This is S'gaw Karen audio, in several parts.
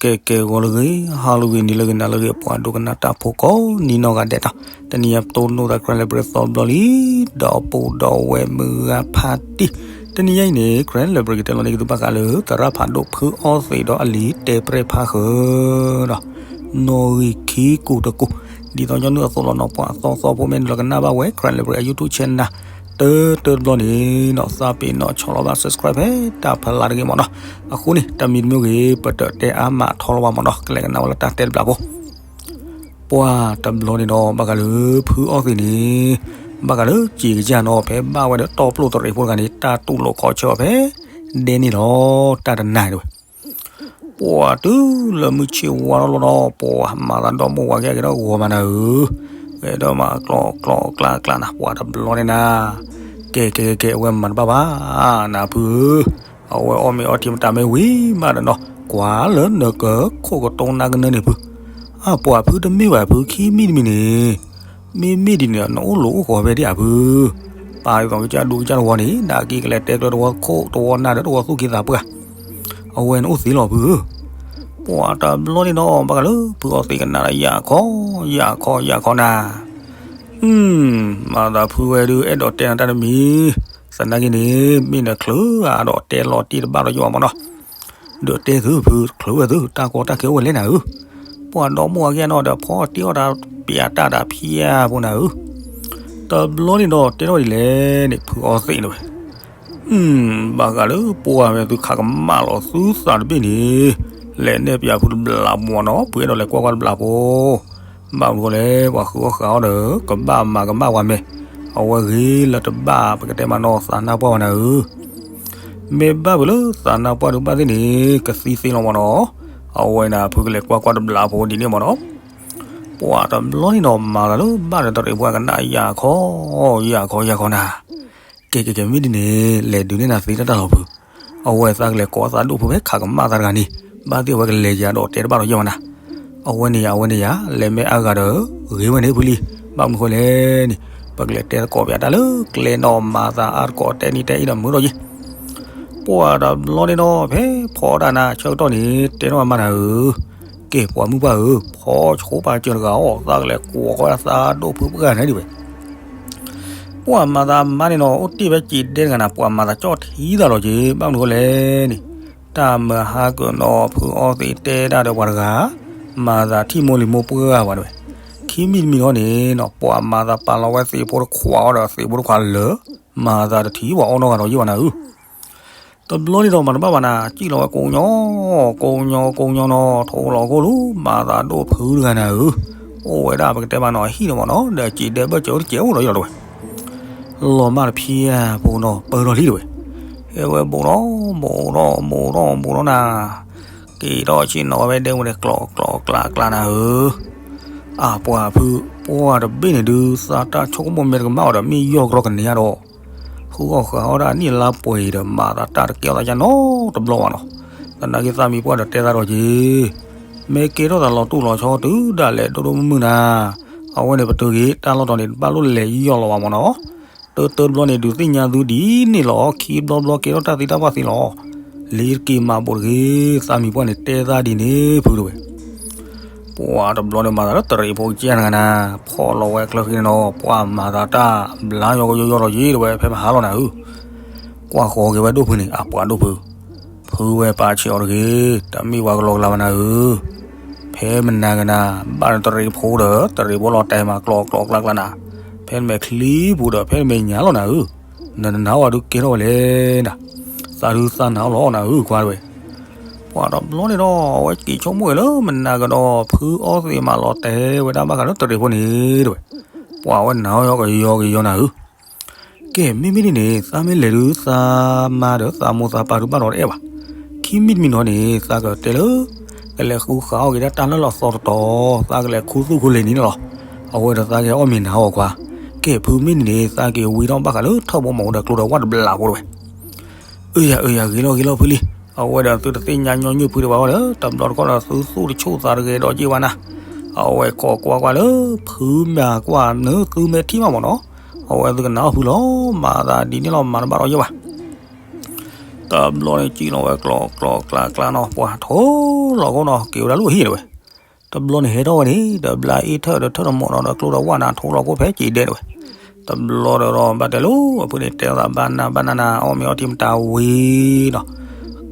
ကဲကဲ ဂီၤလၢအဂ့ၤ ဟါလၢအဂ့ၤ နံၤလၢအဂ့ၤ နၤလၢအဂ့ၤ ပှၤဒိကနၣ်တၢ်ဖိကိးနံၤနီၢ်ဂၤဒဲးနီၤ, တနံၤအံၤပတိၢ်နီၣ်သး Karen Library သီတဘျီလံ, ဒီးပိၢ်ဒီးဝဲၢ်မုၢ်ဂၤဖါတံၢ်, တနံၤအံၤန့ၣ် Karen Library ကတဲလီၤန့ၢ်က့ၤသုဘၣ်ဃးလၢ သရၣ်ဖးဒိၣ်ဖုအီသံးဒီးအလံာ်တဲပြဲၢ်ဖးဃၢၤဒီး နီၣ်ဂံၢ်ခံကိၢ်တကိၢ်, ဒ်သိးညီနုၢ်အသိးလီၤနီၤ, ပှၤသီသီဖိမ့ၢ်နုာ်လီၤကနၣ်ဘၣ်ဝဲ Karen Library အ YouTube channel တၢတၢတဘျီန့ၣ်နီၤ, သးပ့ၤနီၣ်ဆီလီၤဘၣ် subscribe ဖဲတၢ်ဖးလၢ်တဂ့ၤမ့ၢ်နီၤ. အဃိန့ၣ် တၢ်မံၤတမံၤဂ့ၤ ပတတဲအါမးထီလီၤဘၣ်မ့ၢ်နီၤ, ကလဲၤကနၣ်ဝဲလၢတၢ်တဲတဘျီဖိ ပှၤတဘျီန့ၣ်ဒီး ဘၣ်ဃးလၢဖုအီသံးန့ၣ်, ဘၣ်ဃးလၢစံးကစၢ်နီၤ, ဖဲဘၣ်ဝဲဒီးတီၢ်ပျိၢ်တရံးဖိတဂၤန့ၣ် တၢ်တူၢ်လိာ်ခီဆၢအီၤဖဲဒဲန့ၣ်လီၤ, တၢ်တနၤဒဝဲ ပှၤတုၤလၢမုၢ်ဆ့ၣ်ဝါထီၣ်လီၤဒီး ပှၤမၤသးဒီမါဝၤကဲကဲဒီးဂီၤမးနၤဧၢ, ဂဲၤဒီးမးကျီကျီကျါကျါနၤ, ပှၤတဘျီန့ၣ်နၤ, ကဲကဲကဲကဲ အဝဲမၤတဘၣ်ဘၣ် နၤဖုဧၢ, အဝဲအီၣ်မ့ၤအီထံမတၤမ့ၢ်ဝံၤမးဒီးနီၤ, ကွၢ်လၢနကခိၣ်ကတိနါကနၢန့ၣ်ဖု, အပှၤဖုတမ့ၢ်ဘၣ်ဖု ခံမံၤတမံၤန့ၣ်, မ့မ့ၢ်ဒ်န့ၣ် နအိၣ်လိာ်အိၣ်ဃီၤဖဲဒ်အဖု, ပာ်ဒ်သိးကစၢ်ဒူကစၢ်တဝီန့ၣ် ဒၣ်က့ၤကလဲၤတဲကျၢၤတဝီခိၣ်တဝီနၢ်ဒီးတဝီသူၣ်က့သးပှၢ်, အဝဲန့ၣ်အိၣ်သ့လီၤဖုဧၢ, ပှၤတဘျီန့ၣ်ဒီး ဘၣ်ဃးလၢဖုအီသံးကနၣ်ဒီးယၤခီ, ယၤခီ ယၤခီနၤ, မၤသးဖုဝဲဒုး အဲၣ်ဒိးတဲနၤတၢ်တမံၤ, သနာ်က့န့ၣ် မ့ၢ်နချုးဧါဒီးတဲလီၤတံၢ်တဘၣ်ဒီးယိၣ်မ့ၢ်နီၤ, ဒီးတဲသုဖု ချုးဝဲသု တၢ်ကီတၢ်ခဲအိၣ်ဝဲလဲၣ်နၤဧၢ, ပှၤဒီမါဝၤကဲနီၤဒီး ဖီတ့အီၣ်တၢ်ပၠးတၢ်တၢ်ဖံးဧါဖိနၤဧၢ, တဘျီန့ၣ်ဒီးတဲထီၣ်ဒ်လဲၣ်န့ၣ် ဖုအီသံးန့ၣ်ဝဲ ဘၣ်ဃးလၢပှၤမ့ၢ်သုခးကမၣ်လီၤသုသးတဘ့ၣ်န့ၣ်, လဲၤနဲၣ်ပၠးဖုတဘျးဖိမ့ၢ်နီၤ, ဖုအဲၣ်ဒိးလဲၤကွၢ်ကွၢ်တဘျးဖိ, ဘၣ်မနုၤဃိလဲၣ် ပှၤဃုအီၣ်ဃုအီဒီး ကဘၣ်မၤကမၣ်ပှၤမဲာ်, အဝဲဂ့ၤလၢတဘၣ် ပကတဲမးနီၤ သးနါပှၢ်ဝဲနၤဧၢ, မ့ၢ်ဘၣ်ဖုလၢသးနါပှၢ်ဒုးဘၣ်သ့ၣ်န့ၣ် ကသံသ့လီၤမ့ၢ်နီၤ, အဝဲန့ၣ်ဖုကလဲၤကွၢ်ကွၢ်တဘျးဖိဒ်န့ၣ်မ့ၢ်နီၤ ပှၤတဘျီန့ၣ်နီၤ မၤသးလၢဘၣ်ဒီးတရံးဖိကနၣ်ယၤခီ, ယၤခီ ယၤခီနၤ, ကဲကဲကဲ မ့ၢ်ဒ်န့ၣ် လဲၤဒုးနဲၣ်နၤသ့တၢ်တၢ်လီၤဖု, အဝဲသးကလဲၤကိးသးဒိၣ်ဖုဖဲခးကမၣ်သးတဂၤန့ၣ်, ဘၣ်သ့ၣ်အဝဲကလဲၤယၤဒီးတဲတဘၣ်ဒီးယဲၢ်ဝဲနၤ, အဝဲန့ၣ်ယၤ အဝဲန့ၣ်ယၤ လဲၤမ့ၢ်အါဂၤဒီး ဂ့ၤဝဲန့ၣ်ဖုလံ, ဘၣ်မနုၤဃိလဲၣ်န့ၣ်, ပကလဲၤတဲသကိးပၠးတၢ်လၢကျဲနီၤ မၤသးအါတကိးတဲနံၤတဲအံၤဒီးမုာ်ဒီးယဲၢ် ပှၤတဘျီန့ၣ်နီၤ ဖဲဖီတၢ်နၤဆၢကတီၢ်န့ၣ် တဲနီၢ်မါနၤဧၢ, ကဲပှၤမုၣ်ပှၢ်ဧၢ, ဖီဆိပာ်စၢၤတဂၤအီၤ သးကလဲၤကိးဃီသးဒိၣ်ဖုပှၢ်န့ၣ်ဒံးဝဲ, ပှၤမၤသးမါန့ၣ်နီၤ အိၣ်တ့ၢ်ဖဲစံးဒဲတဂၤနၤ ပှၤမၤသးကၠီၣ်ထံသးလီၤက့ၤ ဘၣ်မနုၤဃိလဲၣ်န့ၣ်, တၢ်မၤဟါကၢၤနီၤ ဖုအီသံးတဲတၢ်ဒီးပှၤတဂၤ, မၤသးထံၣ်မိၢ်လံၤမိၢ်ပှၢ်ပှၤတဝဲ, ခံမံၤတမံၤထီၣ်န့ၣ်နီၤ ပှၤမၤသးပာ်လီၤဝဲသံးဖိတခွးအီၤဒီးသံးဖိတခွးလၢာ်, မၤသးတထံၣ်ပှၤအီၣ်နီတဂၤဒီးယဲၢ်ဘၣ်နၤဧၢ တဘျီန့ၣ်ဒီးမၤတဘၣ်ဘၣ်နၤ စံၣ်လီၤဝဲကိးညီ, ကိးညီ ကိးညီနီၤ ထိးလီၤခိၣ်လူၤ မၤသးဒိၣ်ဖုတဂၤနၤဧၢ, အိၣ်ဝဲဒၣ်ပကတဲမးနီၤ အဟံၣ်န့ၣ်မ့ၢ်နီၤ ဒီးစံးဒဲဘၢၣ်စၢၤအိၣ်တစဲးအိၣ်ဒီးယဲၢ်လီၤတဝဲ, လီၤမၢ်တဖံဧါ ဖိနီၤ ပၢၢ်ထီၣ်လံတဝဲ, ဟဲဝဲဘူးထီၣ် ဘူးထီၣ် ဘူးထီၣ် ဘူးထီၣ်နၤ, က့ၤထီၣ်ဆ့ၣ်နီၤဝဲဖဲဒဲဝဲန့ၣ် ကျီးကျီးကျါကျါနၤဧၢ, အပှၤဖု ပှၢ်တဘ့ၣ်န့ၣ်ဒုး သးတၢ်ဆိကမိၣ်မ့ၢ်တကမၣ်အီၤဒီး မ့ၢ်ယီၢ်ကရီကန့ၢ်ဧါဒီး ဃုအီၣ်ဃုအီဒၣ်နံၣ်လါပှဲၤအံၤဒီး မၤသးတၢ်တကဲထီၣ်သးယါနီတဘျီဘၣ်နီၤ, သနာ်က့သးမံၤပှၢ်ဒီးတဲသးဒီးက့ၤ မ့ၢ်ကဲထီၣ်သးလီၤတူၢ်လီၤဆီတုၤဒၣ်လဲာ်ဒိၣ်ဒိၣ်မုၢ်မုၢ်နၤ, အဝဲန့ၣ်ပတုာ်က့ၤ တၢ်လီၢ်တီၤန့ၣ် တဘၣ်လိၣ်လဲၤယီၢ်လီၤဘၣ်မ့ၢ်နီၤ, တၢတၢတဘျီန့ၣ် ဒုးသ့ၣ်ညါသုဒ်န့ၣ်လီၤ, ခံဘျီဘျီကဲထီၣ်တၢ်သံတၢ်ပှၢ်သ့လီၤ, လ့ၤတက့ၤမၤဘူးတဂ့ၤ, သးမံၤပှၢ်န့ၣ်တဲသးဒ်န့ၣ်ဖုတဝဲ ပှၤတဘျီန့ၣ်မၤသးလၢတရံးဖိကစၢ်နဂၤနၤ, ဖီၣ်လီၤဝဲကျၢၢ်ဃံန့ၣ်နီၤ, ပှၤမၤသးတၢ်ဘျါယီၤကယီယီဒီးယ့ၣ်တဝဲ ဖဲမဟါလီၤနၤဧၢ, ကွၢ်ဃီၤက့ၤဝဲဒိၣ်ဖုန့ၣ် အပှၤဒိၣ်ဖု, ဖုဝဲပာ်ဆံးအီၤတဂ့ၤ, တမ့ၢ်ပှၤကလီကလီဘၣ်နၤဧၢ, ဖဲမနၤကနၤ, ဘၣ်နတရံးဖိဒီး တရံးဖိလီၤတဲာ်မးကျီးကျီးကျါကျါနၤ, ဖဲနမဲာ်ချံပူၤဒီး ဖဲနမဲာ်ညါလီၤနၤဧၢ, နနၢ်ဟူအီၤဒုးကဲထီၣ်ဝဲလဲၣ်နၤ, သးဒုးသးနၢ်ဟူလီၤနၤဧၢခွါတဝဲ ပှၤတဘျီန့ၣ်ဒီး အဝဲက့ၤဆိကမိၣ်ဝဲလၢမနၤကဒီး ဖုအီသံးမးလီၤတဲာ်ဝဲဒၣ်ဘၣ်ဃးလၢတရံးဖိန့ၣ်တဝဲ, ပှၤဝဲနၢ်ဟူအီၤကယီကယီနၤဧၢ, ကဲ မ့မ့ၢ်ဒ်န့ၣ် သးမ့ၢ်လဲၤဒုးသးမါဒီးသးမိၢ်သးပၢ်ဒုးဘၣ်ဒီးတအဲၣ်ဘၣ်, ခံမံၤတမံၤနီၤန့ၣ် သးကတဲလၢ ကလဲၤဃုဃာ်အီၣ်က့ၤဒၣ်တၢ်လၢလီၤသီတတီၤ, သးကလဲၤခူသူၣ်ခူလံၤန့ၣ်လီၤ, အဝဲဒီးသးကဟဲအီၣ်မ့ၤနၤအီၤခွါ, ကဲ ဖုမ့ၢ်ဒ်န့ၣ် သးက့ၤဝံထီၣ်ဘၣ်ဃးလၢထၢၣ်ဘိမီၤအိၣ်ဒီးကျိဒီးဝၣ်တဘျးဖိတဝဲ အၢယၤအၢယၤ ဂ့ၤလီၤဂ့ၤလီၤဖုလံ, အဝဲဒီးသုတသ့ၣ်ညါညီနုၢ်ဖုဒံးဘၣ်ဝဲဒီး တဘျီတခီၣ်ဒီးသုသူၣ်တဆူၣ်သးတဂ့ၤဒီးက့ၤဝဲနၤ, အဝဲကိးကွၢ်ကွၢ်လၢ ဖုမၤကွၢ်နသုမ့ၢ်ထံၣ်မးမ့ၢ်နီၤ, အဝဲသုကနၣ်အီၣ်ဖုလီၤ, မၤသးဒ်န့ၣ်လီၤ မၤတဘၣ်ဒီးယဲၢ်ဘၣ်. တဘျီန့ၣ် စံၣ်လီၤဝဲကျီကျီကျါကျါနီၤ, ပှၤထိလီၤကိနီၤ က့ၤဝဲဒၣ်လၢအဟံၣ်တဝဲ. တဘျီန့ၣ်ဟဲထီၣ်ဝဲန့ၣ် တဘျါအ့ၣ်ထၢၣ်ဒီးထၢၣ်တမီၢ်နီၤ ဒီးကျိဒီးဝၣ်နၤ ထိလီၤကိဖဲစံးဒဲးတဝဲ. တဘျီဒီး ဘၣ်တဲလိၤ အဖုန့ၣ် တဲသးဘၣ်နၢ်ဘၣ်နၢ်နၤ အီၣ်မ့ၤအီထံမတၤဝံၤနီၤ,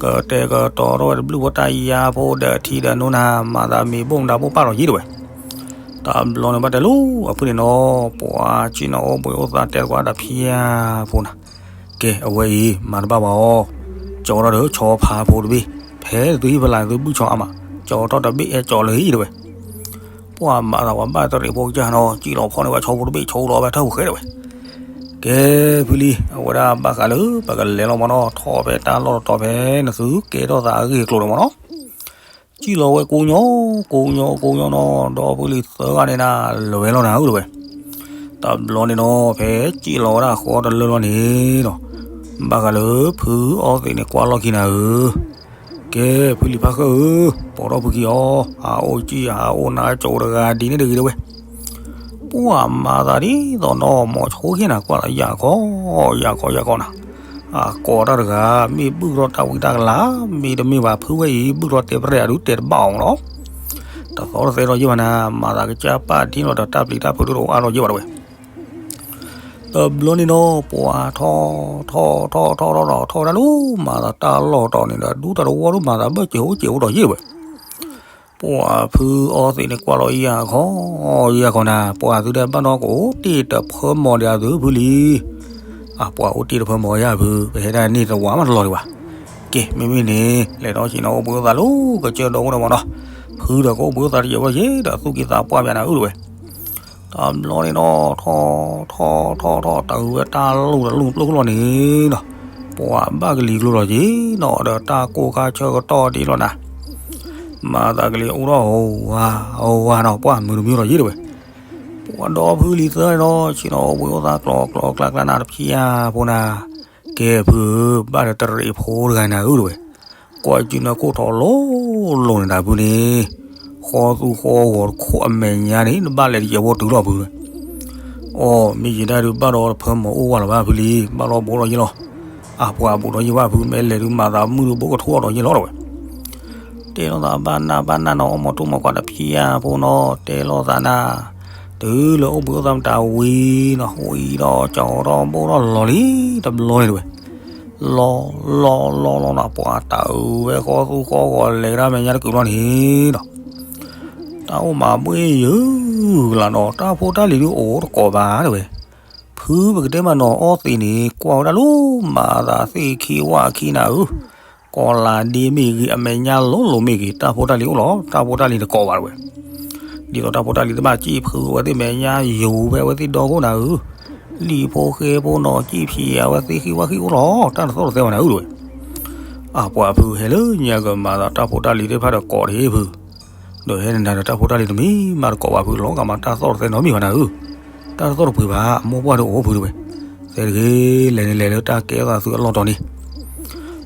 ကတဲာ်ကတီၤထီၣ်ဝဲတဘျုးဖိတၢ်ယါဖိဒီးထံဒီးနိနၤ မၤသးမ့ၤဘိၣ်မတၤဘိၣ်ပၢ်လီၤယံၤတဝဲ. တဘျီန့ၣ်ဘၣ်တဲလိၤ အဖုန့ၣ်နီၤ ပှၤစံၣ်နီၤအိၣ်ဘှံးအိၣ်သါတဲသကိးတၢ်ဒီးဖံယါဖိနၤ, ကဲ အဝဲအံၤ မၤတဘၣ်ဝဲအီၤ, ကၠီထီၣ်ဒီးဆီဖါဖိတဘ့ၣ်, ဖဲသုဟံၣ်ဖဲလၢသုဘုၣ်ဆီအါမး, ကၠီထီၣ်တဘ့ၣ်အဲၣ်ကၠီလၢဟံၣ်တဝဲ. ပှၤမၤသးပှၤဘၣ်တရံးဖိကစၢ်နီၤ စံၣ်လီၤဖီၣ်န့ၢ်ဝဲဆီဖိတဘ့ၣ် ဆိလီၤဝဲထၢၣ်ဟူးဃဲတဝဲ. ကဲ ဖုလံၤ အဝဲဒၣ်ဘၣ်ဃးလၢပကလဲၤလီၤမၢ်နီၤ ထီၣ်ဖဲတၢ်လီၢ်တတီၤဖဲနသုကဲထီၣ်သးအဂ့ၢ်အကျိၤန့ၣ်မၢ်နီၤ. စံၣ်လီၤဝဲကိးညီ ကိးညီကိးညီနီၤ ဒီးဖုလံၤသၢဂၤန့ၣ်နၤ လဲၤဝဲလီၤနၤဧၢတဝဲ. တဘျီန့ၣ်နီၤ ဖဲစံၣ်လီၤဝဲဒၣ်ဃီတလၢလီၤန့ၣ်နီၤ, ဘၣ်ဃးလၢဖုအီသံးန့ၣ် ကွၢ်လီၢ်ခံနၤဧၢ, ကဲ ဖုလံၤဖးဃၢဧၢ, ပိာ်ထီၣ်ဖုခံအီၤ, ဟးအိၣ်စံၣ်ဟးအိၣ်နါကၠိတဂၤဒ်န့ၣ်တဂ့ၤတဝဲ. ပှၤမၤသးဒ်သိးနီၤ မိၤဆိခံနၤ ကွၢ်သးယၢ်ခီ ယၢ်ခီယၢ်ခီနၤ, အကိးတၢ်တဂၤ မ့ၢ်ဘုၣ်ထီၣ်တၢ်ဝံတၢ်ကလၤ, မ့တမ့ၢ်ဘၣ်ဖုဝဲအံၤ ဘုၣ်ထီၣ်တဲပရဲၣ်အဒုးတဲတဘၣ်အီၤမၢ်နီၤ. တသီတသဲထီၣ်ယံၢ်ဘၣ်နၤ, မၤသးကစၢ်ပာ်ဒ်န့ၣ်လီၤဒီး တၢ်ပျံၤတၢ်ဖုးဒိၣ်တအိၣ်အါထီၣ်ယံၢ်ဘၣ်တဝဲ. တဘျီန့ၣ်နီၤ ပှၤထီၣ်ထီၣ်ထီၣ်ထီၣ်ထီၣ်ဒီး ထီၣ်ဝဲဒၣ်လၢ မၤသးတၢ်လီၢ်တီၤန့ၣ်ဒီး ဒူတၢ်တဝီဒိၣ် မၤသးဘၣ်စဲးအိၣ်စဲးအိၣ်ဒီးယံၢ်တဝဲ. ပှၤဖုအီသံးန့ၣ် ကွၢ်လီၤယၢ်ခီ ယၢ်ခီနၤ, ပှၤသုတဘၣ်နီၢ်ကအိၣ်တ့ၢ်တဖၢမီၤဒံးအသုဖုလံၤ. အပှၤအိၣ်တ့ၢ်တဖၢမီၤယါဖု, ပဟဲဒၣ်န့ၣ်တဝၤမးတလီၤဒံးဘၣ်. ကဲ မ့မ့ၢ်န့ၣ် လဲၤဒီးဆ့ၣ်နီၤအိၣ်ဘှံးအိၣ်သါလၢကစၢၢ်ဒီးအိၣ်ဒီးမၢ်နီၤ, ဖုဒီးကအိၣ်ဘှံးအိၣ်သါတယံာ်ဝဲယဲဒီး သူၣ်က့သးပှၢ်ဘၣ်နၤအုၣ်တဝဲ. တဘျီန့ၣ်နီၤ ထီၣ်ထီၣ်ထီၣ်ထီၣ် တၢ်ဝဲတၢ်လူၢ်တလူၢ်ပျိၢ်ကလီၢ်န့ၣ်နီၤ, ပှၤဘၣ်ကလံၤကျိၤလီၤက့ၤနီၤ ဒီးတၢ်ကိၢ်ခါဆၢကတီၢ်ဒ်လီၤနၤ, မၤသးကလံၤအိၣ်ထီၣ်ဝါဝါနီၤ ပှၤမုာ်တမုာ်လီၤယံၢ်တဝဲ. ပှၤဒီဖုလံၤသၢန့ၣ်နီၤ ဆ့ၣ်နီၤအိၣ်ဘှံးအိၣ်သါကျီကျီကျါကျါနၤ တဖံးယါဖိနၤ, ကဲဖုဧၢ, ဘၣ်ဒီးတရံးဖိတဂၤနၤအုၣ်တဝဲ. ကွၢ်ကၠုၢ်နၢခိၣ်ထီၣ်လိၤလိၤန့ၣ်တၢ်ဖုန့ၣ်, ဃီသူဃီဂီၤတခိၣ်အမဲာ်ညါန့ၣ် နဘၣ်လဲၤတယဲၢ်ဖိတုၤလီၤဖု. အိ မ့ၢ်ယံာ်ဒၣ်ဒုးဘၣ်ဒီးတဖၢမီၤအိၣ်ဝဲလီၤဘၣ်ဖုလံၤ, ဘၣ်လီၤဘူးဒီးယ့ၢ်လီၤ. အပှၤဘူးဒီးယ့ၢ်ဘၣ်ဖု မ့ၢ်လဲၤဒုးမၤသးမုၢ်ဒုးဘူးကထိဒီးယ့ၢ်လီၤတဝဲ. တဲလိာ်သးဘၣ်နၢ်ဘၣ်နၢ်နီၤ အီၣ်မီၤတူၢ်မီၤကွၢ်တဖံးယါဖိနီၤ တဲလိာ်သးနၤ, တုၤလၢအိၣ်ဘှံးအိၣ်သါမတၤဝံၤနီၤ ဝံၤဒီးကၠီၤထီၣ်ဘိၣ်ထီၣ်လီၤလံ တဘျီန့ၣ်တဝဲ. လီၤလီၤလီၤလီၤနီၤ ပှၤတၢ်အုးဝဲဃီသူဃီဂီၤလဲၤကဒါမဲာ်ညါတကုာ်ဘျီန့ၣ်နီၤ တၢ်အိၣ်မၤဘှ့ၣ်ယုာ်ကလၤနီၤ တၢ်ဖိတၢ်လံၤဒုးအိၣ်တကိးဘၣ်တဝဲ. ဖုပကတဲမးနီၤ အီသံးန့ၣ် ကွၢ်ဝဲဒၣ်လၢမၤသးသ့ၣ်ခံဝၣ်ခံနၤဧၢ, ကီၤလၤဒ့မ့ၢ်ဂ့ၤ အမဲာ်ညါလိၤလိၤမ့ၢ်ဂ့ၤ တၢ်ဖိတၢ်လံၤအိၣ်လီၤ တၢ်ဖိတၢ်လံၤတကိးဘၣ်တဝဲ. ဒ်သိးတၢ်ဖိတၢ်လံၤတဘၣ်စံၣ်ဖုဝဲသ့ၣ်မဲာ်ညါ ယိၤဝဲအဝဲသ့ၣ်ဒီခိၣ်နၤဧၢ, လံာ်ဖိဃဲဖိနီၤ စံၣ်ဖံးအဝဲသ့ၣ်ဃံဝၣ်ဃံအိၣ်လီၤ တၢ်တသီၣ်တသဲဘၣ်နၤဧၢတဝဲ. အပှၤဖုဟဲလၢညါကမၤသးတၢ်ဖိတၢ်လံၤသ့ၣ်တဖၣ်ဒီးကိးတဟ့ၣ်ဖု ဒီးဟဲနၤဒီးတၢ်ဖိတၢ်လံၤတမံၤမးတကိးဘၣ်ဖု လီၤဂာ်မးတၢ်သီၣ်တသဲနီတမံၤဘၣ်နၤဧၢ, တၢ်တသီၣ်တပှ့ၤဘၣ် အမိၢ်ပှၢ်ဒုးအိၣ်ဖုတဝဲ. သဲတဂ့ၤ လဲၤန့ၣ်လဲၤလၢတၢ်ကဲထီၣ်သးသုအလီၢ်တီၤန့ၣ်,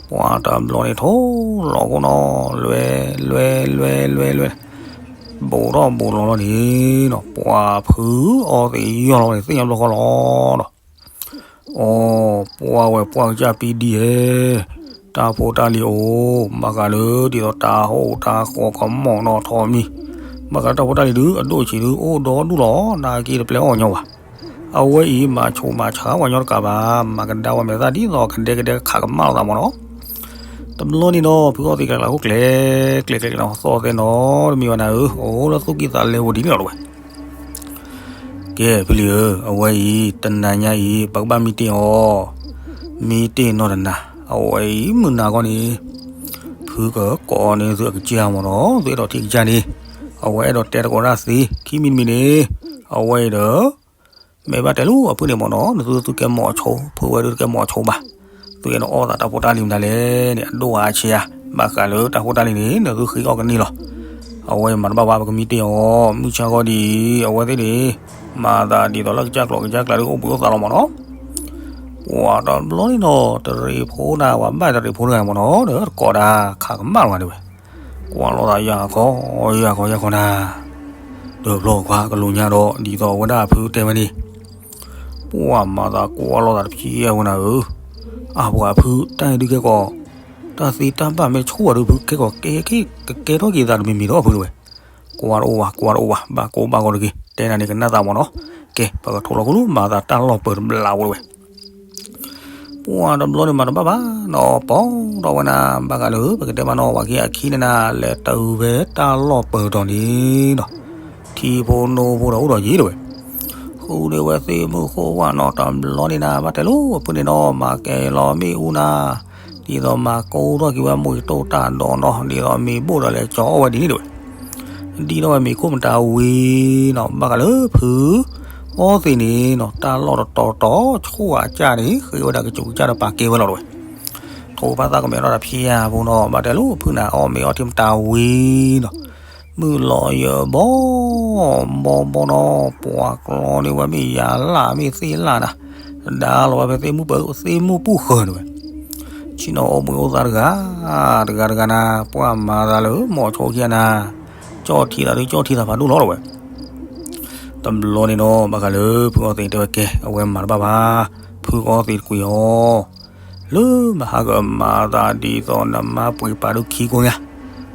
ပှၤတဘျီန့ၣ်ထိၣ်လီၤခိၣ်နီၤ လွဲလွဲလွဲလွဲလွဲ ဘူးထီၣ်ဘူးလီၤလီၤန့ၣ်နီၤ ပှၤဖုအီသံးယီၢ်လီၤန့ၣ် သ့ၣ်ညါဘျီဃီလီၤဒီး အိ ပှၢ်ဝဲပှၢ်ကစၢ်ပံဒံဧဲ, တၢ်ဖိတၢ်လံၤအိၣ် ဘၣ်ဃးလၢဒ်သိးတၢ်ဟီၣ်တၢ်ဃီကမီၣ်နီၣ်ထီၣ်မံၤ, ဘၣ်ဃးလၢတၢ်ဖိတၢ်လံၤဒုး အဒိၣ်ဆံးဒုး အိၣ်ဒီဒူၣ်လီၤ နာ်က့တပျဲအီၣ်ညီဘၣ်. အဝဲအံၤမၤဆိးမၤဆါပှၤညီတကးဘၣ်, မၤကဒါပှၤမဲာ်သၣ်ဒ်သိးကဒဲကဒဲခးကမၣ်လိာ်သးမၢ်နီၤ. တဘျီန့ၣ်နီၤ ဖုအီသံးကျဲကျါကျါခိၣ်ကျဲကျဲကျဲနီၤ သီၣ်သဲနီတမံၤဘၣ်နၤဧၢ, အိၣ်လၢသူၣ်ကံၢ်သးလဲပူၤဒ်န့ၣ်လီၤတဝဲ. ကဲ ဖုလံၤဧၢ, အဝဲအံၤ တနၤညါအံၤ ပကဘၣ်မံတ့ၢ်အီၤ, မံတ့ၢ်နီၢ်တနၤ, အဝဲအံၤမုၢ်နၤခီန့ၣ် ဖုကကိးန့ၢ်သုအကစၢ်မၢ်နီၤ, သုအဲၣ်ဒိးထံၣ်ကစၢ်န့ၣ်, အဝဲအဲၣ်ဒိးတဲသကိးတၢ်သ့ ခံမံၤတမံၤန့ၣ်, အဝဲအံၤဒီး မ့ၢ်ဘၣ်တဲလိာ်အဖုန့ၣ်မၢ်နီၤ, နသုသုကဲမိာ်ဆိ, ဖုဝဲဒုးတကဲမိာ်ဆိဘၣ်, သုအဲၣ်ဒိးအီၣ်သးတၢ်ဖိတၢ်လံၤမတၤလဲၣ်န့ၣ် အဒိၣ်အါဆံးဧါ, ဘၣ်ဃးလၢတၢ်ဖိတၢ်လံၤန့ၣ် နသုဃ့အီၣ်ကန့ၢ်လီၤ. အဝဲမၤတဘၣ်ဘၣ် ပကမံတ့ၢ်အီၤ, မုၢ်ဆါခီဒ်အံၤ အဝဲသ့ၣ်န့ၣ် မၤသးဒ်သိးလၢကစၢ်ကျိာ်ကစၢ်ကျးဒုးအိၣ်ဘှံးအိၣ်သါလီၤမၢ်နီၤ. ပှၤတဘျီန့ၣ်နီၤ တရံးဖိနၤ ပှၤဘၣ်တရံးဖိတဂၤမၢ်နီၤ ဒီးတကိးဒၣ်ခးကမၣ်လီၤဒ်ဝဲ, ကွၢ်လိာ်သးယၢ်ခီ ယၢ်ခီယၢ်ခီနၤ, ဒီးဘျီကွၢ်ကလူးညါဒီး ဒ်သိးအဝဲဒၣ်အဖုတဲဝဲန့ၣ် ပှၤမၤသးကွၢ်လိာ်သးတဖျၢၣ်ဝဲနၤဧၢ, အပှၤဖုတၢ်န့ၣ်ဒုးကဲကီး တၢ်သ့တၢ်ဘၣ်မ့ၢ်တဆူၣ်ဘၣ်ဒီး ဖုကဲကီးကဲကဲ ကကဲထီၣ်က့ၤသးတမံၤမံၤဒီးဖုတဲဝဲ, ကွၢ်တအိၣ်ဝဲ ကွၢ်တအိၣ်ဝဲ ဘၣ်ကိၢ်ဘၣ်ဂီၤတဂ့ၤ တဲနၤန့ၣ်ကနၣ်သးမ့ၢ်နီၤ, ကဲ ပကထိးလီၤခူလူၢ်မၤသးတၢ်လီၢ်ပၢၤတဘျီဝဲတဝဲ ပှၢ်တဘျီန့ၣ်မၤတဘၣ်ဘၣ်နီၤ ပိာ်ထီၣ်ဝဲနၤ ဘၣ်ဃးလၢ ပကတဲမးနီၤ ဝၤခံအခံန့ၣ်နၤ လဲၤတုၤဖဲတၢ်လီၢ်ပၢၤတီၤန့ၣ်နီၤ, ထံဖိနိဖိဒီးအိၣ်ဒီးယံၤတဝဲ, ဃုန့ၢ်ဝဲသ့ၣ်မုၢ်ဃိဝဲနီၤ တဘျီန့ၣ်နၤ ဘၣ်တဲလိာ်ဖုန့ၣ်နီၤ မၤကဲလီၤမ့ၣ်အူနၤ, ဒ်သိးမၤကိၢ်ထီၣ်က့ၤဝဲမိၢ်ကတိၢ်တၢ်ဒီးနီၤ ဒ်သိးမ့ၤဘိၣ်ဒီးလဲၤကၠီအီၣ်ဝဲဒ်န့ၣ်တဝဲ ဒ်ထီၣ်ဝဲမ့ၤခိၣ်မတၤဝံၤနီၤ ဘၣ်ဃးလၢဖုအီသံးန့ၣ်နီၤ တၢ်လီၢ်တတီၤတီၤဆှိၣ်အကၢ်န့ၣ် ဃ့ဝဲဒၣ်ကစူၤကစၢ်ဒီးပာ်ကဲဝဲလီၤတဝဲ, ထိးဖးသးကမဲထီၣ်ဒီးဖျါအပူၤနီၤ ဘၣ်တဲလိာ်ဖုန့ၣ် အီၣ်မ့ၤအီထံမတၤဝံၤနီၤ, မုၢ်လီၤယဘီ ဘီဘီနီၤ ပှၤကျီန့ၢ်ဝဲမ့ၢ်ယၤလၢ်မ့ၢ်သ့ၣ်လၢ်နၤ, ဒါလီၤဝဲဖဲသ့ၣ်မုၢ်ပူၤဃၢၤန့ၣ်ဝဲ ဆ့ၣ်နီၤအိၣ်ဘှံးအိၣ်သါတဂၤ, တဂၤတဂၤနၤ ပှၤမၤသးလၢမိၤဆိခံဂၤနၤ, ကၠီၣ်ထံသးဒုးကၠီၣ်ထံသးဖးဒိၣ်လီၤတဝဲ, တဘျီန့ၣ်နီၤ ဘၣ်ဃးလၢဖုအီသံးတဲဝဲကဲ အဝဲမၤတဘၣ်ဘၣ်, ဖုအီသံးတကွံာ်အီၤ, လၢမဟါကမၤသးဒ်သိးနမါပှ့ၤပာ်ဒုးခံကိးညါ,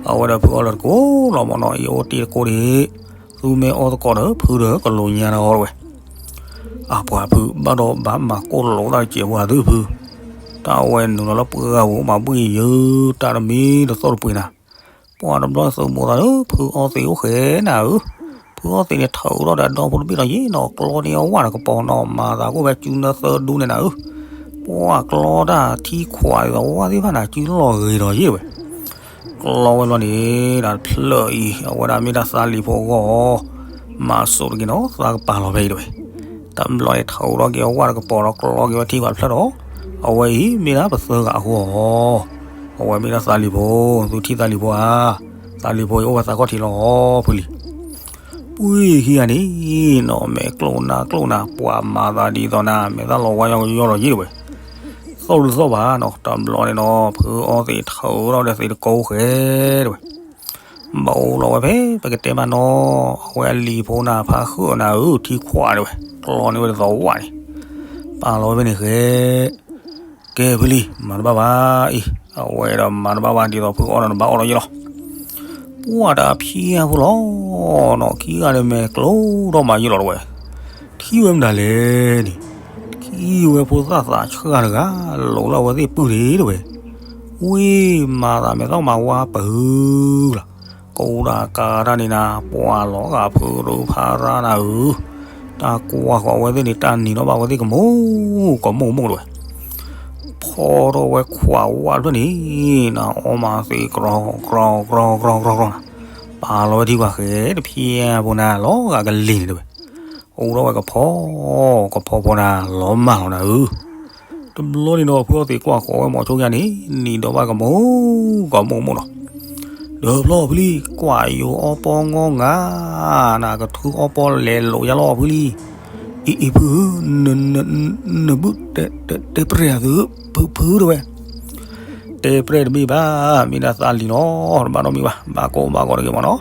အဝဲဒီးဖုအီလၢတကိးလီၤမ့ၢ်နီၤ အံၤအိၣ်တ့ၢ်တကိးဒံး, သုမ့ၢ်အီသကိးဒီးဖုဒီးကလိာ်ညါဒီးအီၤတဝဲ အပှၤဖုဘၣ်ဒီးဘၣ်မၤကိၢ်လိာ်သးတစဲးဖိအသုဖု, တၢ်ဝဲနုာ်လီၤလၢပှၢ်ဂၤပူၤမၤဘှံးယုာ်တၢ်တမံၤတသီၣ်တပှ့ၤနၤ, ပှၤတဘျီသုးမိၢ်သးလၢဖုအီသံးအိၣ်ဃဲနၤဧၢ, ဖုအီသံးန့ၣ်ထၢၣ်ဒီးဒီဖိတဘ့ၣ်ဒီးယ့ၣ်နီၤ ကျီန့ၢ်အဝဲတကပီၤနီၤ မၤသးကအိၣ်ဖဲစုနၢသၢဒူန့ၣ်နၤဧၢ, ပှၤကျီတၢ်ထံခွးဒ်သိးဝဲသ့ၣ်တဖၣ်နၤ စုလီၤဂ့ၤဒီးယ့ၣ်ဝဲ ကျီဝဲဘျီန့ၣ် တၢ်ဖျၢၣ်အံၤ အဝဲဒၣ်မ့ၢ်ဒၣ်သးလံၤဖိအဂီၢ်, မၤစိးတက့ၤနီၤ သးကပာ်လီၤဖဲအံၤတဝဲ, တဘျီန့ၣ်ထၢၣ်ဒီးက့ၤအဝဲတကပီၤဒီးကျီက့ၤဝဲထံခွးတဖျၢၣ်ဒီး, အဝဲအံၤမ့ၢ်ဒၣ်ပသၢဂၤအဂီၢ်, အဝဲမ့ၢ်ဒၣ်သးလံၤဖိ, သုထံၣ်သးလံၤဖိဧါ, သးလံၤဖိအံၤအိၣ်ဝဲသးခီၣ်ထံးလီၤဖုလံ ပှ့ၤခံဂၤန့ၣ်နီၤ မဲာ်ကျိၣ်နါကျိၣ်နၤ ပှၤမၤသးဒ်သိးနၤ မဲာ်သၣ်လီၤဝါယီကယီလီၤယ့ၣ်တဝဲ, သီၣ်တသီၣ်ဘၣ်နီၤ တဘျီန့ၣ်နီၤ ဖုအီသံးထၢၣ်ဒီးဒီးသံးတကိးဃဲတဝဲ, ဘၣ်အိၣ်လီၤဝဲဖဲ ပကတဲမးနီၤ အဝဲအလံၤဖိနၤ ဖါဃုာ်နၤဧၢ ထံခွးတဝဲ ကျီန့ၢ်ဝဲဒ်သိးဝဲန့ၣ်, ပာ်လီၤဝဲဖဲန့ၣ်ဃဲ ကဲဖုလံ မၤတဘၣ်ဘၣ်အံၤ အဝဲဒီးမၤတဘၣ်ဘၣ်ဒ်သိးဖုအီဒီးနဘၣ်အီဒီးယ့ၣ်လီၤ, ပှၢ်တၢ်ဖံးအါဖိလီၤနီၤ ခံဂၤန့ၣ်မဲာ်ကျိၣ်ထီၣ်မးယ့ၣ်လီၤတဝဲ, ထံၣ်ဝဲမတၤလဲၣ်န့ၣ်, ထံၣ်ဝဲဖိသၣ်သးဆှၣ်တဂၤ လိာ်လၢအဝဲသ့ၣ်ပုၢ်န့ၣ်တဝဲ, ဝံၤမၤသးမဲာ်သီၣ်မၤဝါပၢၢ်လီၤ, ကိးဒၣ်ကါတၢ်န့ၣ်နၤ ပှၤလီၤဂာ်ဖုရူဖးရၣ်နၤဧၢ, တၢ်ကွၢ်ဃီၤအဝဲသ့ၣ်န့ၣ် တၢ်နံၤနီၣ်ဘၣ်အဝဲသ့ၣ်ကမူၣ် ကမူၣ်ကမူၣ်တဝဲ ဖီထီၣ်ဝဲခွးဝၣ်တဖျၢၣ်န့ၣ် နၤအီမးသံး ကြီကြီကြီကြီကြီနၤ, ပာ်လီၤဝဲထံခွးဃဲတဖျၢၣ်ဖိနၤ လီၤဂာ်ကလံၤန့ၣ်တဝဲ, အိၣ်ထီၣ်ဝဲကဖီ ကဖီဖိနၤ လီၤမၢ်လီၤနၤဧၢ, တဘျီန့ၣ်ဒီး ဖုအီသံးကွၢ်ဃီၤဝဲမိၤဆိခံဂၤန့ၣ် နံၤဒီးဘၣ်ကမူၣ် ကမူၣ်ကမူၣ်လီၤ, ဒီးဖျီဖုလံ ကွၢ်ယိၤအီပီငီၢ်ငါ နကထုအီပီလဲၤလိာ်ယါလီၤဖုလံ အံၤအံၤဖုဧၢ, နဘုၣ်တဲပြဲၢ်သု ဖုဖုတဝဲ, တဲပြဲၢ်တမ့ၢ်ဘၣ်, မ့ၢ်ဒၣ်သးလံၤလီၤ, တဘၣ်နီတမံၤဘၣ်, ဘၣ်ကိးဘၣ်ဂီၤတဂ့ၤမ့ၢ်နီၤ,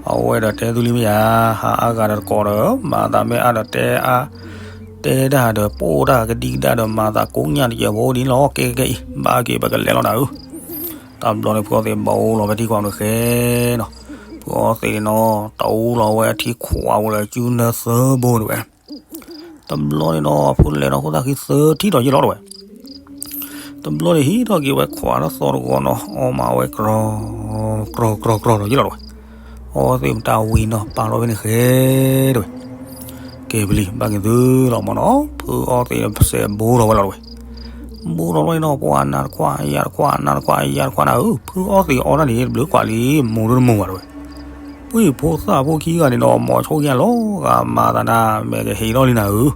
အဝဲဒီးတဲသုလံမ့ၢ်ယါ, ဟးအါဂၤဒီးတကိးဒီး မၤသးမ့ၢ်အါဒီးတဲအါ, တဲဒၣ်ဒီးပိၢ်တၢ်ကဒံကဒါဒီးမၤသးကိးညၣ်တယဲၢ်ဖိဒ်န့ၣ်လီၤ, ကဲကဲကဲအံၤ ဘၣ်က့ၤပကလဲၤလီၤနၤဧၢ တဘျီန့ၣ်ဖုအီသံးဘၣ်အိၣ်လီၤဝဲထံခွးန့ၣ်ဃဲနီၤ, ဖုအီသံးန့ၣ်နီၤ တအိၣ်လီၤဝဲထံခွးဝဲလၢစုနၢသၢဘိတဝဲ, တဘျီန့ၣ်နီၤ ဖုလဲၤနီၤခိၣ်သၣ်ဃံသၢထံၣ်ဒီးယ့ၣ်လီၤတဝဲ, တဘျီန့ၣ်ဟံးထီၣ်က့ၤဝဲခွးဒီးသီတဂီၤနီၤ အီမးဝဲကြီ ကြီကြီကြီဒီးယ့ၣ်လီၤတဝဲ, အီသံးမတၤဝံၤနီၤ ပာ်လီၤဝဲန့ၣ်ဃဲတဝဲ ကဲဖုလံ ဘၣ်က့ၤသုလီၤမ့ၢ်နီၤ, ဖုအီသံးစဲးဘိထီၣ်ဝဲလီၤတဝဲ, ဘိထီၣ်ဝဲနီၤ ပှၤနၤတခွးယၤတခွး နၤတခွးယၤတခွးနၤဧၢ, ဖုအီသံးအီတၢ်န့ၣ် တဘျုးကွၢ်လံ မူၤတမူၤဘၣ်တဝဲ, ဝံၤဖိသၣ်ဖိခံဂၤန့ၣ်ဒီး မိၤဆိခံဂၤလီၤဂာ်မၤသးနၤ မဲာ်ကဟ့ၣ်ထီၣ်လံနၤဧၢ,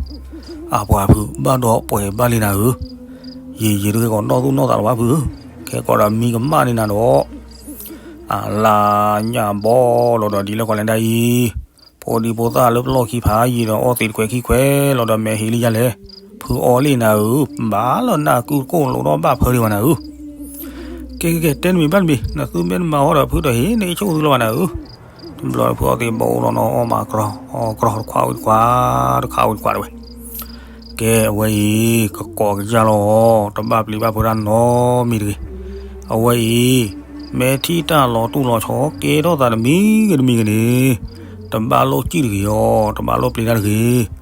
အပှၤဖုဘၣ်ဒီးပှဲၤဘၣ်လံနၤဧၢ, ယံာ်ယံာ်တဂ့ၤကီးနီၢ်သူၣ်နီၢ်သးလီၤဘၣ်ဖုဧၢ, ခဲကီးဒီးမံကမၣ်န့ၢ်နၤဒီး အလါညၣ်ဘီလီၤဒီးဒ်လဲၣ်ကီးလဲၣ်ဒၣ်အံၤ, ဖိဒံဖိသၣ်လၢပလီၢ်ခံဖးယံာ်ဒီးအီသံးတခွဲးခံခွဲးလီၤဒီး မဲာ်ဟ့ၣ်လံယၤလဲၣ်, ဖုအီလံနၤဧၢ, ဘၣ်လၢနၢ်ကုတကိၢ်လိာ်ဒီးဘၣ်ဖၢဒံးဘၣ်နၤဧၢ, ကဲကဲကဲ တဲနမံၤဘၣ်တမံၤ, နသုမ့ၢ်တမၤအီၤဒီးဖုတဟ့ၣ်န့ၢ်ဆိၣ်သုလၢၤဘၣ်နၤဧၢ, တဘျီဖုအီသံးဘၣ်အိၣ်လီၤနီၤ အီမးကြီ ကြီတခွးဝံၤတခွး တခွးဝံၤတခွးတဝဲ ကဲအဝဲအံၤ ကကိးကစၢ်လီၤ, တဘၣ်ပျံၤဘၣ်ဖုးတၢ်နီတမံၤတဂ့ၤ. အဝဲအံၤ မ့ၢ်ထံၣ်တၢ်လီၤတူၢ်လီၤဆီ ကဲထီၣ်သးတမံၤဂ့ၤတမံၤဂ့ၤန့ၣ် တဘၣ်လိၣ်စံၣ်တဂ့ၤအီၤ, တဘၣ်လိၣ်ပျံၤတၢ်တဂ့ၤ.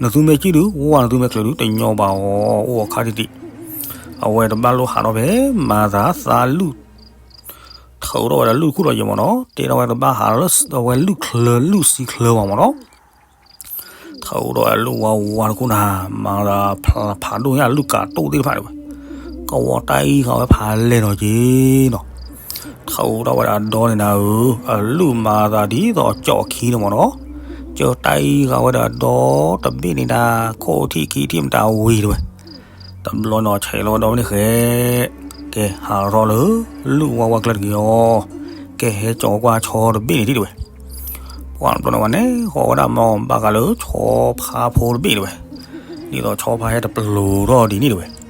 နသုမ့ၢ်စံၣ်ဒုး ဝါနသုမ့ၢ်ချုးဒုး တညီဘၣ်အီၤ, အိၣ်အခါတံၢ်တံၢ်. အဝဲတဘၣ်လိၣ်ဟးထီၣ်ဖဲ မၤသးသးလုၢ် ထုးထီၣ်ဝဲဒၣ်လုၢ်တခူၣ်လီၤယဲၢ်မ့ၢ်နီၤ, တဲထီၣ်ဝဲတဘၣ်ဟးလၢအဝဲလုၢ်ချၢလုၢ်ဆံချၢဘၣ်မ့ၢ်နီၤ. ထုးထီၣ်ဝဲလုၢ်ဝါဝါတခူၣ်နၤ, မၤသးဖးဒိၣ်ညါလုၢ်ကးတိၢ်သ့ၣ်တဖၣ်န့ၣ်ဝဲ, ကဝီၤတၢ်အံၤဃာ်ဝဲဖးလဲၢ်နီၤက့ၤနီၤ. ထုးထီၣ်ဝဲဒၣ်အဒီန့ၣ်နၤဧၢ, အလုၢ်မၤသးဒ်သိးကၠီၣ်ခံန့ၣ်မ့ၢ်နီၤ, ကၢတၢ်အံၤဃာ်ဝဲဒၣ်အဒီတဘ့ၣ်န့ၣ်နၤ, ခိၣ်ထံၣ်ခံထံၣ်မတၤဝံၤတဝဲ တဘျီန့ၣ် ဆဲးလီၤဝဲဒီဖဲန့ၣ်ဃဲ, ကဲဟးထီၣ်လၢ လုၢ်ဝါဝါကျဲတဂ့ၤအီၤ, ကဲဟဲကၠီၤကွၢ်ဆီတဘ့ၣ်န့ၣ်ဒံးတဝဲ. ပှၤတဘျီန့ၣ်ဝဲန့ၣ် ဃီဝဲဒၣ်မ့ၢ်ဘၣ်ဃးလၢဆီဖါဖိတဘ့ၣ်တဝဲ, ဒ်သိးဆီဖါဟဲတပျိၤထီၣ်ဒ်န့ၣ်တဝဲ.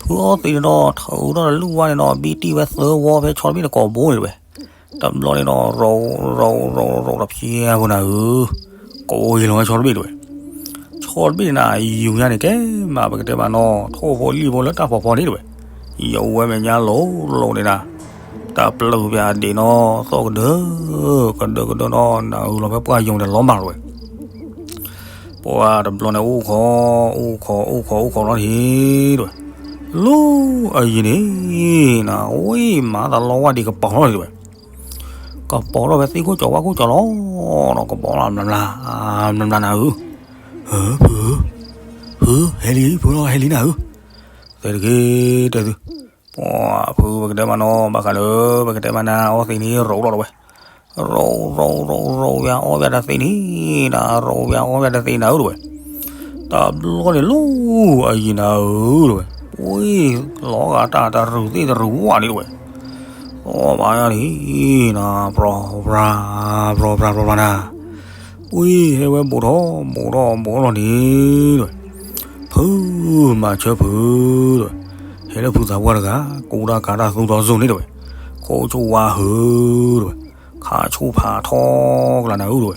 ဖုအီသံးန့ၣ်ဒီး ထုးထီၣ်တလုၢ်ဝါန့ၣ်ဒီး ဘံတံၢ်ဝဲသၢဝီဖဲဆီတဘ့ၣ်န့ၣ်ကိာ်ဘိန့ၣ်တဝဲ. တဘျီန့ၣ်ဒီး ရိးရိးရိးရိးတဖျဲဖိနၤဧၢ, ကိးဂ့ၤလီၤဝဲဆီတဘ့ၣ်တဝဲ. ဆီတဘ့ၣ်န့ၣ်နၤ ယူၤညါန့ၣ် ကဲမးပကတဲမးနီၤ ထိၣ်ဖိလံၣ်ဖိလၢတၢ်ဖီဖီန့ၣ်တဝဲ, ယဝဲမဲာ်ညါလိၤလိၤန့ၣ်နၤ, တၢ်ပျုၢ်ပၠးဒ့ၣ်နီၤ သီၣ်ကဒၢ, ကဒၢကဒၢနီၤ နၤဧၢလီၤဖဲပှၢ်ယိၤန့ၣ်လီၤမၢ်တဝဲ. ပှၤတဘျီန့ၣ်အိၣ်ခိး, အိၣ်ခိး, အိၣ်ခိး, အိၣ်ခိးလီၤန့ၣ်တဝဲ. လီၤအယံၤန့ၣ်နၤ, ဝံၤမၤသးလီၤဝါဒံးကပီၤထီၣ်န့ၣ်တဝဲ. ကပီၤထီၣ်ဖဲသ့ၣ်ခိၣ်ကၠီၤဝၣ်ခိၣ်ကၠီၤလီၤ, ကပီၤလီၤမျးမျး, မျးမျးနၤဧၢ. ဖု, ဖု, ဟဲလံ, ဖုလီၤဟဲလံနၤဧၢ. သဲတဂ့ၤတဲသု, ပှၤဖုပကတဲမးနီၤ ဘၣ်ဃးလၢ ပကတဲမးနၤ အီသံးန့ၣ် ရိးလီၤတဝဲ. ရိး, ရိး, ရိး, ရိးဝဲအီဝဲတသ့န့ၣ်နၤ, ရိးဝဲအီဝဲတသ့နၤဧၢတဝဲ. တဘျီန့ၣ်လီၤအယံၤနၤဧၢတဝဲ, ဝံၤလီၤဂာ်တၢ်တရူးသ့ၣ်တရူးဝၣ်န့ၣ်တဝဲ. အီဘၣ်ယၤန့ၣ်နၤ, ပြီၤပြၤ, ပြီၤပြၤ, ပြီၤပြၤနၤ, ဝံၤဟဲဝဲဘူးထီၣ်ဘူးထီၣ်ဘူးထီၣ်န့ၣ်တဝဲ. ဖုမၤဆၢဖုတဝဲ, ဟဲလၢဖုသးပှၢ်တဂၤ ကူတၢ်ကၤတၢ်သူၣ်ဒီးစိၤန့ၣ်တဝဲ, ခိၣ်ဆူၣ်ဝါဟုတဝဲ, ခးဆူၣ်ဖးထီကလၤနၤဧၢတဝဲ.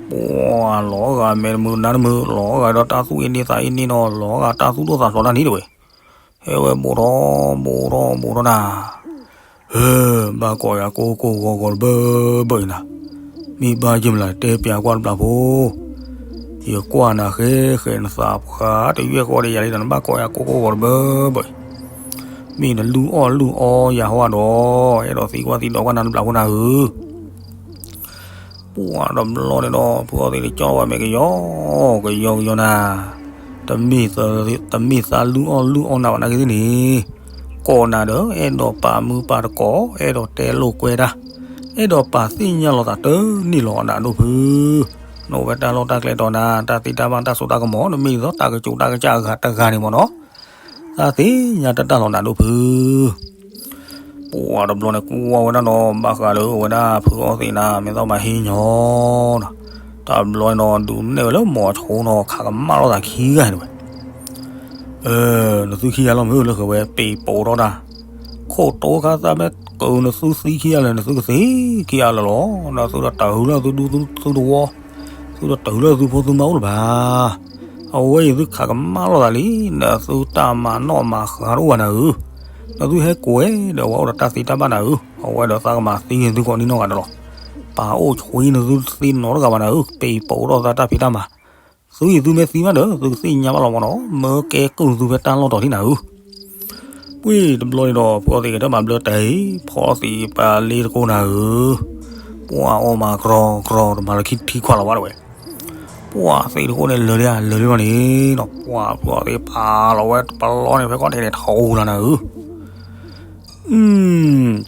ပှၤလီၤဂာ်မဲာ်တမုာ်နါတမုာ်, လီၤဂာ်ဒီးတၢ်သူၣ်အ့န့သးအ့န့နီၤ, လီၤဂာ်တၢ်သူၣ်ဒိၣ်သးဖျိးတၢ်န့ၣ်တဝဲ. ဟဲဝဲဘူးထီၣ်ဘူးထီၣ်ဘူးထီၣ်နၤ, ဟၢ, ဘၣ်ကိးယၤကိၢ်ကိၢ်ဂီၤဂီၤတဘၢဘၢအံၤနၤ, မ့ၢ်ဘၣ်ယမလၢတဲပျးကွၢ်တဘျီဖိ, ယကွၢ်နၤဃဲဃဲနသးဖှါတယွဲၢ်ဃီဒီးယၤလံဒီး နဘၣ်ကိးယၤကိၢ်ကိၢ်ဂီၤတဘၢဘၢအံၤ, မ့ၢ်နလုၢ်အီၣ်လုၢ်အီယၤဟီဒီး အဲၣ်ဒိးသံကွၢ်သံဒိးကွၢ်နၤတဘျီဖိနၤဧၢ. ပှၤတဘျီန့ၣ်ဒီး ဖုအီသံးန့ၣ် ကၠီဝဲမဲာ်ကယီကယီကယီနၤ, တမ့ၢ်သးလုၢ်အီၣ်လုၢ်အီနၤဘၣ်နာ်က့သ့ၣ်န့ၣ်, ကိးနၤဒီး အဲၣ်ဒိးပာ်မုာ်ပာ်သကိး, အဲၣ်ဒိးတဲလိာ်ကွဲတၢ်, အဲၣ်ဒိးပာ်သ့ၣ်ညါလိာ်သးတန့ၢ်လီၤနၤဒိၣ်ဖု, နအိၣ်ဝဲတၢ်လီၢ်တၢ်ကျဲတီၤနၤ, တၢ်သံတၢ်ဘၣ်တၢ်စိတၢ်ကမီၤ နမ့ၢ်ဒ်သိးတၢ်ကစူးတၢ်ကစၢ်အဂၤတဂၤန့ၣ်မ့ၢ်နီၤ, တၢ်သ့ၣ်ညါတၢ်တၢ်လီၤနၤဒိၣ်ဖု. ပှၤတဘျီန့ၣ် ကွၢ်ဝဲဒၣ်နီၤ ဘၣ်ဃးလၢအဝဲဒၣ်ဖုအီသံးနၤ မ့ၢ်သီမၤဟံးညီနီၤ, တဘျီန့ၣ်နီၤ ဒုးနဲၣ်ဝဲလၢမိၤဆိနီၤ ခးကမၣ်လိာ်သးခံဂၤန့ၣ်ဝဲ, နသုခံဂၤလီၤမ့ၢ်လၢဃဲၤဝဲ ပ့ၤပိာ်ထီၣ်တၢ်, ခိၣ်တိခါသၣ်မ့ၢ်ကနသုသံခံဂၤလၢာ် နသုကသံခံဂၤလၢာ်လီၤ, နသုတတၢ်ဟုလၢသုဒူသုသဝီ, သုတတၢ်ဟုလၢသုဖိသုမါအိၣ်လၢၤဘၣ်. အဝဲအံၤသုခးကမၣ်လိာ်သးလံ, နသုတၢ်မၤနီၣ်မၤဃါတအိၣ်ဘၣ်နၤဧၢ, နသုဟဲကွဲးဒီးဝဲအိၣ်ဒီးတၢ်သံတၢ်ဘၣ်နၤဧၢ, အဝဲဒီးသးကမၤသံသုကိးနံၤနီၢ်ဂၤဒီးလီၤ, ပာ်အိၣ်ဆှံနသုတသ့နီတဂၤဘၣ်နၤဧၢ, ပ့ၤပိာ်ထီၣ်သးတၢ်ဖံးတၢ်မၤ, သုအံၤသုမ့ၢ်သံမးဒီး သုကသ့ၣ်ညါဘၣ်လီၤမ့ၢ်နီၤ, မၢကဲကုၢ်နသုဖဲတၢ်လီၢ်တီၤထံနၤဧၢ. ပှၤတဘျီန့ၣ်ဒီး ဖုအီသံးကတၢၢ်မၤဘျၢတၢ်အံၤ ဖီသံးပာ်လ့တကိးနၤဧၢ, ပှၤအီၣ်မၤကြီကြီတမၤလၢခံထံခွါလီၤဘၣ်တဝဲ, ပှၤသံးတကိးန့ၣ်လၢာ်လံဧါ လၢာ်လံဘၣ်န့ၣ်ဒီး ပှၤဖုအီသံးပာ်လီၤဝဲတပလီန့ၣ် ဖဲကီၢ်ထဲန့ၣ် ထီၣ်အူလၢနၤဧၢ.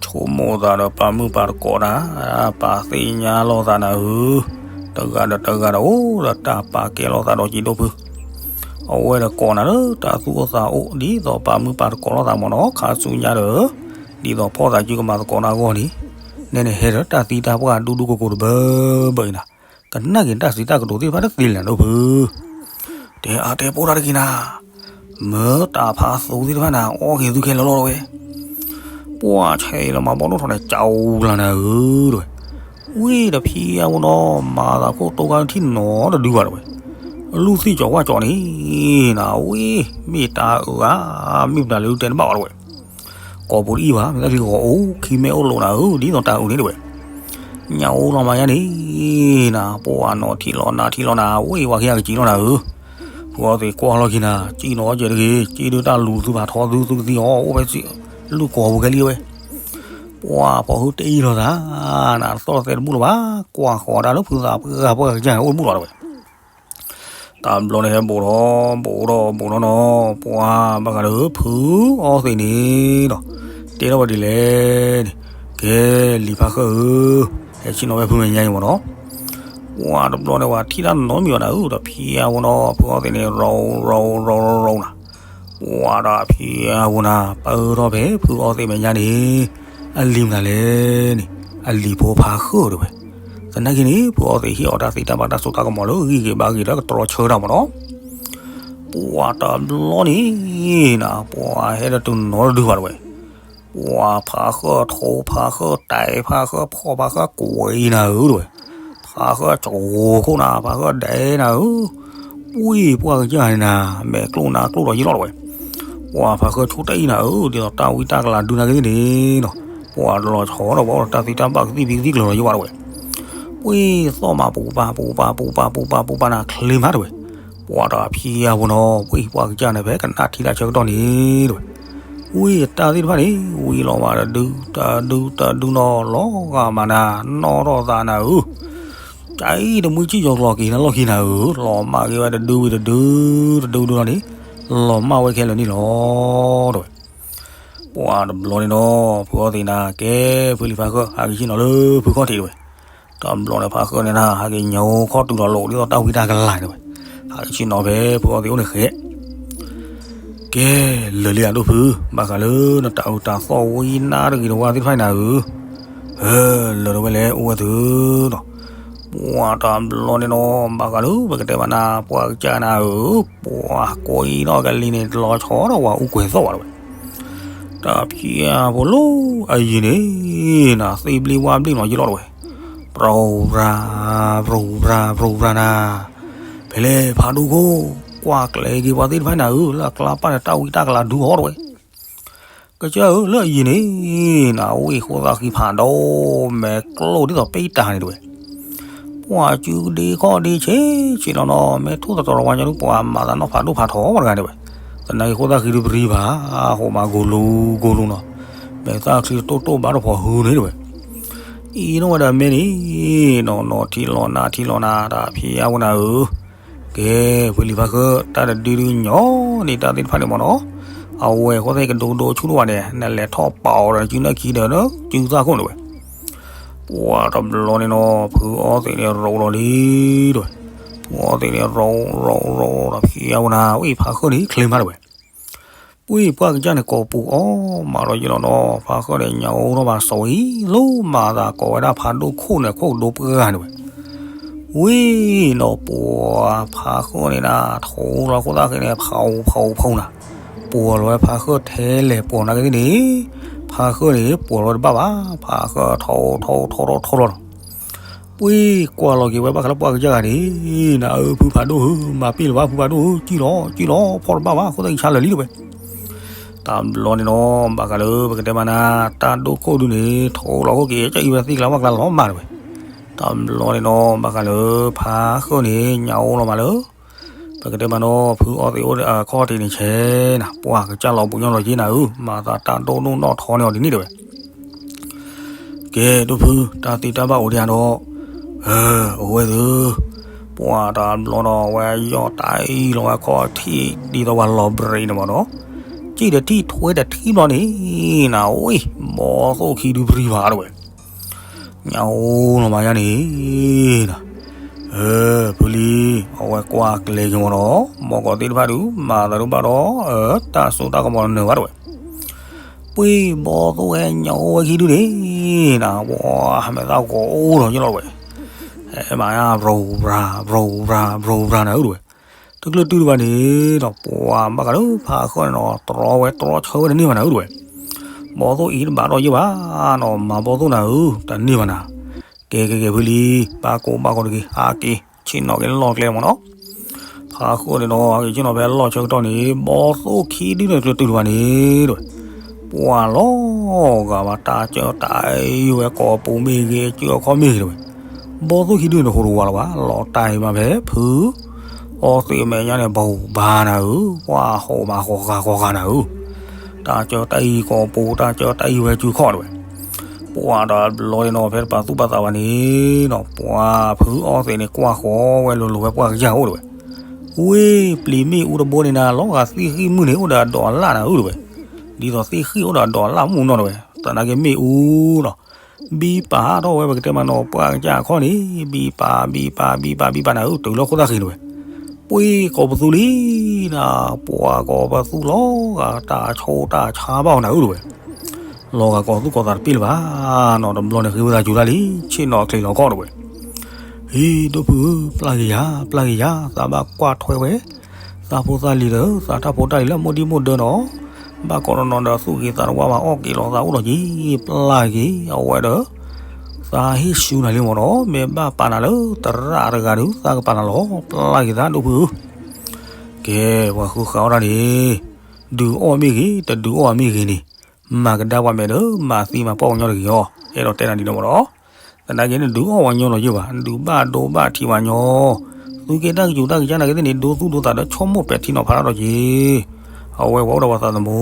ဆိကမိၣ်သးဒီးပာ်မုာ်ပာ်သကိးနၤ, ပာ်သ့ၣ်ညါလိာ်သးနၤဧၢ, တဂၤဒီးတဂၤဒီးအိၣ်ဒီးတၢ်ပာ်ကဲလိာ်သးဒီးက့ဒိၣ်ဖု, အဝဲဒီးကိးနၤလၢတၢ်သူၣ်အိၣ်သးအိၣ် ဒ်သိးပာ်မုာ်ပာ်သကိးလိာ်သးမ့ၢ်နီၤ, ခါဆူညါဒီး ဒ်သိးဖီၣ်သးစုကမၤသကိးနၤအဂီၢ်န့ၣ်, နဲန့ၣ်ဟဲဒီးတၢ်သံတၢ်ပှၢ်ဒူဒူကိကိၤတဘၢဘၢအံၤနၤ, ကနၣ်က့ၤတၢ်စံးတၢ်ကတိၤသ့ၣ်တဖၣ်တသ့လၢၤနၤဒိၣ်ဖု. တဲအါတဲပိာ်တၢ်တက့ၤနၤ, မၢတၢ်ဖးသူသ့ၣ်တဖၣ်နၤ အီၣ်က့ၤသုခဲလၢာ်လီၤတဝဲ, ပှၤဆဲးလီၤမၤဘီၣ်ဒိၣ်ထီၣ်န့ၣ် ကၠီလၢနၤဧၢတဝဲ, ဝံၤတဖံးအါဝဲနီၤ မၤသးခိၣ်တိခါထံၣ်နီတဒုဘၣ်တဝဲ, လူၢ်သံၣ်ကၠီၤဝၣ်ကၠီၤန့ၣ်နၤ, ဝံၤမ့ၢ်တၢ်အၢဧါ, မ့ၢ်ပတၢ်လၢတဲတဘၣ်ဘၣ်တဝဲ, ပ ကီၢ်ပူၤတအံၤဘၣ် မ့ၢ်သးလံကီၢ်အိၣ် ခံမ့ၢ်အိၣ်လိာ်နၤဧၢ ဒ်သိးတၢ်အုၣ်န့ၣ်တဝဲ. ညၣ်အိၣ်လီၤမးယါန့ၣ် နၤ ပှၤနီၤထံၣ်လီၤနၤထံၣ်လီၤနၤ ဝ့ၢ်ဝါခံဂၤကစံးလီၤနၤဧၢ. ဖုအီသံးကွၢ်လီၤခံနၤ ကံၣ်နီၤကဲတဂ့ၤ ကံၣ်ဒုတၢ်လူၤသုဖးထီသုသုကသံအီၤ အိၣ်ဖဲလၢကီၢ်ပူၤခဲလံဝဲ. ပှၤဖီၣ်ဟုတအံၤလီၤသး နၤသီၣ်သဲတဘူၣ်လၢၤဘၣ် ကွၢ်ဃီၤဒၣ်လၢဖုသးပှၢ်ပှၢ်ကစၢ်န့ၣ် အိၣ်တဘူၣ်လီၤတဝဲ. တဘျီန့ၣ်ဟဲဘူးထီၣ်ဘူးထီၣ်ဘူးထီၣ်နီၤ ပှၤဘၣ်ဃးလၢဖုအီသံးန့ၣ်ဒီး တဲထီၣ်ဝဲဒ်လဲၣ်န့ၣ်, ကဲလံာ်ဖးဃၢ်ဧၢ, ဟဲဆ့ၣ်နီၤဝဲဖုမဲာ်ညါအံၤမ့ၢ်နီၤ, ပှၤတဘျီန့ၣ် ပှၤထံၣ်တၢ်နီတမံၤဘၣ်နၤဧၢ, ဒီးဖံအဝဲနီၤ ဖုအီသံးန့ၣ် ရီၤရီၤရီၤရီၤနၤ, ပှၤဒီးဖံအဝဲနၤ ပၢၢ်ထီၣ်ဖဲဖုအီသံးမဲာ်ညါန့ၣ် အလံၤမနုၤလဲၣ်န့ၣ် အလံၤဖိဖးဃၢ်တဝဲ. သနာ်က့န့ၣ် ဖုအီသံးဟ့ၣ်အီၤတၢ်သ့တၢ်ဘၣ်တၢ်စိတၢ်ကမီၤလၢဂံၢ်ဂ့ၤဘါဂ့ၤဒီးကတြီဆၢတၢ်မ့ၢ်နီၤ, ပှၤတဘျီန့ၣ်နၤ ပှၤဟဲဒီးတုၤနီတဒုဘၣ်တဝဲ, ပှၤဖးဃၢ်ထိဖးဃၢ်တဲဖးဃၢ်ဖီၣ်ဖးဃၢ်ကွံာ်နၤဧၢတဝဲ, ဖးဃၢ်ကဝီၤခိၣ်နၤ ဖးဃၢ်ဒဲနၤဧၢ, ဝံၢ်ပှၢ်ကစၢ်န့ၣ်နၤ မဲာ်ကျိၣ်နါကျိၣ်ဒီးယံလီၤတဝဲ, ပှၤဖးဃၢ်ဆိတအံၣ်နၤဧၢ, ဒ်သိးတၢ်ဝံတၢ်ကလၤဒုနာ်က့သ့ၣ်န့ၣ်နီၤ, ပှၤလီၤဆီဒီးပှၤအိၣ်ဒီးတၢ်သ့တၢ်ဘၣ်ကသံၣ်ဖံးကသံၣ်ကျၢၤဒီးယံဝဲတဝဲ, ဝံၢ်သီၣ်မးပူၤပာ်ပူၤပာ်ပူၤပာ်ပူၤပာ်ပူၤပာ်နၤချ့မးတဝဲ, ပှၤဒီးဖံအဝဲနီၤ ဝံၢ်ပှၢ်ကစၢ်န့ၣ် ဖဲကနၣ်ထံတၢ်ဆၢကတီၢ်န့ၣ်တဝဲ ဝံၢ်တၢ်သ့ၣ်တဖၣ်န့ၣ် ဝံၤလီၤမးတဒု တဒု တဒုနီၤ လီၤဂာ်မးနၤ နီၣ်ထီၣ်သးနၤဧၢ, ကအံၤတမှံၤကံၣ်ယီၤကျီၤက့ၤနၤလီၢ်ခံနၤဧၢ, လီၤမၢ်က့ၤဝဲတဒုဝံၤတဒု တဒုဒုနီၤန့ၣ် လီၤမၢ်ဝဲခဲလၢာ်န့ၣ်လီၤတဝဲ. ပှၤတဘျီန့ၣ်နီၤ ဖုအီသံးနၤ ကဲဖုလံၤဖးဃၢ် ဟးက့ၤဆ့ၣ်နီၤလၢဖုခီၣ်ထံးတဝဲ, တဘျီန့ၣ်ဖးဃၢ်န့ၣ်နၤ ဟးက့ၤညိခီၣ်တုၤလီၤလိာ် ဒ်သိးတၢ်ဝံတၢ်ကလၤတဝဲ, ဟးက့ၤဆ့ၣ်နီၤဖဲဖုအီသံးအိၣ်န့ၣ်ဃဲ ကဲလၢာ်လံအဒိၣ်ဖု, ဘၣ်ဃးလၢနတၢ်အုးတၢ်သီၣ်ဝံနါတဂ့ၤတဝါသ့ၣ်တဖၣ်နၤဧၢ, လၢာ်တဝဲလဲၣ်အိၣ်ဝဲသုနီၤ, ပှၤတဘျီန့ၣ်နီၤ ဘၣ်ဃးလၢပကတဲဘၣ်နၤ ပှၤကစၢ်နၤဧၢ, ပှၤကိးအံၤနီၣ်ကလံၤန့ၣ် တလီၤဆီဒီးပှၤအူကွဲၤသီၣ်ဘၣ်တဝဲ တၢ်ဖံးအဖိလီၤအယံၤန့ၣ် နၤသ့ဘျ့ဝါဘျ့နီၤယံလီၤတဝဲ, ပြိၤပြၤ ပြိၤပြၤ ပြိၤပြၤနၤ, ဖဲလဲၣ်ဖးဒိၣ်ခိၣ် ကွၢ်ကျဲၤက့ၤပှၤသ့ၣ်တဖၣ်နၤဧၢ လၢအကျါပၢ်န့ၣ် တၢ်ဝံတၢ်ကလၤဒုဟီတဝဲ, ကစၢ်ဧၢ လၢအယံၤန့ၣ် နၤဝံၢ်ဃိသၣ်ဃံဖးဒိၣ် မဲာ်ကျိၣ်ဒ်သိးပ့တၢ်န့ၣ်တဝဲ, ပှၤစုဒ့ခီၣ်ဒ့ဆ့းဆ့းနီၤနီၤ မ့ၢ်ထိၣ်သတြီၤဝါညီဒု ပှၤမၤသးနီၣ်ဖးဒိၣ်ဖးထီဝဲတဂၤန့ၣ်ဝဲ, သနာ်က့ဃိသၣ်ဃံဒုပရံဘၣ် ဟိးမးဂိၤလူၤဂိၤလူၤနီၤ, မဲာ်သၣ်ချံတတိၢ်တိၢ်ဘၣ်တဖီၣ်ဟုန့ၣ်တဝဲ, အံၤနီၣ်ဝဲဒၣ်မ့ၢ်န့ၣ် နီၢ်နီၢ်ထံလီၤနၤထံလီၤနၤ တၢ်ဖံးအဝဲနၤဧၢ, ကဲ ဖုလံၤဖးဃၢ် တၢ်တဒုဒုညီန့ၣ် တၢ်သ့ၣ်တဖၣ်န့ၣ်မ့ၢ်နီၤ, အဝဲဃိသၣ်ကဒိကဒိဆူၣ်တဝဲန့ၣ် နလဲၤထီၣ်ပာ်အီၤဒီးစုနၢ်ခံဒီးစုသၣ်ခိၣ်န့ၣ်ဝဲ, ပှၤတဘျီန့ၣ်နီၤ ဖုအီသံးန့ၣ်ရိးလီၤလံတဝဲ, ဖုအီသံးန့ၣ်ရိးရိးရိး ဒီးဖံးအဝဲနၤ ဝံၢ်ဖးဃၢ်န့ၣ်ချ့မးတဝဲ ပှၤပှၢ်ကစၢ်န့ၣ် ကိးပူၤအီၣ်မးဒီးယလီၤနီၤ ဖးဃၢ်န့ၣ် ညၣ်အိၣ်ထီၣ်ဘၣ်စီၤအံၤ လီၤမၢ်သးကိးဝဲဒၣ်ဖးဒိၣ်ခိၣ်န့ၣ် ခိၣ်ကဒိပှၢ်န့ၣ်ဝဲ, ဝံၤနီၤ ပှၤဖးဃၢ်န့ၣ်နၤ ထိလီၤခိၣ်သၣ်ဃံန့ၣ် ဖးအူဖးအူဖးအူနၤ, ပှီၤလီၤဝဲဖးဃၢ်ထဲလဲၣ် ပှီၤနာ်က့သ့ၣ်န့ၣ် ဖးဃၢ်န့ၣ် ပှီၤလီၤဝဲတဘၣ်ဘၣ် ဖးဃၢ်ထိထိထိထိထိလီၤနီၤ ပှၤကွၢ်လီၤက့ၤဝဲဘၣ်ဃးလၢပှၢ်ကစၢ်ဂၤန့ၣ် နၤဧၢ ဖုဖးဒိၣ်ဧၢ မၤပ့ၢ်လၢၤဘၣ် ဖုဖးဒိၣ်ဧၢ ကံၣ်လီၤ ကံၣ်လီၤ ဖီၣ်တဘၣ်ဘၣ် ခိၣ်သၣ်ကဆါလၢာ်လံတဝဲ, တဘျီန့ၣ်နီၤ ဘၣ်ဃးလၢပကတဲမးနၤ တၢ်ဒိၣ်ခိၣ်ဒုန့ၣ် ထိလီၤခိၣ်က့ၤ ကအံၤဝဲသ့ၣ်ကျါဘၣ်ကျါလီၤမၢ်တဝဲ, တဘျီန့ၣ်နီၤ ဘၣ်ဃးလၢဖးဃၢ်န့ၣ် ညၣ်အိၣ်လီၤမးလၢ ပကတဲမးနီၤ ဖုအီသံးအိၣ်ခီၣ်ထံးန့ၣ်ဆဲးနၤ ပှၤကစၢ်လီၤပူၤညီလီၤက့ၤနၤဧၢ မၤသးတၢ်ဒိၣ်ဒိၣ်နီၢ်ထီန့ၢ်အီၤဒ်န့ၣ်တဝဲ ကဲ ဒိၣ်ဖု တၢ်သ့တၢ်ဘၣ်အိၣ်ဒံးဧါဒီး, အဝဲသ့ၣ်, ပှၤတဘျီနီၤ အဝဲယီၢ်တၢ်အံၣ်လီၤဝဲခီၣ်ထံး ဒ်သိးပှၤလီၤဘြ့းန့ၣ်မ့ၢ်နီၤ, စံၣ်တထံၣ်ထွဲတထံၣ်ဘျီန့ၣ် နၤဝံၣ် ဘီသိၣ်ခံဒုပရံဘၣ်တဝဲ, ညၣ်အိၣ်လီၤမးယါန့ၣ် ဖုလံၤ အဝဲကွၢ်ကျဲၤက့ၤမ့ၢ်နီၤ မီၢ်ကီးသ့ၣ်တဖၣ်ဒုး မၤသးဒိၣ်ဘၣ်ဒီး တၢ်စိတၢ်ကမီၤနၢၤဘၣ်တဝဲ ပှ့ၤဘီသိၣ်ဟဲညၣ်အိၣ်ဝဲခံဒုန့ၣ် နၤ ပှၤဟဲမဲာ်သၣ်ဂီၤအိၣ်ဒီးယလီၤဝဲ, ဟဲမၤယါ ဘြိၤဘြၤ ဘြိၤဘြၤ ဘြိၤဘြၤနၤဧၢတဝဲ, တကျၢၢ်တုၤတဘၣ်န့ၣ်ဒီး ပှၤဘၣ်ဃးလၢဖးဃၢ်န့ၣ်နီၤ တြီဝဲတြီဆၢဝဲတန့ၢ်ဘၣ်နၤဧၢတဝဲ, ဘီသိၣ်အံၤတဘၣ်ဒီးယဘၣ်နီၤ မၤဘီသိၣ်နၤဧၢ တန့ၢ်ဘၣ်နၤ, ကဲကဲကဲဖုလံၤ ဘၣ်ကိးဘၣ်ကိးတဂ့ၤ ဟးက့ၤ ဆ့ၣ်နီၤက့ၤလီၢ်ကျဲမ့ၢ်နီၤ, ဖးဃၢ်န့ၣ်နီၤ ဟးက့ၤဆ့ၣ်နီၤဖဲလီၢ်ဆၢကတီၢ်န့ၣ် ဘီသိၣ်ခံဒုန့ၣ်တကျၢၢ်တုၤတဘၣ်န့ၣ်တဝဲ, ပှၤလီၤ အီၣ်ဂၤဘၣ် တၢ်ကၢတၢ်အံၤဝဲ ကိာ်ပူၤမ့ၢ်ဂ့ၤ ကၢအခီၣ်မ့ၢ်ဂ့ၤတဝဲ, ဘီၣ်သိၣ်ခံဒုန့ၣ် တဟူးတဝးလၢၤဘၣ်, လီၤတၢ်အံၤမးဖဲ ဖုအီသံးအမဲာ်ညါန့ၣ် ဘၣ်ဘၣ်နၤဧၢ, ပှၤဟီၣ်မးဃီၤဃာ်ဃီၤဃာ်နၤဧၢ, တၢ်ကၢတၢ်အံၤကိာ်ပူၤ တၢ်ကၢတၢ်အံၤဝဲကၢခီၣ်တဝဲ, ပှၤတဘျီန့ၣ်နီၤ ဖဲတပာ်သူၣ်ပာ်သးဘၣ်န့ၣ်နီၤ ပှၤဖုအီသံးန့ၣ် ကွၢ်ဃီၤဝဲလိၤလိၤဝဲပှၢ်ကစၢ်အိၣ်တဝဲ, ဝ့ၢ်ပျံၤမ့ၣ်အူတဘိန့ၣ်နၤ လီၤဂာ်သ့ၣ်ဃံၣ်မုၢ်န့ၣ် အိၣ်ဒီးအဒိးအလၣ်နၤဧၢတဝဲ, ဒ်သိးသ့ၣ်ဃံၣ်အိၣ်ဒီးအဒိးအလၣ်မုၢ်နီၤတဝဲ, သနာ်က့မ့ၣ်အူနီၤ ဘံပာ်ထီၣ်ဝဲ ပကတဲမးနီၤ ပှၢ်ကစၢ်အခီၣ်န့ၣ် ဘံပာ် ဘံပာ် ဘံပာ် ဘံပာ်နၤဧၢ တုၤလၢခိၣ်သၣ်ဃံၤတဝဲ, ပှ့ၤကိးပသူလံနၤ, ပှၤကိးပသူလီၤဂာ်တၢ်ဆိတၢ်ဆါဘၣ်အီၤနၤဧၢတဝဲ, လီၤဂာ်ကိးသူၣ်ကိးသးတပ့ၢ်လၢၤဘၣ်နီၤ, တဘျီန့ၣ်ဃ့ဝဲသးစူၤတၢ်လံ, ဆ့ၣ်နီၤချ့လီၤခီၣ်တဝဲ, ဟ့ၣ်ဒိၣ်ဖုဧၢ ပျၢ်က့ၤယၤ ပျၢ်က့ၤယၤ သးဘၣ်ကွၢ်ထွဲဝဲ သးဖိသးလံၤဒီး သးတၢ်ဖိတၢ်လံၤလၢမိၢ်ဒံၣ်မိၢ်ဒၢနီၤ, ဘၣ်ကိးနီၤနီၤဒီးသူၣ်ဂ့ၤသးတဝါဘၣ် အီၣ်က့ၤလီၤသးအိၣ်လီၤက့ၤ, ပျၢ်က့ၤအဝဲဒီး သးဟ့ၣ်ဆူနၤလံမ့ၢ်နီၤ, မ့ၢ်ဘၣ်ပာ်နၤလၢသရၣ်တဂၤဒီး သးကပာ်နၤလီၤ, ပျၢ်က့ၤသးဒိၣ်ဖုဧၢ, ကဲ ပှၤဃုဃာ်အီၣ်တၢ်န့ၣ် ဒုးအီၣ်မ့ၢ်ဂ့ၤ တဒုးအီၣ်မ့ၢ်ဂ့ၤန့ၣ် မၤကဒါပှၤမဲာ်ဒီး မၤသံမၤပှၢ်ပှၤညီတဂ့ၤအီၤ, အဲၣ်ဒိးတဲနၤဒ်န့ၣ်မ့ၢ်နီၤ, သနာ်က့န့ၣ် ဒုးအီၣ်ပှၤညီလီၤယ့ၢ်ဘၣ်, ဒုးဘၣ်ဒိဘၣ်ထံးပှၤညီ, သုကဲတၢ်ကစူၤတၢ်ကစၢ်နာ်က့သ့ၣ်န့ၣ် ဒိသူၣ်ဒိသးဒီး ဆိကမိၣ်ပဲာ်ထံနီၤဖးတၢ်ဒီးက့ၤ, အဝဲပှၤအိၣ်ဒီးပှၤသးသမူ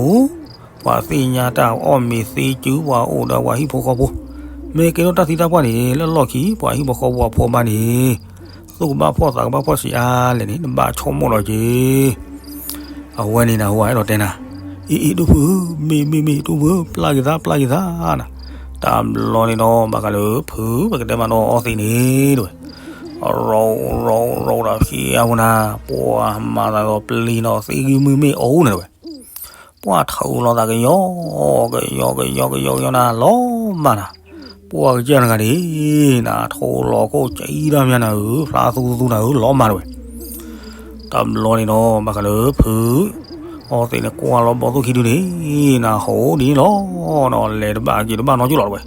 ပှၤသ့ၣ်ညါတၢ်အီၣ်မ့ၤသ့စု ပှၤအိၣ်ဒီးပှၤဟံၣ်ဖိဃီဖိ, မ့ၢ်ကဲထီၣ်တၢ်သံတၢ်ပှၢ်န့ၣ် လၢလီၢ်ခံ ပှၤဟံၣ်ဖိဃီဖိအဖိမါန့ၣ် သူၣ်ကဘၣ်ဖှီၣ်သးကဘၣ်ဖှီၣ်ဆံးအါလဲၣ်န့ၣ် နဘၣ်ဆိကမိၣ်လီၤက့ၤ, အဝဲန့ၣ်နဟူအဲၣ်ဒိးတဲနၤ, အံၤအံၤဒိၣ်ဖုဧၢ မ့ၢ်မ့ၢ်မ့ၢ်ဒိၣ်ဖုဧၢ ပျၢ်က့ၤသး ပျၢ်က့ၤသးနၤ, တဘျီန့ၣ်နီၤ ဘၣ်ဃးလၢဖု ပကတဲမးနီၤအီသံးန့ၣ်တဝဲ, ရီရီရီဒီးဖံအပူၤနၤ, ပှၤမၤသးဒီးပျံၤနီၤ သ့ၣ်ဂံၢ်မုၢ်မ့ၣ်အူန့ၣ်တဝဲ ပှၤထုးလီၤသးကယီ ကယီကယီကယီကယီနၤ လီၤမၢ်နၤ, ပှၤကစၢ်တဂၤန့ၣ် နထိးလီၤခိၣ်ကံတၢ်မးနၤဧၢ ဖျါသူသူနၤဧၢ လီၤမၢ်တဝဲ, တဘျီန့ၣ်နီၤ ဘၣ်ဃးလၢဖုအီသံးန့ၣ် ကွၢ်လီၤဘီၣ်သိၣ်ခံဒုန့ၣ် နဟူဒ်န့ၣ်လီၤနီၤ လဲၤတဘၣ်က့ၤတဘၣ်နီတကၠိၢ်လီၤတဝဲ,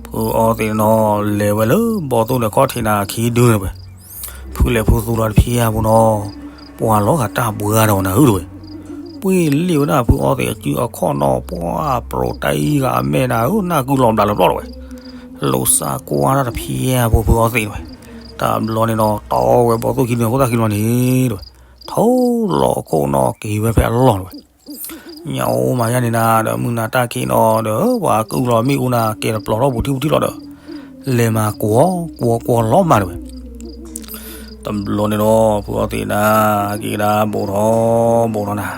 ဖုအီသံးန့ၣ်နီၤ လဲၤဝဲလၢဘီၣ်သိၣ်န့ၣ်ခီၣ်ထံးနၤခံဒုန့ၣ်ဝဲ ဖုလဲၤဖုသူလီၤတဖံအပူၤနီၤ, ပှၤလီၤဂာ်တၢ်ဘှါဒီးနၤဧၢတဝဲ, ပှ့ၤလ့ၣ်ဝဲဒၣ်ဖုအီသံးအစုအခီၣ်နီၤ ပှၤပြိးတၢ်အံၤဂၤအမဲာ်နၤဧၢ နၢ်ကုလီၤဘျးလၢပျီၢ်တဝဲ, လိာ်စးကွၢ်တၢ်တဖံအပူၤဖုအီသံးတဝဲ, တဘျီန့ၣ်နီၤ တီဝဲဘီၣ်သိၣ်ခံဒုန့ၣ် ခိၣ်သၣ်ခံလီၤန့ၣ်တဝဲ, ထိးလီၤခိၣ်နီၤက့ၤဝဲဖဲအလီၢ်တဝဲ ညၣ်အိၣ်မၤယါန့ၣ်နၤဒီး မုၢ်နၤတၢ်ခံးနီၤဒီး ပှၤကုၢ်လီၤမ့ၣ်အူနၤ ကဲတပျီၤထီၣ်ပူၤထံပူၤထံလီၤဒီး လဲၤမၤကွီၤကွီၤကွီၤလီၤမၢ်တဝဲ, တဘျီန့ၣ်ဒီး ဖုအီသံးနၤ က့ၤကဒါဘိးထီၣ်ဘိးထီၣ်နၤ,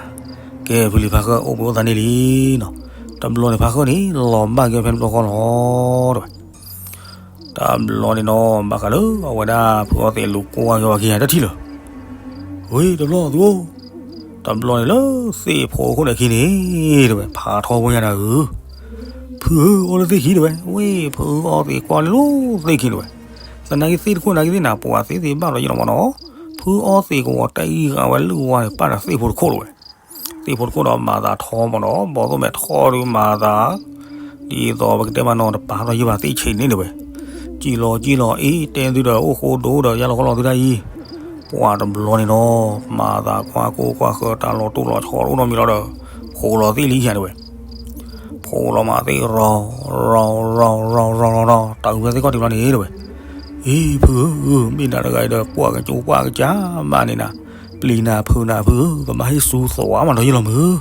ကဲဖုလံၤဖးဃၢၣ်အိၣ်ဘှံးအိၣ်သါန့ၣ်လံနီၤ, တဘျီန့ၣ်ဖးဃၢၣ်န့ၣ် လီၤဘၣ်က့ၤဖဲတဘျီဃီလီၤတဝဲ တဘျီန့ၣ်နီၤ ဘၣ်ဃးလၢအဝဲဒၣ်ဖုအီသံးလူၤကွၢ်က့ၤဝဲခံဂၤတထံၣ်လၢၤ, ဝ့ၢ်တဘျီအသုအိၣ်, တဘျီန့ၣ်လၢသ့ၣ်ဖိခိၣ်န့ၣ်ခံန့ၣ်တဝဲ ဖးထီဖိညါနၤဧၢ, ဖုဧၢ အိၣ်လၢသ့ၣ်ခံတဝဲ, ဝ့ၢ်ဖုအီသံးကွၢ်လၢလၢသ့ၣ်ခံတဝဲ, သနာ်က့သ့ၣ်တခိၣ်နာ်က့သ့ၣ်နၤ ပှၤသ့သ့ဘၣ်ဒီးယဲလီၤမၢ်နီၤ, ဖုအီသံးကဝီၤတၢ်အံၤဂၤဝဲလုၢ်ဝါန့ၣ် ပာ်ဒီးသ့ၣ်ဖိတခိၣ်တဝဲ သ့ၣ်ဖိတခိၣ်ဒီးမၤသးထီမၢ်နီၤ ဘီၣ်သိၣ်မဲာ်ထီဒုးမၤသး, ဒ်သိးပကတဲမးနီၤ တပာ်ထီၣ်ယဲဘၣ်သ့ၣ်ဆံးန့ၣ်တဝဲ, ကံၣ်လီၤကံၣ်လီၤအ့ၣ် တဲသုဒီးအိၣ်ဃိဒိၣ်ဒီးယါလီၤခီလီၤသုတၢ်အံၤ, ပှၤတဘျီန့ၣ်နီၤ မၤသးကွၢ်ကိၢ်ကွၢ်ဃၢၤ တၢ်လီၤတိၢ်လီၤဆီတအိၣ်နီတမံၤလီၤဒီး, ဖိးလီၤသ့ၣ်လံယါတဝဲ ဖိးလီၤမးသ့ၣ်ရီၤ, ရီၤ ရီၤ ရီၤ ရီၤ ရီၤ တၢ်အုးဝဲသ့ၣ်ခီၣ်ထံးဘျီန့ၣ်တဝဲ, အံၤဖုဧၢ မ့ၢ်နၤတဂၤအံၤဒီး ပှၤကစူၤပှၤကစၢ်မးန့ၣ်နၤ, ပျံၤနၤဖုးနၤဖုဧၢ ကဘၣ်ဟ့ၣ်ဆူသဝးမးဒီးယဲလီၤမုၢ်,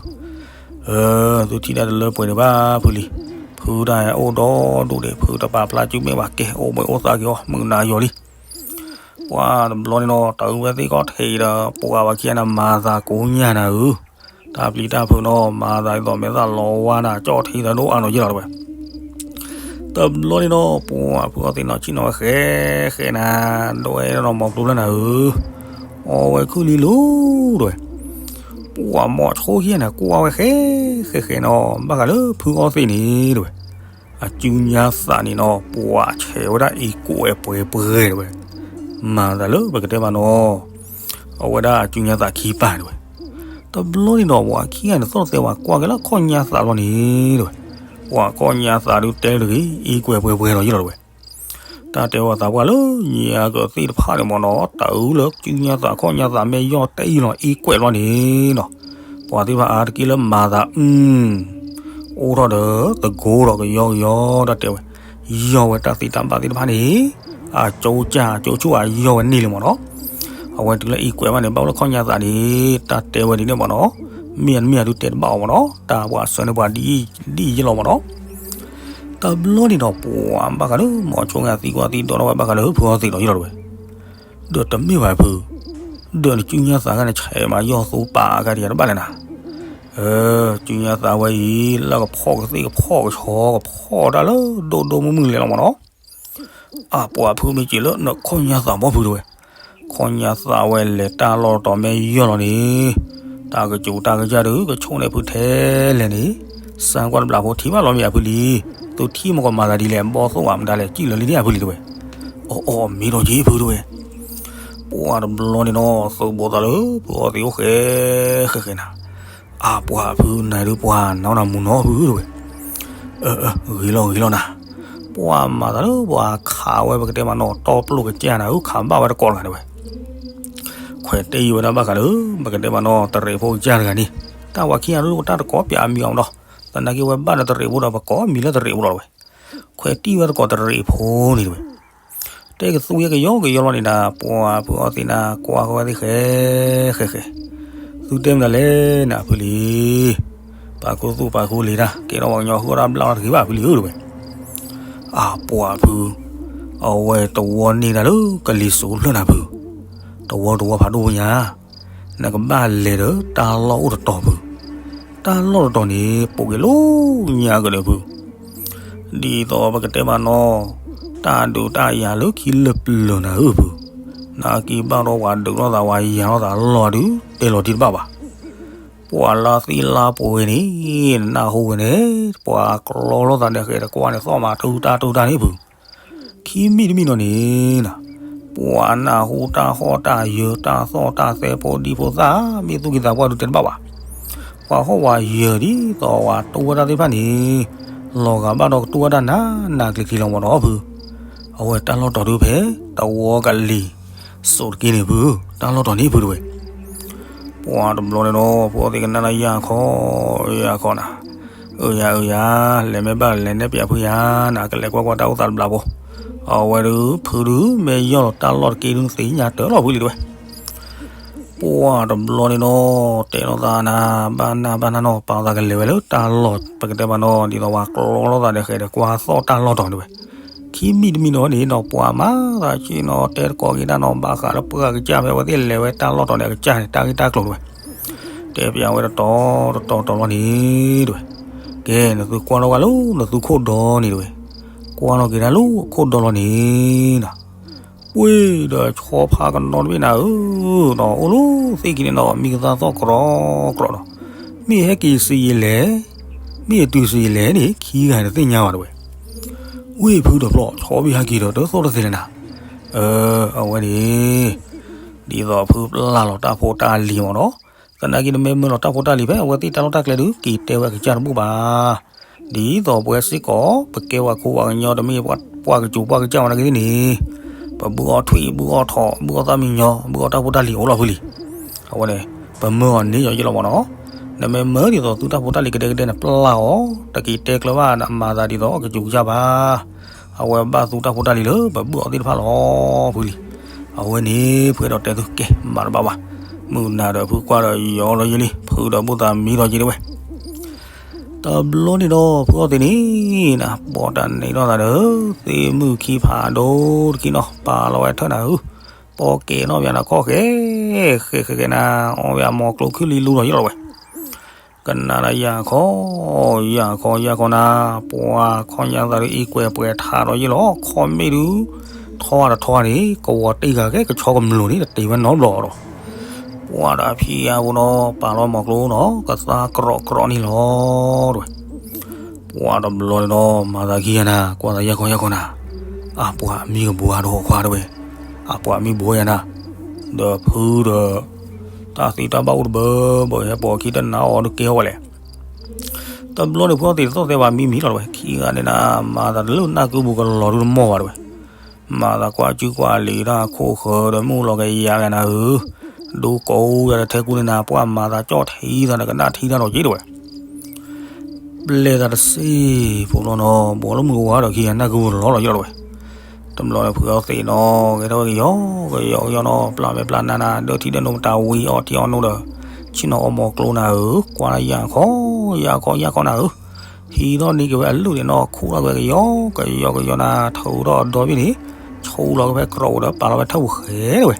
သုထံၣ်ဒၣ်တလၢပှဲၤန့ၣ်ဘၣ် ဖုလံၤ, ဖုတၢ်အိၣ်ဒီဒူၣ်န့ၣ် ဖုတပာ်ဖျါစုမ့ၢ်ဘၣ် ကဲအိၣ်ဘှံးအိၣ်သါက့ၤအီၤ မုၢ်နၤယီၤလံ ပှၤတဘျီန့ၣ်နီၤ တၢ်အုးဝဲသ့ၣ်ခီၣ်ထံးဒီး ပှၤဘၣ်ခံဂၤန့ၣ် မၤသးကိညါနၤဧၢ, တၢ်ပျံၤတၢ်ဖုးနီၤ မၤသးဒ်သိးမဲာ်သၣ်လီၤဝါနၤ ကၠီၣ်ထံသးဒိၣ်အါနီၤယဲလီၤတဝဲ, တဘျီန့ၣ်နီၤ ပှၤဖုအီသံးနီၤ ဆ့ၣ်နီၤဝဲဃဲဃဲနၤ, ဒွဲၣ်နီၤမီၤပျိလၢနၤဧၢ, အီဝဲခုၣ်လံလိၤတဝဲ, ပှၤမီၤဆိခံဂၤန့ၣ် ကွၢ်ဝဲဃဲဃဲဃဲနီၤ ဘၣ်ဃးလၢဖုအီသံးန့ၣ်တဝဲ အစုညါသးန့ၣ်နီၤ ပှၤဆဲးဝဲဒၣ်အံၤကွဲးပှဲၤပှဲၤတဝဲ, မၤသးလၢပကတဲမးနီၤ အဝဲဒၣ်အစုညါသးခံပၢ်တဝဲ, တဘျီန့ၣ်နီၤ ပှၤခံဂၤန့ၣ်သီၣ်သဲးပှၤကွၢ်က့ၤလၢအခီၣ်ညါသးဘျီန့ၣ်တဝဲ, ပှၤခီၣ်ညါသးဒုးတဲတဂ့ၤ အံၤကွဲးပှဲၤပှဲၤလီၤယဲလီၤတဝဲ တၢ်တဲဝဲသးပှၢ်လၢညါကသ့ၣ်တဖၣ်န့ၣ်မ့ၢ်နီၤ တၢ်အုးလၢစုညါသးခီၣ်ညါသးမ့ၢ်ယီၢ်တၢ်အံၤလီၤ အံၤကွဲးဘျီန့ၣ်နီၤ, ပှၤသ့ၣ်တဖၣ်အါတက့ၢ်လၢမၤသးအုး ပိၢ်ထီၣ်ဒီးသကိးဒီးကယီကယီ တၢ်တဲဝဲ, ယီၢ်ဝဲတၢ်သ့တၢ်ဘၣ်သ့ၣ်တဖၣ်န့ၣ် အကၠိကၢ်ကၠိဆူၣ်အယီၢ်ဝဲန့ၢ်လံမ့ၢ်နီၤ. အဝဲတုၤလၢအံၤကွဲးဘၣ်န့ၣ် ဘၣ်အိၣ်လၢခီၣ်ညါသးန့ၣ် တၢ်တဲဝဲဒ်န့ၣ်မ့ၢ်နီၤ. မ့ၢ်အမ့ၢ်အဒုးတဲတဘၣ်အီၤမ့ၢ်နီၤ တၢ်ပှၤဆၢန့ၢ်ပှၤဒ်အံၤယ့ၢ်လီၤမ့ၢ်နီၤ. တဘျီန့ၣ်ဒီး ပှၤဘၣ်ဃးလၢ မီၤဆိကသံကွၢ်သံဒိးထီၣ်ဝဲဘၣ်ဃးလၢ ဖုအီသံးဒီးယ့ၢ်လီၤတဝဲ, ဒီးတမ့ၢ်ဘၣ်ဖု, ဒီးနစုညါသးခါန့ၣ် ဆဲးမၤယီၢ်သိပာ်အခါဒံးတဘၣ်လဲၣ်နၤ. စုညါသးဝဲအံၤ လၢကဖီၣ်ကသ့ၣ်ကဖီၣ်ကဆီ ကဖီၣ်တၢ်လၢဒိၣ်ဒိၣ်မုၢ်မုၢ်လဲၤလီၤမ့ၢ်နီၤ. အပှၤဖုမ့ၢ်စံးလၢနခီၣ်ညါသးဘီဖုတဝဲ, ခီၣ်ညါသးဝဲလဲၤတၢ်လီၢ်တတီၤမ့ၢ်ယီၢ်လီၤန့ၣ်, တၢ်ကစူၤတၢ်ကစၢ်ဒုး ကဆိကမိၣ်န့ၢ်ဖုထဲလဲၣ်န့ၣ်, စၢကွၢ်တဘျီဖိထံၣ်ဘၣ်လီၤမ့ၢ်အဖုလံ. သုထံၣ်မ့ၢ်ကမၤသးဒ်လဲၣ် ဘီၣ်သိၣ်ဘၣ်မတၤလဲၣ် စံၣ်လီၤလံန့ၣ်အဖုလံတဝဲ. အီၣ်အီၣ်မ့ၢ်ထီၣ်က့ၤဖုတဝဲ. ပှၤတဘျီန့ၣ်နီၤ သုးဘူးသးလၢ ဖုအီသံးအိၣ်ဃဲဃဲဃဲနၤ. အပှၤဖုနၤဒုး ပှၤနီၢ်နၤမူနီၢ်ဖုတဝဲ. ဂ့ၤလီၤဂ့ၤလီၤနၤ. ပှၤမၤသးလၢပှၤခးဝဲပကတဲမးနီၤ တီပျိၢ်ကစၢ်နၤဧၢ ခးဘၣ်ဝဲတကိးတဂၤတဝဲ. ခွဲးတ့ၢ်ယံၤဝဲဒၣ်ဘၣ်ဃးလၢ ပကတဲမးနီၤ တရံးဖိကစၢ်တဂၤန့ၣ်, တၢ်ဝၤခံဂၤဒုး တၢ်တကိးပၠးမံၤအီၤမးဒီး, သနာ်က့ဝဲဘၣ်ဒီးတရံးဖိဒီး ပကိးမံၤလၢတရံးဖိလီၤတဝဲ. ခွဲးတ့ၢ်ဝဲတကိးတရံးဖိန့ၣ်တဝဲ. တဲကသူဝဲကယီကယီလီၤန့ၣ်နၤ ပှၤဖုအီသံးနၤ ကွၢ်ဃီဝဲသ့ၣ်ဃဲဃဲဃဲ, သုတဲမနုၤလဲၣ်နၤဖုလံ. ပာ်ခူသူၣ်ပာ်ခူလံၤတၢ် ကဲထီၣ်ပှၤကညီဃုအီၣ်တၢ်ဘျၣ်အီၣ်တဂ့ၤဘၣ်ဖုလံဧၢတဝဲ. အပှၤဖု, အဝဲတဝီန့ၢ်တၢ်လၢကလံၤစိးဖျၢၣ်နၤဖု, တဝီတဝီဖးဒိၣ်ညါ, နကဘၣ်လဲၤဒီးတၢ်လီၢ်အိၣ်တတီၤဖု, တၢ်လီၢ်တတီၤန့ၣ် ပိာ်က့ၤလီၤညါကဒီးဖု ဒ်သိးပကတဲမးနီၤ, တၢ်ဒုးတၢ်ယၤလၢခံလၢပျၢၤနၤဧၢဖု, နက့ၤဘၣ်ဒီးပှၤဒုးလိာ်သးပှၤယၤလိာ်သးလီၤဒုး တဲလီၤတံၢ်တဘၣ်ဘၣ်. ပှၤလၢသံလါပှဲၤန့ၣ် နနၢ်ဟူဝဲန့ၣ် ပှၤကျီလိာ်သးဒီးဃဲၤတကွၢ်န့ၣ် သီၣ်မၤထူတၢ်ထူတၢ်န့ၣ်ဖု ခံမံၤတမံၤနီၤန့ၣ်, ပှၤနၢ်ဟူတၢ်ဟီၣ်တၢ်ယၢၤ တၢ်သီၣ်တၢ်သဲဖိဒံဖိသၣ် မ့ၢ်သူၣ်က့ၤသးပှၢ်ဒုးတဲတဘၣ်ဘၣ်. ပှၤဟီၣ်ပှၤယၢၤဒ်သိးပှၤတူၢ်ဝဲဒၣ်သ့ၣ်တဖၣ်န့ၣ်, လီၤဂာ်ဘၣ်ဒီးကတူၢ်ဝဲဒၣ်နးနးကျံၤကျံၤလီၤမ့ၢ်နီၤဖု, အဝဲတၢ်လီၢ်တီၤဒုးဖဲ တဝီကလံၤစိးတက့ၢ်န့ၣ်ဖု, တၢ်လီၢ်တီၤန့ၣ်ဖုတဝဲ. ပှၤတဘျီန့ၣ်ဒီး ဖိသ့ၣ်ကနၣ်နၤယၤခီ, ယၤခီနၤ, အၢယၤအၢယၤ, လဲၤမ့ၢ်ဘၣ်လဲၤနဲၣ်ပၠးဖုယၤနၤ, ကလဲၤကွၢ်ကွၢ်တၢ်အိၣ်သးတဘျီဖိ, အဝဲဒုး ဖုဒုး မ့ၢ်ယီၢ်လီၤတၢ်လီၢ်တက့ၢ်ဒုးသ့ၣ်ညါတၢ်လီၤဖုလံတဝဲ. ပှၤတဘျီန့ၣ်ဒီး တဲလိာ်သးနၤ, ဘၣ်နၢ်ဘၣ်နၢ်နီၤ ပာ်သးကလဲၤဝဲလၢတၢ်လီၢ် ပကတဲမးနီၤ ဒ်သိးပှၤကျီလိာ်သးဒီးဃဲၤဒီးကွၢ်သီၣ်တၢ်လီၢ်တီၤတဝဲ. ခံမံၤတမံၤနီၤန့ၣ်ဒီး ပှၤမၤသးဆ့ၣ်နီၤ တဲတကိးက့ၤတၢ်နီၤ ဘၣ်ဃးလၢပှၤကစၢ်ဖဲအဝဲသ့ၣ်လဲၤဝဲတၢ်လီၢ်တီၤန့ၣ် အကစၢ်န့ၣ် တၢ်ဂ့ၢ်တၢ်ကျိၤတဝဲ. တဲပၠးဝဲတတီၤတတီၤတတီၤလီၤန့ၣ်တဝဲ. ကဲ နသုကွၢ်ထီၣ်ဝဲလၢနသုခိၣ်ဒီန့ၣ်တဝဲ. ကွၢ်ထီၣ်က့ၤတၢ်လၢခိၣ်ဒီလီၤန့ၣ်နီၤ ပှ့ၤဒီးဆီဖါကနီတဘ့ၣ်နၤဧၢ, ဒီးအိၣ်လၢသ့ၣ်ကံၤန့ၣ်ဒီး မံကသၣ်သီၣ်ကြီကြီဒီး, မ့ၢ်ဟဲက့ၤစံးယလဲၣ်, မ့ၢ်အတုၤစံးယလဲၣ်န့ၣ် ခံဂၤတသ့ၣ်ညါဘၣ်တဝဲ. ဝ့ၢ်ဖုဒီးဖျီၣ် ဆီဘံၣ်ဟဲက့ၤဒီးတသိၣ်တသ့လဲၣ်နၤ. အဝဲန့ၣ် ဒ်သိးဖုပျၢ်လီၤတၢ်ဖိတၢ်လံၤမ့ၢ်နီၤ, သနာ်က့နမ့ၢ်မၢလီၤတၢ်ဖိတၢ်လံၤဖဲအဝဲသ့ၣ်တၢ်လီၢ်တၢ်ကျဲဒုး က့ၤတဲဝဲအကစၢ်တဘူၣ်ဘၣ်. ဒ်သိးပဝဲစ့ၢ်ကီး ပကဲပှၤခိၣ်ပှၤကညီတမ့ၢ်ပှၤကစူၤပှၤကစၢ်မၤနာ်က့န့ၣ်, ပဘုၣ်အီၣ်ထွံၣ် ဘုၣ်အီၣ်ထိး ဘုၣ်အီၣ်သၣ်မံညီ ဘုၣ်အီၣ်တၢ်ဖိတၢ်လံၤအိၣ်လီၤဖုလံ. အဝဲန့ၣ် ပမၢအီၤန့ၣ်ယီၤယ့ၢ်လီၤမ့ၢ်နီၤ, နမ့ၢ်မၢဒ်သိးသုတၢ်ဖိတၢ်လံၤကဒဲကဒဲန့ၣ် ပျၢ်အီၤ တက့ၤတဲကျၢၤဘၣ်နမၤသးဒ်သိးအကစူၤကစၢ်ဘၣ်. အဝဲဘၣ်သူတၢ်ဖိတၢ်လံၤလၢပဘုၣ်အီၤသ့ၣ်တဖၣ်လီၤဖုလံ. အဝဲန့ၣ် ဖုအဲၣ်ဒိးတဲသုကဲမၤတဘၣ်ဘၣ်. မုၢ်နၤဒီးဖုကွၢ်ဒီးယီၤလီၤယ့ၢ်လံ ဖုဒီးဘူၣ်သးမံလီၤယ့ၢ်ဒၣ်ဝဲ တဘျီန့ၣ်ဒီး ဖုအီၣ်သ့ၣ်န့ၣ်နၤ ပိာ်တၢ်န့ၢ်ထီၣ်သးဒီး သ့ၣ်မုၢ်ခံဖးဒိၣ်တခံနီၤ ပာ်လီၤဝဲထၢၣ်နၤဧၢ, ပိာ်ကဲၤနီၣ်ပၠးနၤခီၣ်ဃဲ ဃဲဃဲဃဲနၤ အီၣ်ဝဲအမိၢ်ကျိချံလံလူလီၤယ့ၢ်လီၤဝဲ. ကနၣ်ဒီးယၤခီ, ယၤခီ ယၤခီနၤ, ပှၤခီၣ်ညါသးဒုးအံၤကွဲးပှဲၤထးဒီးယ့ၢ်လီၤ ခီၣ်မ့ၣ်ဒုး ထီတထီန့ၣ် ကဝီၤတ့ၢ်ဂၤကဲကဆီကမျူၤန့ၣ် တတ့ၢ်ဝဲနီတဘျီဒီး ပှၤဒီးဖံးယၤပူၤနီၤ ပာ်လီၤမိၢ်ကျိနီၤ ကသါကြီကြီန့ၣ်လီၤတဝဲ. ပှၤတဘျီန့ၣ်ဒီး မၤသးခံဂၤနၤ ကွၢ်သးယၤခီယၤခီနၤ, အပှၤမံကဘှါဒီးခွါတဝဲ, အပှၤမံဘှီယၤနၤ, ဒီးဖုဒီး တၢ်သ့တၢ်ဘၣ်အိၣ်တဘၢဘၢ ဟဲပိာ်ခံတနၤအီၤဒုးကဲထီၣ်ဝဲလဲၣ်. တဘျီန့ၣ်ဖုအီၣ်သ့ၣ်တသီၣ်သဲပှၤမံမံလီၤတဝဲ ခံဂၤန့ၣ်နၤ မၤသးတလၢနၢ်ကုပူၤကလီၤဒုးတမီၢ်ဘၣ်တဝဲ မၤသးကွၢ်စုကွၢ်လံၤတၢ်ခိၣ်ဃၢၤဒီးမုၢ်လီၤကယၤဂၤနၤဧၢ, ဒိကိးယၤဒီးထဲကူန့ၣ်နၤ ပှၤမၤသးကၠီၣ်ထံသးဒီးကနၣ်ထံတၢ်ဒီးက့ၤတဝဲ. ပျဲၢ်သးတစ့ၢ်ဖိလီၤနီၤ, ဘိးလၢမုၢ်ကဝါဒီးခံဂၤနၢ်ကဝူၤလီၤလီၤယီၤတဝဲ. တဘျီန့ၣ်ဖုအီသံးနီၤ ဂဲၤထီၣ်ဝဲကယီကယီကယီနီၤ, ပျၢ်မဲာ်ပျၢ်နါနၤ ဒၢထံဒၢနိတၢ်ဝံၤအီထံအီနိဒီး ဆ့ၣ်နီၤအီမိၤကျိနၤဧၢ, ကွၢ်ယၢ်ခီ ယၢ်ခီယၢ်ခီနၤဧၢ, ဟံးထီၣ်န့ၢ်က့ၤဝဲအလုၢ်န့ၣ်နီၤ ခူၣ်ထီၣ်က့ၤဝဲကယီကယီကယီနၤ ထုးထီၣ်အဒီဘ့ၣ်န့ၣ် ဆူၣ်လီၤက့ၤဖဲကြီၤဒီးပာ်လီၤဝဲထၢၣ်ပူၤဃဲတဝဲ.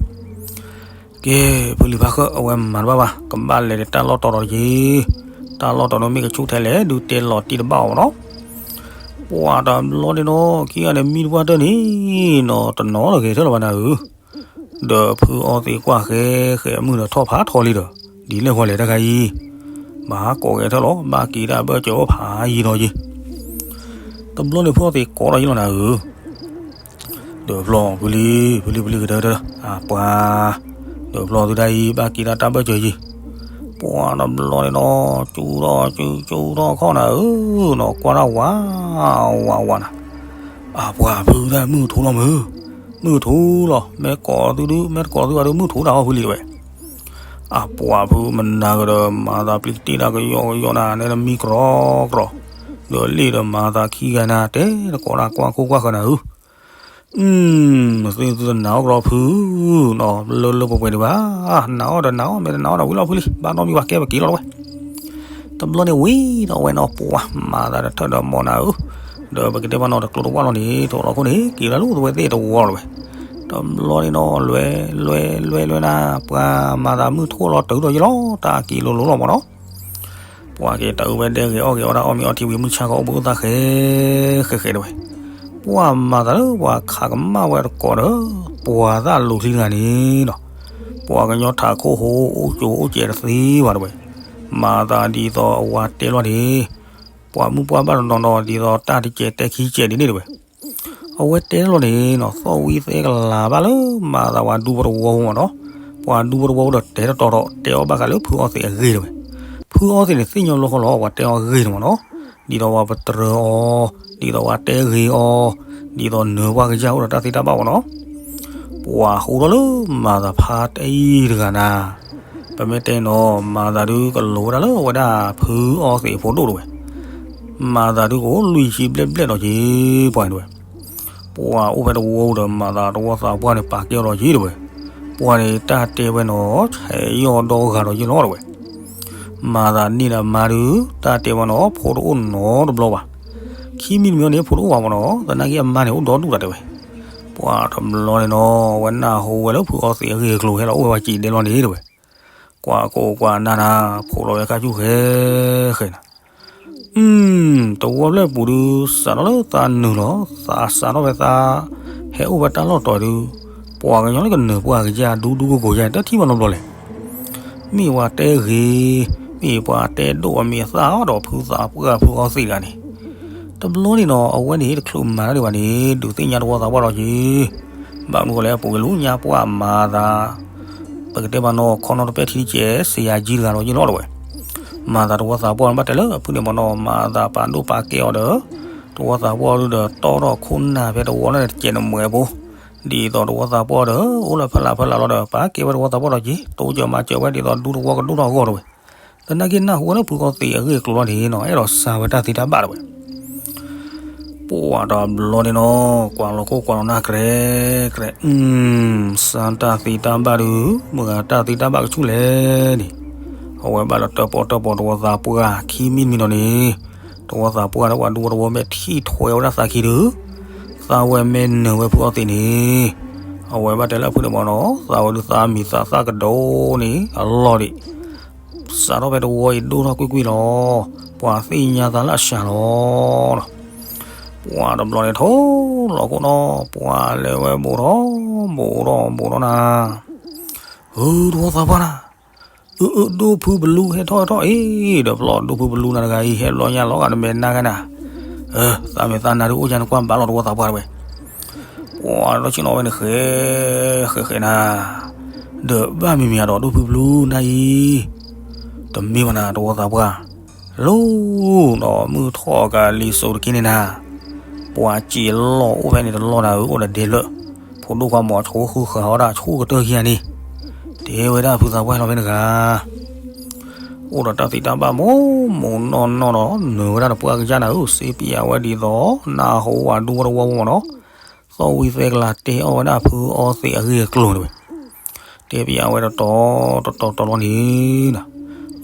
ကဲ, ဖုလံၤဖါဃၢ် အဝဲမၤတဘၣ်ဘၣ်, ကဘၣ်လဲၤတၢ်လီၢ်တီၤဒီးက့ၤ, တၢ်လီၢ်တီၤန့ၣ်မ့ၢ်ကဆူၣ်ထဲလဲၣ် ဒုးတဲလီၤတံၢ်တဘၣ်အီၤမးနီၤ. ပှၤတဘျီန့ၣ်နီၤ ခံဂၤန့ၣ်မံတပှၢ်တၢၢ်န့ၣ်နီၤ တနီၤလီၤဂဲၤထၢၣ်လီၤဘၣ်နၤဧၢ, ဒီးဖုအီသံးကွၢ်ဃဲဃဲအမုၢ်ဒီးထီၣ်ဖးထီလံဒီး ဒ်လဲၣ်ဃီလဲၣ်တၢ်ခါအံၤ, ဘၣ်ကိးဂဲၤထၢၣ်လီၤ ဘၣ်က့ၤတၢ်ဘၢၣ်စၢၤအိၣ်ဖးယံၤဒီးယံၤ. တဘျီန့ၣ်ဖုအီသံးကိးထီၣ်ယံၤလီၤနၤဧၢ ဒီးဖျီဖုလံ, ဖုလံဖုလံကတၢၢ်တၢၢ်, အပှၤ, ဒီးဖျီသုတၢ်အံၤ ဘၣ်က့ၤတၢ်တၢ်ဘၢၣ်စၢၤယံၤ, ပှၤတဘျီန့ၣ်နီၤ ကၠူထီၣ်ကၠူထီၣ်ခီၣ်နၤဧၢနီၤ ကွၢ်တၢ်ဝးဝးဝးနၤ, အပှၤဖုတၢ်မုၢ်ထူလီၤမုၢ်, မုၢ်ထူလီၤ မ့ၢ်ကိးသုဒု မ့ၢ်တကိးသုဘၣ်ဒု မုၢ်ထူတၢ်အီၣ်ဖုလံတဝဲ. အပှၤဖုမနၤကဒီး မၤသးပျံၤတ့ၢ်တၢ်ကယီကယီနၤ နဲနမံကြီကြီ, ဒီးလ့ၣ်ဒီးမၤသးခံဂၤနၤ တဲတကိးတၢ်ကွၢ်ခိၣ်ကွၢ်ဃၢၤနၤဧၢ, သုသုတနာ်အီၣ်ကြီဖုနီၤ လၢလၢပှဲၤပှဲၤဒံးဘၣ်, နာ်အီၣ်ဒီးနာ်အီၣ် မ့ၢ်တနာ်အီၣ်ဒီးဝံၤလီၤဖုလံ, ဘၣ်နီတမံၤဘၣ် ကဲပက့ၤလီၤတဝဲ. တဘျီန့ၣ်ဝံၤဒီးဝဲနီၤ ပှၤမၤသးတထၢၣ်ဒီးမိၢ်နၤဧၢ, ဒီးပကတဲဘၣ်နီၤ တကျိၤတဝၢ်လီၤန့ၣ် တအိၣ်လီၤခိၣ်န့ၣ် က့ၤလၢလၢသဝဲသ့ၣ်တဝီလီၤဝဲ. တဘျီန့ၣ်နီၤ လွဲလွဲလွဲလွဲနၤ ပှၤမၤသးမုၢ်ထူလီၤတုၤဒီးယလီၤ တၢ်က့ၤလိၤလိၤလီၤမးနီၤ. ပှၤက့ၤတၢ်အုၣ်ဝဲဒဲဂ့ၤအီၣ်ဂ့ၤအီၣ်ဒၣ်အီၣ်မ့ၤအီထံဝံၤ မုၢ်ဆါခီအိၣ်ဘှံးအိၣ်သါဃဲဃဲဃဲတဝဲ. ပှၤမၤသးလၢပှၤခးကမၣ်ဝဲတကိးဒီး ပှၤသၣ်လိၤချံတဂၤန့ၣ်နီၤ, ပှၤကညီထးခိၣ်ဟိ အိၣ်ကၠိအိၣ်စဲးတသ့ဘၣ်တဝဲ. မၤသးဒ်သိးအဝၤတဲလီၤန့ၣ် ပှၤမုၢ်ပှၢ်ဘၣ်တနီၤနီၤ ဒ်သိးတၢ်တစဲးတဲခံစဲးဒ်န့ၣ်တဝဲ. အဝဲတဲလီၤန့ၣ်နီၤ သီၣ်ဝံသဲကလၤဘၣ်လၢမၤသးပှၤဒူဖိတဝီဖိမးနီၤ, ပှၤဒူဖိတဝီဖိဒီးတဲတတီၤဒီး တဲအီၣ်ဘၣ်ဃးလၢဖုအီသံးအဂ့ၢ်တဝဲ. ဖုအီသံးန့ၣ် သ့ၣ်ညါလီၤဃီလီၤ ပှၤတဲအီၣ်အဂ့ၢ်န့ၣ်မးနီၤ, ဒ်သိးပှၤပတြၢၤအီၤ, ဒ်သိးပှၤတဲဂ့ၤအီၤ, ဒ်သိးနၢၤပှၢ်ကစၢ်အိၣ်ဒီးတၢ်သ့တၢ်ဘၣ်မးနီၤ. ပှၤဟူထီၣ်လၢမၤသးဖါတံၢ်တဂၤနၤ, ပမ့ၢ်တဲနီၤ မၤသးဒုးကလိၤဝဲဒၣ်လၢအဝဲဒၣ်ဖုအီသံးအဖိဒိၣ်တဝဲ. မၤသးဒုးကအိၣ်လွံၢ်ဆံဘျဲၣ်ဘျဲၣ်ဒီးက့ၤပှၤန့ၣ်တဝဲ. ပှၤအိၣ်ဖဲတဝီဒီး မၤသးတဝီသးပှၢ်န့ၣ် ပာ်ကဲအီၤဒီးက့ၤတဝဲ. ပှၤန့ၣ်တၢ်တဲဝဲနီၤ ဆဲးယီၢ်ဒီဂၤဒီးယ့ၢ်လီၤတဝဲ. မၤသးန့ၢ်ဒီးမါဒုး တၢ်တဲဝဲနီၤ ဖိတအိၣ်နီတဘျီဘၣ်. ခံမံၤတမံၤန့ၣ် ဖိတအိၣ်ဘၣ်မးနီၤ သနာ်က့အမါန့ၣ်အိၣ်ဒီဒူၣ်တၢ်တဲဝဲ. ပှၤတဘျီန့ၣ်နီၤ အဝဲနၢ်ဟူဝဲလၢဖုအီသံးအဂ့ၢ်အကျိၤ ဟဲလီၤအိၣ်ဝဲပှၤစံးဒဲလီၤန့ၣ်တဝဲ. ကွၢ်ကိးကွၢ်နၢ်နၤ ဖိးလီၤဝဲခါဆူၣ်ဃဲဃဲနၤ. တဝီဖျၢၣ်ပူၤဒုး စးထီၣ်လၢသးနုာ်လီၤ သးစးထီၣ်ဖဲသး ဟဲအိၣ်ဖဲတၢ်လီၢ်တီၤဒုး ပှၤကညီလၢကနၢၤပှၢ်ကစၢ်ဒူဒူကိကိယါ တထံၣ်ဘၣ်နီတဘျီလဲၣ်. မ့ၢ်ပှၤတဲဂ့ၤ, မ့ၢ်ပှၤတဲဒိၣ်အမံၤအသၣ်အီၤဒီးဖုသးပှၢ်ဖုအီသံးတဂၤန့ၣ် တဘျီန့ၣ်နီၤ အဝဲန့ၣ်တချုးမၤတၢ်ဒံးဘၣ်န့ၣ် ဒုးသ့ၣ်ညါတဝီသးပှၢ်ဒီးက့ၤ. ဘၣ်မနုၤဃိလဲၣ် ပူၤကွံာ်လူညါပှၢ်မၤသး ပကတဲဘၣ်နီၤ ခီနီတပဲထံတစဲး စ့ယၤကံတဂၤဒီးယ့ၢ်လီၤတဝဲ. မၤသးတဝီသးပှၢ်န့ၣ်ဘၣ်တဲလၢအဖုန့ၣ်မ့ၢ်နီၤ မၤသးပာ်ဒိၣ်ပာ်ကဲအီၤဒီး တဝီသးပှၢ်ဒုးဒီးတီထီၣ်ခိၣ်နၢ်ဖဲတဝီန့ၣ်တစဲးန့ၣ်မွဲးဖိ ဒ်သိးတဝီသးပှၢ်ဒီး အိၣ်လၢဖဲလၢဖဲလၢလီၤဒီး ပာ်ကဲဝဲတဝီသးပှၢ်ဒီးက့ၤ တိစၢၤမၤစၢၤဝဲဒ်သိးဒူတဝီကဒိၣ်ထီၣ်အဂီၢ်တဝဲ. သနာ်က့နၢ်ဟူဝဲလၢဖုအီသံးအဂ့ၢ်အကျိၤလီၤန့ၣ်နီၤ အဲၣ်ဒိးစၢ်ဝဲတၢ်သ့တၢ်ဘၣ်တဝဲ. ပှၤတဘျီန့ၣ်နီၤ ကွၢ်လီၤခိၣ်ကွၢ်လီၤနၢ်ကြဲးကြဲး စၢ်တၢ်သ့တၢ်ဘၣ်ဒုး မ့ၢ်ဂ့ၤတၢ်သ့တၢ်ဘၣ်ကဆူၣ်လဲၣ်န့ၣ် အဝဲဘၣ်လီၤတၢၣ်ပီၣ်တၢၣ်ပီၣ်တဝီသးပှၢ်ခံမံၤတမံၤဒီးန့ၣ် တဝီသးပှၢ်ဒီးပှၤဒူဖိတဝီမ့ၢ်ထံၣ်ထွဲဝဲဒၣ်သးခံဒုး သးဝဲမ့ၢ်နၢၤဝဲဖုအီသံးန့ၣ် အဝဲဘၣ်တဲလၢအဖုန့ၣ်မ့ၢ်နီၤ သးဝဲဒုးသးမံၤသးသၣ်ကဒီးန့ၣ် အလီၢ်ဒံး စးထီၣ်ဖဲတဝီအံၤဒိၣ်ထီၣ်ကွံၢ်ကွံၢ်လီၤ. ပှၤသ့ၣ်ညါသးလၢအစှၤလီၤ. ပှၤတဘျီန့ၣ်ထိၣ်လီၤခိၣ်နီၤ ပှၤလဲၤဝဲဘူးထီၣ်ဘူးထီၣ်ဘူးထီၣ်နၤ ဟု တဝီသးပှၢ်နၤ အၢ အၢ ဒိၣ်ဖုပလူဟဲထီၣ်ဟဲထီၣ်အံၤ ဒီးဖျီၣ်ဒိၣ်ဖုပလူနၤတဂၤအံၤ ဟဲဘျီညါလီၤဂာ်နမဲာ်နါဂၤနၤ သးမ့ၢ်သးနၤဒုးအိၣ်ယါနကွၢ်ဘၣ်လီၤတဝီသးပှၢ်တဝဲ ပှၤဒီးဆ့ၣ်နီၤဝဲန့ၣ်ဃဲ ဃဲဃဲနၤ ဒီးဘၣ်မံၤမံၤဒီးဒိၣ်ဖုပလူနၤအံၤ တမ့ၢ်ဘၣ်နၤတဝီသးပှၢ် လီၤဒီးမုၢ်ထီၣ်ကလံၤစိးတက့ၢ်န့ၣ်နၤ ပှၤစံးလီၤအိၣ်ဖဲန့ၣ်တလီၢ်နၤဧၢ အိၣ်ဒီးဒဲလၢ ဖိဒိၣ်ခွါမီၤဆိဃုဃာ်အီၣ်ဒၣ်ဆူၣ်ကတၢၢ်ခံဂၤန့ၣ် တဲဝဲဒၣ်ဖုသးပှၢ်လီၤဖဲန့ၣ်ဂၤ အိၣ်ဒီးတၢ်သ့တၢ်ဘၣ်မိၢ်မိၢ်နီၢ်နီၢ်ဒီး နုာ်ဝဲဒၣ်တပှၢ်ကစၢ်နၤဧၢ, စ့ပၠးဝဲဒ်သိး နၢ်ဟူဝဲဒူဝဲတဝီဖိမ့ၢ်နီၤ, သီၣ်ဝံသဲကလၤတဲအီၣ်ဝဲဒၣ်ဖုအီသံးအဂ့ၢ်အကျိၤန့ၣ်ဝဲ, တဲပၠးဝဲတတီၤတတီၤတတီၤလီၤန့ၣ်,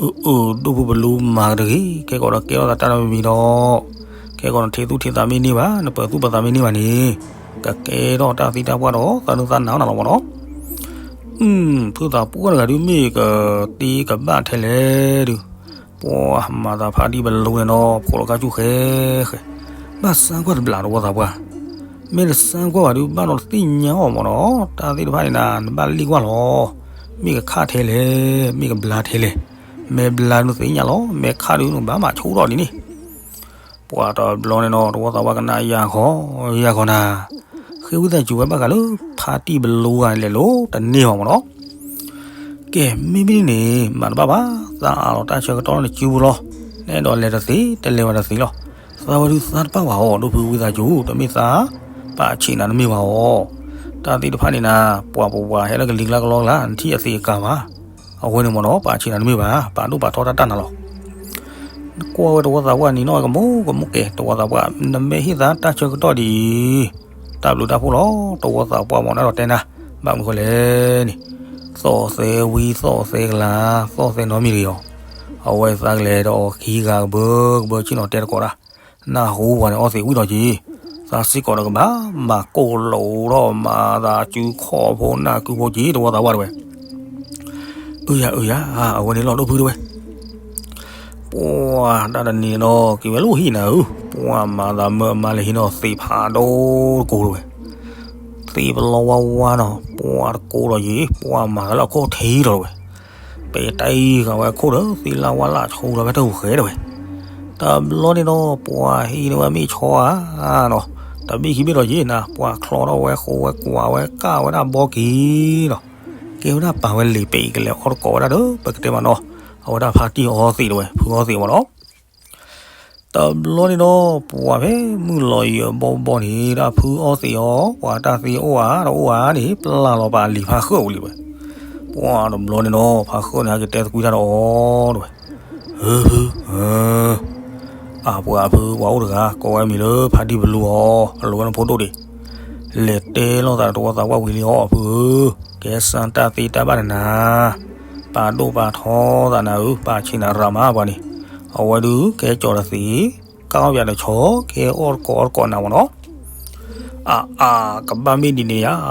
အၢ အၢ ဒိၣ်ဖုဘလူးမၤကတဂ့ၤ, ခဲကီးဒီးကဲထီၣ်သးတၢ်တမံၤဒီး, ခဲကီးနထံသူၣ်ထံသးမ့ၢ်န့ၢ်ဘၣ်, နပၢၤသူၣ်ပၢၤသးမ့ၢ်န့ၢ်ဘၣ်န့ၣ်, ကကဲထီၣ်တၢ်သံတၢ်ပှၢ်ဒီး သးနုၢ်သးနါနၤလီၤမ့ၢ်နီၤ. ဖုသးပှၢ်တဂၤဒုးမ့ၢ်ကသ့ကဘၣ်ထဲလဲၣ်ဒုး, ပှၤမၤသးဖါတံၢ်ဘလူးန့ၣ်နီၤ ဖိးလီၤကါဆူၣ်ဃဲဃဲ, ဘၣ်စၢ်ကွၢ်တဘျီတဝီသးပှၢ်, မ့ၢ်တစၢ်ကွၢ်ဘၣ်ဒုး ဘၣ်ဒီးတသ့ၣ်ညါအီၤမ့ၢ်နီၤ, တၢ်သ့ၣ်တဖၣ်န့ၣ်နၤ နဘၣ်လံၣ်ကွၢ်လီၤ, မ့ၢ်ကခးထဲလဲၣ်, မ့ၢ်ကဘျါထဲလဲၣ်, မ့ၢ်ဘျါဒုးသ့ၣ်ညါလီၤ, မ့ၢ်ခးဒုးနဘၣ်မၤဆိထီၣ်ဒ်န့ၣ် ပှၤတဘျီန့ၣ်နီၤ တဝီသးပှၢ်ကနၣ်ယၤခီ, ယၤခီနၤ, ဃ့ဝံသးစူၤဝဲဘၣ်ဃးလၢ ဖါတံၢ်ဘလူးဂၤလဲၤလိၤတန့ၢ်ဘၣ်မ့ၢ်နီၤ. ကဲ မ့မ့ၢ်ဒ်န့ၣ် မၤတဘၣ်ဘၣ်, သးအးလီၤတၢ်ဆၢကတီၢ်လၢနစုပူၤလီၤ, နအဲၣ်ဒိးလဲၤတသ့ တလဲၤဘၣ်တသ့လီၤ, သးဝဲဒုးသးတပၣ်ဘၣ်အီၤ ဒိၣ်ဖုဝံသးစူၤ တမ့ၢ်သး, ပာ်ဆံးနၤတမ့ၢ်ဘၣ်အီၤ, တၢ်သ့ၣ်တဖၣ်န့ၣ်နၤ ပှၤပဝၤဟဲလၢကလံၤကျါကလီကျါ နထံၣ်အသ့အကၤဘၣ်, အဝဲန့ၣ်မ့ၢ်နီၤ ပာ်ဆံးနၤတမ့ၢ်ဘၣ်, ပာ်ဒိၣ်ပာ်ထီတၢ်တၢ်နၤလီၤ. ကွၢ်ဝဲတဝီသးပှၢ်နံၤနီၢ်ကမူကမူကဲ တဝီသးပှၢ် နမ့ၢ်ဟ့ၣ်သးတၢ်ဆၢကတီၢ်ဒ်အံၤ, တၢ်ဘျုးတၢ်ဖှိၣ်လီၤ, တဝီသးပှၢ်မ့ၢ်နၤဒီးတဲနၤ, ဘၣ်မနုၤဃိလဲၣ်န့ၣ်, သီၣ်သဲဝံသီၣ်သဲကလၤ, သီၣ်သဲနီတမံၤတဂ့ၤအီၤ, အဝဲသးကလဲၤဒီးအီၤခံဂၤကဘၢကဘၢဆ့ၣ်နီၤတဲတကိးတၢ်, နၢ်ဟူပှၤန့ၣ်အီသံးဝံၣ်ဒီးက့ၤ, သးစ့ၢ်ကီးဒီးကဘၣ်မၤကိၢ်လိာ်ထီၣ် မၤသးစုခီၣ်ဖိနၢ်ကုဖိက့ၤ တဝီသးပှၢ်တဝဲ အၢယၤအၢယၤ, အဝဲန့ၣ်လီၤဒိၣ်ဖုတဝဲ, ပှၤတၢ်တနံၤဒီးက့ၤဝဲလၢဟံၣ်နၤဧၢ, ပှၤမၤသးမၢအမါလဲၤဟံးနီၤသ့ၣ်ဖးဒိၣ်တကိးတဝဲ, သ့ၣ်ပလီဝါဝါနီၤ ပှၤတကိးဒီးယံၤ ပှၤမၤသးလၢအခိၣ်ထံးလီၤတဝဲ, ပဲတၢ်အံၤဃာ်ဝဲအခိၣ်ဒီး သ့ၣ်လၣ်ဝါလၣ်ဆိဒီးဖဲတဟူးဃဲတဝဲ, တဘျီန့ၣ်ဒီး ပှၤဟံးန့ၢ်ဝဲမ့ၢ်ဆီဧါနီၤ, တဘ့ၣ်ခံဘ့ၣ်ဒီးယံၤနၤ ပှၤချီထီၣ်ဝဲဃိဝဲကွၢ်ဝဲကၣ်ဝဲဒၣ်ဘီက့ၤနီၤ, ကဲဝဲဒၣ်ပာ်ဝဲလံာ်ပဲအံၤကလဲၤအီၣ်တကိးဝဲဒၣ်ဒီး ပကတဲမးနီၤ, အဝဲဒၣ်ဖါတံၢ်အီသံးတဝဲ ဖုအီသံးမ့ၢ်နီၤ. တဘျီန့ၣ်ဒီး ပှၤဖဲမုၢ်လီၤယံာ်ဘီဘီန့ၣ် ဒၣ်ဖုအီသံးအီၤ ပှၤတၢ်သ့အိၣ်ဧါတအိၣ်ဧါန့ၣ် ပျၢ်လီၤပာ်လံာ်ဖါဃၢၣ်ဝံၤလံဝဲ, ပှၤတဘျီန့ၣ်ဒီး ဖါဃၢၣ်န့ၣ်ဟဲက့ၤတဲသကွံၤတၢ်ဒီးအီၤတဝဲ, ဧၢ ဖု အပှၤဖု ပှၤအိၣ်တဂၤ ကိးဝဲမံၤလၢဖါတံၢ်ဘလူးအီၤ အလိၤဝဲနဖိဒိၣ်ဒံး, လဲၤတဲလိာ်သးဒီးတဝီသးပှၢ်ဝံၤလံအီၤ ဖုဧၢ, ကဲစၢ်တၢ်သ့တၢ်ဘၣ်န့ၣ်နၤ, ပာ်ဒိၣ်ပာ်ထီသးနၤဧၢ, ပာ်ဆံးနၤရၤမးပှၤန့ၣ်, အဝဲဒုးကဲကၠီၤတသ့, ကၣ်အီၣ်ပၠးတဆီ ကဲအီၣ်တကိးအီၣ်တကိးနၤမ့ၢ်နီၤ. အါအါ ကဘၣ်မ့ၢ်ဒ်န့ၣ်ဧါ,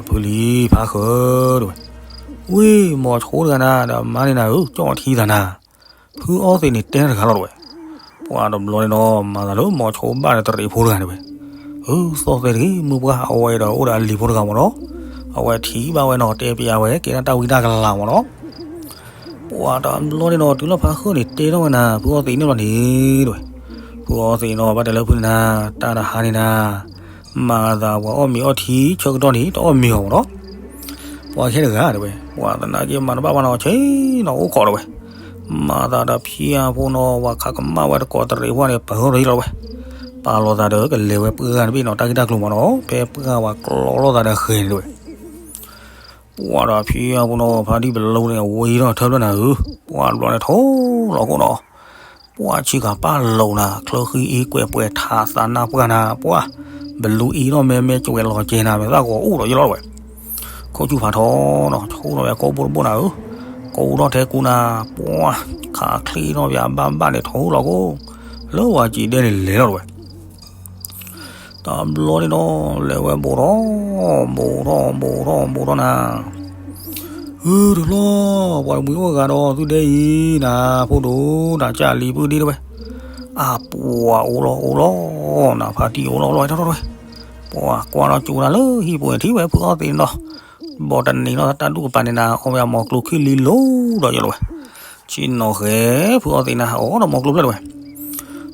ဖုလံၤဖါဃၢၤတဝဲ, ဝ့ၢ် မိၤဆိတဂၤနၤ ဒီးမါန့ၣ်နၤဧၢ ကၠီၣ်ထံသးနၤ, ဖုအီသံးန့ၣ်တဲနၤတဂၤလီၤတဝဲ, ပှၤတဘျီန့ၣ်ဒီး မၤသးလၢမိၤဆိဘၣ်ဒီးတရံးဖိတဂၤန့ၣ်ဝဲ, အၢ သီၣ်သဲတဂ့ၤ မုၢ်ပှၢ် အဝဲဒီးအိၣ်ဒီးအလံၤဖိတဂၤမ့ၢ်နီၤ, အဝဲထံၣ်ဘၣ်ဝဲနီၤ တဲပျးဝဲ ကဲဒၣ်တၢ်ဝံတၢ်ကလၤမ့ၢ်နီၤ. ပှၤတဘျီန့ၣ်ဒီး တုၤလၢဖါဃၢၤန့ၣ်တဲထီၣ်ဝဲနၤ ဖုအီသံးန့ၣ်လီၤန့ၣ်တဝဲ, ဖုအီသံးနီၤ ဘၣ်တဲလၢဖုန့ၣ်နၤ တၢ်တဟါန့ၣ်နၤ မၤသးပှၤအီၣ်မ့ၤအီထံဆၢကတီၢ်န့ၣ် တအီၣ်မ့ၤအီၤမ့ၢ်နီၤ. ပှၤခဲတဂၤတဝဲ ပှၤသနာ်က့မၤတဘၣ်ဘၣ်နီၤ ဆ့နီၤအိၣ်ခိးတဝဲ, မၤသးဒီးဖံအဖိနီၤ ပှၤခးကမၣ်ဝဲတကိးတရံးဖိန့ၣ် ပၢၤထီၣ်လီၤတဝဲ, ပာ်လီၤသးဒီးကလဲၤဝဲပှၢ်ဂၤတဘ့ၣ်နီၤ တၢ်ဂ့ၢ်တၢ်ကျိၤမ့ၢ်နီၤ ဖဲပှၢ်ဂၤပှၤကျီလီၤသးဒီးဃဲၤန့ၣ်တဝဲ ပှၤဒီးဖံအဖိနီၤ ဖါတံၢ်ပလိန့ၣ် အဝဲအံၤထီၣ်ထၢဖျၢၣ်နၤဧၢ, ပှၤတဘျီန့ၣ်ထိၣ်လီၤခိၣ်နီၤ, ပှၤဆံးကၤပၢ်လိာ်နၤ ချၢဃံအံၤကွဲးပှဲၤထးသးနၢ်ပှၢ်နၤ ပှၤ ဘလူးအံၤထီၣ်မဲမဲကဝဲၤလီၤကဲနၤ မဲာ်သၣ်ဂီၤအိၣ်ဒီးယလီၤတဝဲ, ခိၣ်ဆူၣ်ဖးထီနီၤ ဆိၣ်ထီၣ်ဝဲကိးဘိတဘိနၤဧၢ, ကိးထီၣ်ထဲကူနၤ, ပှၤ ခးချံထီၣ်ပှၤဘၣ်ဘၣ်န့ၣ်ထိၣ်လီၤခိၣ်, လၢပှၤစံးဒဲန့ၣ်လဲၤလီၤတဝဲ တဘျီန့ၣ်ဒီး လဲၤဝဲဘိးထီၣ်, ဘိးထီၣ် ဘိးထီၣ် ဘိးထီၣ်နၤ, ဟုတဘျီ, ပှၤတမှံၤအိၣ်ဂၤဒီးသုဒဲအံၤနၤ, ဖိဒိၣ်နၤ ကၢ်လံၤပုၢ်ဒ့တဝဲ, အပှၤအိၣ်လီၤအိၣ်လီၤ, နၤဖါတံၢ်အိၣ်လီၤအိၣ်လီၤထီၣ်ထီၣ်တဝဲ, ပှၤကွၢ်လီၤကၠိနၤလၢဟံၣ်ပူၤန့ၣ်ထံၣ်ဝဲဖုအီသံးန့ၣ်ဒီး, ဘီတနံၤနီၤ တၢ်ဒူၣ်ကပၤန့ၣ်နၤ အီၣ်ဝဲအမိၤကျိခံလံလိၤဒီးယလီၤဝဲ ဆ့ၣ်နီၤဃဲၤ ဖုအီသံးနၤ အီၣ်ဒီးမိၤကျိဖျၢၣ်တဝဲ,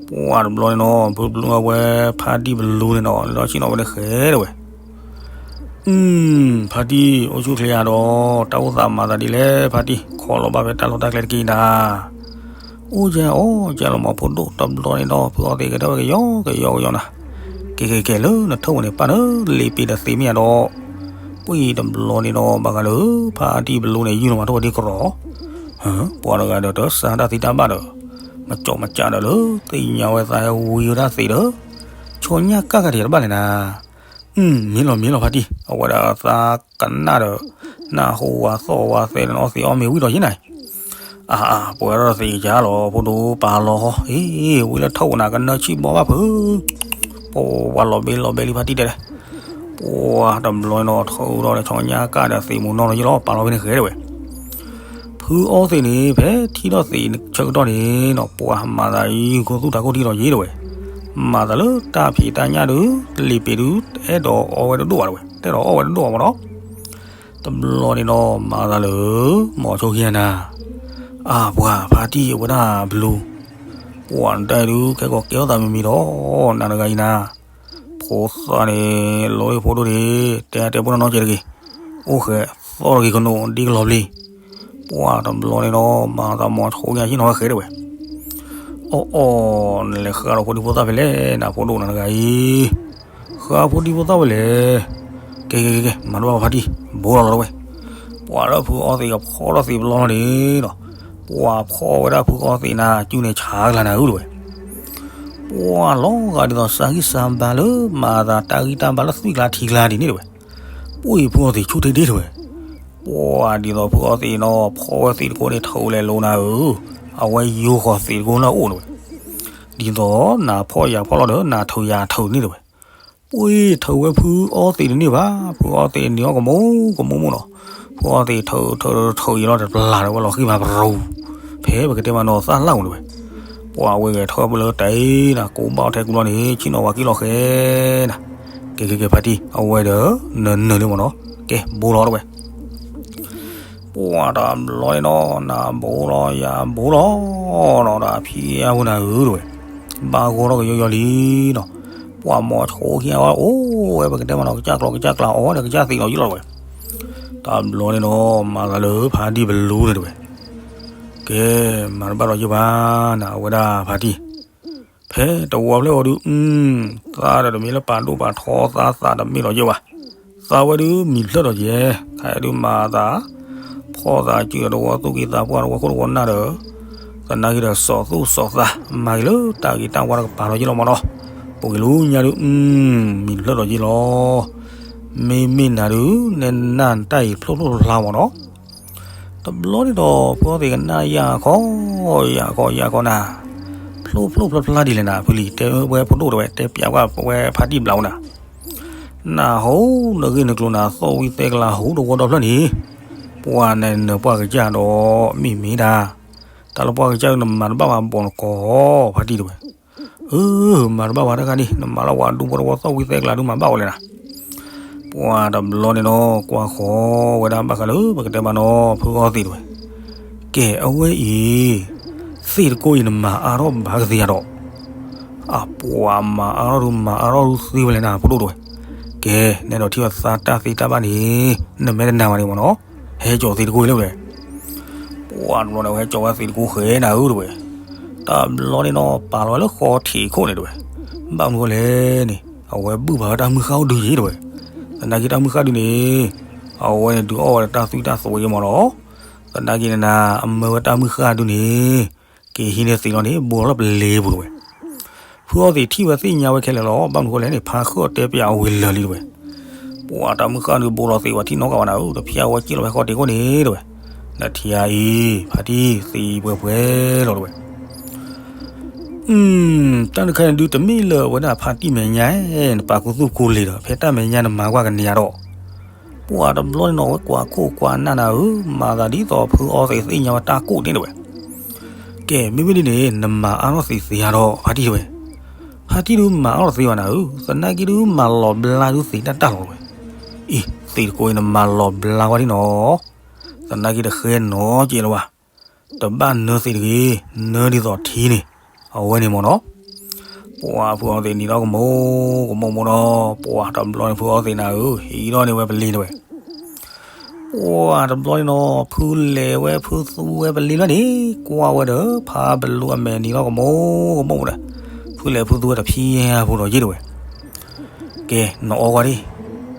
ပှၤတဘျီန့ၣ်နီၤ ဖုဘျုးအဝဲဖါတံၢ်ဘလူန့ၣ်နီၤ လဲၤထီၣ်ဆ့ၣ်နီၤဝဲန့ၣ်ဃဲၤတဝဲ, ဖါတံၢ် အိၣ်ဆူၣ်ချ့ဧါဒီး တၢ်အိၣ်သးမၤသးဒ်လဲၣ် ဖါတံၢ် ခိးလီၤဘၣ်ဖဲတၢ်လီၢ်တၢ်ကျဲတက့ၢ်နၤ အိၣ်ကဲအိၣ်ကဲလီၤမး ဖိဒိၣ် တဘျီန့ၣ်ဒီး ဖုအီသံးကဲထီၣ်ဝဲကယီကယီကယီနၤ, ကဲကဲကဲလၢနထိၣ်ဝဲန့ၣ် ပၢ်နၢ လ့ပ့ၤတသ့မ့ၢ်ဧါဒီး, ပှၤတဘျီန့ၣ်ဒီး ဘၣ်ဃးလၢ ဖါတံၢ်ဘလူန့ၣ် ယုၢ်လီၤမးထိၣ်ဝဲဒ်ကရီး, ပှၤတဂၤဒီးတစါတၢ်သံတၢ်ဘၣ်ဒီး, မကၠီမကၠးဒီးလၢသ့ၣ်ညါဝဲသးဟဲဝံဝဲဒၣ်သံးဒီး, ဆီညၣ်ကၣ်ကဒီးတဘၣ်လဲၣ်နၤ. မ့ၢ်လီၤမ့ၢ်လီၤဖါတံၢ်, အဝဲဒၣ်သးကနၣ်ဒီး, နၢ်ဟူဝဲသီၣ်ဝဲသဲလၢနအီသံးအီမ့ၤဝံၤဒီးယဲနၤ. အါ, ပှဲၤဒီးသံးကၠါလီၤ ဖိဒိၣ်ပာ်လီၤဃီ, အ့, ဝံၤလၢထီၣ်ဝဲနၤကနၢဆံၣ်ဘီဘၣ်ဖုး, ပှၤလီၤဘ့လီၤဘဲလံဖါတံၢ်တဲ, ပှၤတဘျီန့ၣ်ဒီး ထီၣ်ဒီးဆီညၣ်ကၣ်ဒီးသံးမူနီၢ်လီၤယဲလီၤ ပာ်လီၤဖဲန့ၣ်ဃဲတဲဝဲ ဖုအီသံးန့ၣ် ဖဲထံၣ်ထီၣ်သံးဆၢကတီၢ်န့ၣ်နီၤ ပှၤမၤသးအံၤ ခိၣ်သူၣ်တၤခိၣ်ထံလီၤယဲတဲဝဲ, မၤသးလၢတၢ်ဖံးတၢ်ညၣ်ဒုး လံာ်ပ့ၤဒုး အဲၣ်ဒိးအီဝဲတဒိၣ်ဘၣ်တဲဝဲ, တအဲၣ်ဒိးအီဝဲတဒိၣ်ဘၣ်မနီၤ. တဘျီန့ၣ်ဒီး မၤသးလၢ မိၤဆိခံဂၤနၤ, အါပှၤဖါတံၢ်အဝဲဒၣ်ဘျူ, ပှၤနတၢ်အံၤဒုး ခဲကိာ်ကဲထီၣ်သးမံၤမံၤဒီး နၤတဂၤအံၤနၤ ဖိသၣ်န့ၣ် လီၤအဖိဒိၣ်န့ၣ် တဲအါတဲပှၢ်နီၢ်နီၢ်ကဲတဂ့ၤ, အိၣ်ဃဲသီၣ်တဂ့ၤကနိးဒ်ကလီၤပျံၤ, ပှၤတဘျီန့ၣ်ဒီး မၤသးမိၤဆိခံဂၤဟံၣ်နီၤဝဲဃဲတဲဝဲ, အီၣ်အီၣ် နလဲၤဃၣ်ဒီးဖိဒံဖိသၣ်ဖဲလဲၣ် နဖိဒိၣ်နၤတဂၤအံၤ, ဃၣ်ဖိဒံဖိသၣ်ဝဲလဲၣ်, ကဲကဲကဲ မၤတဘၣ်ဖါတံၢ် ဘိလီၤလီၤတဲဝဲ, ပှၤလၢဖုအီသံးကဖီထီၣ်သံးပလီၢ်လီၤန့ၣ်ဒီး, ပှၤဖီဝဲဒၣ်ဖုအီသံးနၤ ကၠူန့ၣ်ဆါကလၤနၤဧၢတဲဝဲ ပှၤလီၤဂာ်ဒ်သိးစါဂံၢ်စါဘါလၢမၤသးတၢ်ဂံၢ်တၢ်ဘါလၢသွံၣ်ကျါထံကျါဒ်န့ၣ်တဲဝဲ, ပှၤဖုအီသံးဆူၣ်ထံဒ့တဲဝဲ, ပှၤဒ်သိးဖုအီသံးနီၤ ဖီဝဲသံးတကိးန့ၣ်ထုးလဲၤလိၤနၤဧၢ, အဝဲယိဃီၤသံးတကိးလၢအအိၣ်တဲဝဲ, ဒ်သိးနၤဖီၣ်ယၤဖီၣ်လီၤဒီး နၤထုးယၤထုးန့ၣ်တဲဝဲ, ပှၤထုးဝဲဖုအီသံးတန့ၢ်ဘၣ်, ဖုအီသံးနံၤအီၣ်ကမူၣ်ကမူၣ်မူၣ်နီၤ, ဖုအီသံးထုးထုးထုးယံၤလီၤတပျၢ်ဒီးဝဲလီၤဃံမၤပရူၤ, ဖဲပကတဲမးနီၤသၣ်လၢ်အိၣ်တဲဝဲ ပှၤဝဲဂဲၤထီၣ်ပလၢတၢ်အံၤနၤ ကိးဘၣ်အီၤထဲကူလီၤန့ၣ် ဆ့ၣ်နီၤဝၤကံၣ်လီၤဃဲနၤ, ကဲကဲကဲဖါတံၢ် အဝဲဒီး နနၢၤလၢမနီၤ, ကဲဘိလီၤတဲဝဲ, ပှၤတဘျီန့ၣ်နီၤ နၤဘိလီၤယၤဘိလီၤ, နီၤဒီးဖံအဝဲနၤဧၢတဲဝဲ, ဘၣ်ဂီၢ်ထီၣ်ကယီယီလံနီၤ, ပှၤမိၤဆိခံဂၤဝဲအိၣ်ဝဲပကတဲမးနီၤ ကစၢ်ကျီကစၢ်ကျါအီၤဒီးကစၢ်သံးလီၤယံၤလီၤတဲဝဲ, တဘျီန့ၣ်နီၤ မၤသးလၢဖါတံၢ်ပလူတဲဝဲ ကဲ, မၤတဘၣ်ဒီးယဲဘၣ်နၤ အဝဲဒၣ်ဖါတံၢ်, ဖဲတဝီဖျၢၣ်ဝဲဒုး, သးဒီးတမ့ၢ်လၢပာ်ဒိၣ်ပာ်ထီသး သးတမ့ၢ်လီၤယဲဘၣ်, သးဝဲဒုးမံၤဖျၢၣ်ဒီးယဲ, ခါအံၤဒုးမၤသး, ဖီၣ်သးစုဒီးတဝီသူၣ်က့သးပှၢ်တဝီခိၣ်တဝီနၢ်ဒီး, သနာ်က့ဒီးစီၤသူၣ်စီၤသး, မၤက့ၤလၢတၢ်ဂ့ၤတၢ်ဝါတကပၤလီၤယဲလီၤမနီၤ, ပူၤက့ၤလူညါဒုး, မံၤဖျၢၣ်ဒီးယဲလီၤ မ့မ့ၢ်နၤဒုး နဲနၢ်တၢ်အံၤဖျိဖျိဖျါဖျါမနီၤ, တဘျီန့ၣ်ဒီး ဖုအီသံးကနၣ်ယၢ်ခီ, ယၢ်ခီယၢ်ခီနၤ, ဖျိဖျိဖျါဖျါဒ်လဲၣ်နၤ ဖုလံၤ တဲဝဲဖိဒိၣ်တဲဝဲ တဲပျးကွၢ်ဝဲဖါတံၢ်ဘျးဝဲနၤ, နဟူနဂ့ၢ်နကျိၤနၤ သီၣ်ဝံသဲကလၤဟူတဝီဒီဖျၢၣ်န့ၣ်, ပှၤနနၢၤပှၢ်ကစၢ်ဒီး မ့ၢ်မ့ၢ်ဒၣ်, တၢ်လၢပှၢ်ကစၢ်နမၤတဘၣ်ဘၣ်ဘီၣ်နကီၢ် ဖါတံၢ်တဲဝဲ အၢ, မၤတဘၣ်ဝဲတခါန့ၣ် နမၤလၢဝဲဒူဖိတဝီသီၣ်ဝံသဲကလၤဒုးမၤဘၣ်ဝဲလဲၣ်နၤ, ပှၤတဘျီန့ၣ်နီၤ ကွၢ်ဃီဝဲဒၣ်ဘၣ်ဃးလၢပကတဲမးနီၤ ဖုအီသံးတဲဝဲ, ကဲအဝဲအံၤ, သ့ၣ်တကိးအံၤနမၤအါထီၣ်ဘၣ်ကသ့ဧါဒီး, အပှၤမၤအါထီၣ်ဒုးမၤအါထီၣ်ဒုးသ့ဝဲလဲၣ်နၤ ဖိဒိၣ်တဲဝဲ, ကဲ နဲဒီးထံၣ်ဝဲသးတၢ်သ့တၢ်ဘၣ်န့ၣ်, နမ့ၢ်တနာ်ဘၣ်န့ၣ်မနီၤ, ဟဲကၠီၤသ့ၣ်တကိးအံၤလၢဝဲ ပှၤတဘျီန့ၣ် အဝဲဟဲကၠီၤဝဲသ့ၣ်တကိးဃဲနၤဧၢတဲဝဲ, တဘျီန့ၣ်နီၤ ပာ်လီၤဝဲလၢဃီထံးခိၣ်န့ၣ်တဲဝဲ, ဘၣ်မနုၤဃိလဲၣ်န့ၣ် အဝဲဘုၣ်ဖးဝဲတၢ်မုၢ်ဃၢ်အိၣ်ဒုးယံၤတဲဝဲ, သနာ်က့တၢ်မုၢ်ဃၢ်ဒုးန့ၣ်, အဝဲန့ၣ်ဒုးအီၣ်ဝဲဒီးတၢ်သွံၣ်တၢ်သွဲမနီၤ, သနာ်က့န့ၣ်နၤ အမၢဝဲတၢ်မုၢ်ဃၢ်ဒုးန့ၣ်, က့ၤဟံးန့ၢ်သ့ၣ်လီၤန့ၣ် ဘိလီၤလၢပလ့ပူၤတဲဝဲ ဖုအီသံးထံၣ်ဝဲသ့ၣ်ညါဝဲခဲလၢာ်လီၤ, ဘၣ်မနုၤဃိလဲၣ်န့ၣ် ဖါဃုာ်တဲပၠးအဝံၤလၢာ်လံတဲဝဲ, ပှၤတၢ်မုၢ်ဃၢ်ဒုးဘိလီၤသ့ၣ်ဝဲထံၣ်နီတဂၤဘၣ်နၤဧၢ, တဖျါဝဲက့ၣ်လီၤဝဲဃီထံးခိၣ်န့ၣ်တဲဝဲ, နထံၣ်ဧါအံၤ ဖါတံၢ်သ့ပှဲၤပှဲၤလီၤတဲဝဲ တၢ်တခါန့ၣ်ဒုးတမ့ၢ်လၢအဝဲဒၣ်ဖါတံၢ်မဲာ်ညါ, နပာ်ခူသူၣ်ခူလံၤဒီး ဖဲတၢ်မဲာ်ညါနမၤကွၢ်ကန့ၢ်ဧါဒီး, ပှၤတဘျီန့ၣ်နီၤ အဝဲကွၢ်ခိၣ်ကွၢ်နၢ်နၤဧၢ, မၤသးဒ်သိးဖုအီသံးသ့ၣ်ညါဝဲတၢ်ကိၢ်န့ၣ်တဲဝဲ ကဲ မ့မ့ၢ်ဒ်န့ၣ် နမၤအါထီၣ်သ့ၣ်သ့ၣ်ဧါဒီး ဖါတံၢ်တဲဝဲ, ဖါတံၢ်ဒုးမၤအါထီၣ်သ့ဘၣ်နၤဧၢ, သနာ်က့ဒုးမၤလီၤဘျါဒုးသ့ၣ်တၢ်တၢ်လီၤတဲဝဲ, အံၤ သ့ၣ်တကိးအံၤနမၤလီၤဘျါဝဲဒၣ်နီၤ, သနာ်က့တဃဲနီၤကဲလၢၤဘၣ်, တဘၣ်နၢသ့ၣ်တဂ့ၤ, နၢဒ်သိးထံန့ၣ်, အဝဲန့ၣ်မ့ၢ်နီၤ ပှၤဖုအီသံးနံၤဒီးကမိၢ်ကမိၢ်မ့ၢ်နီၤ, ပှၤတဘျီန့ၣ်ဖုအီသံးနၤဧၢ, ဟံးဒီးန့ၢ်ဝဲပလ့တဲဝဲ, ပှၤတဘျီန့ၣ်နီၤ ဖုလဲၤဝဲဖုသူဝဲပလ့လီၤန့ၣ်, ကွၢ်ဝဲဒီး ဖါပလူအမဲာ်နံၤဒီးကမိၢ်ကမိၢ်ဒီး, ဖုလဲၤဖုသူဝဲတဖံဖိဒီးယ့ၢ်တဲဝဲ ကဲ နအီ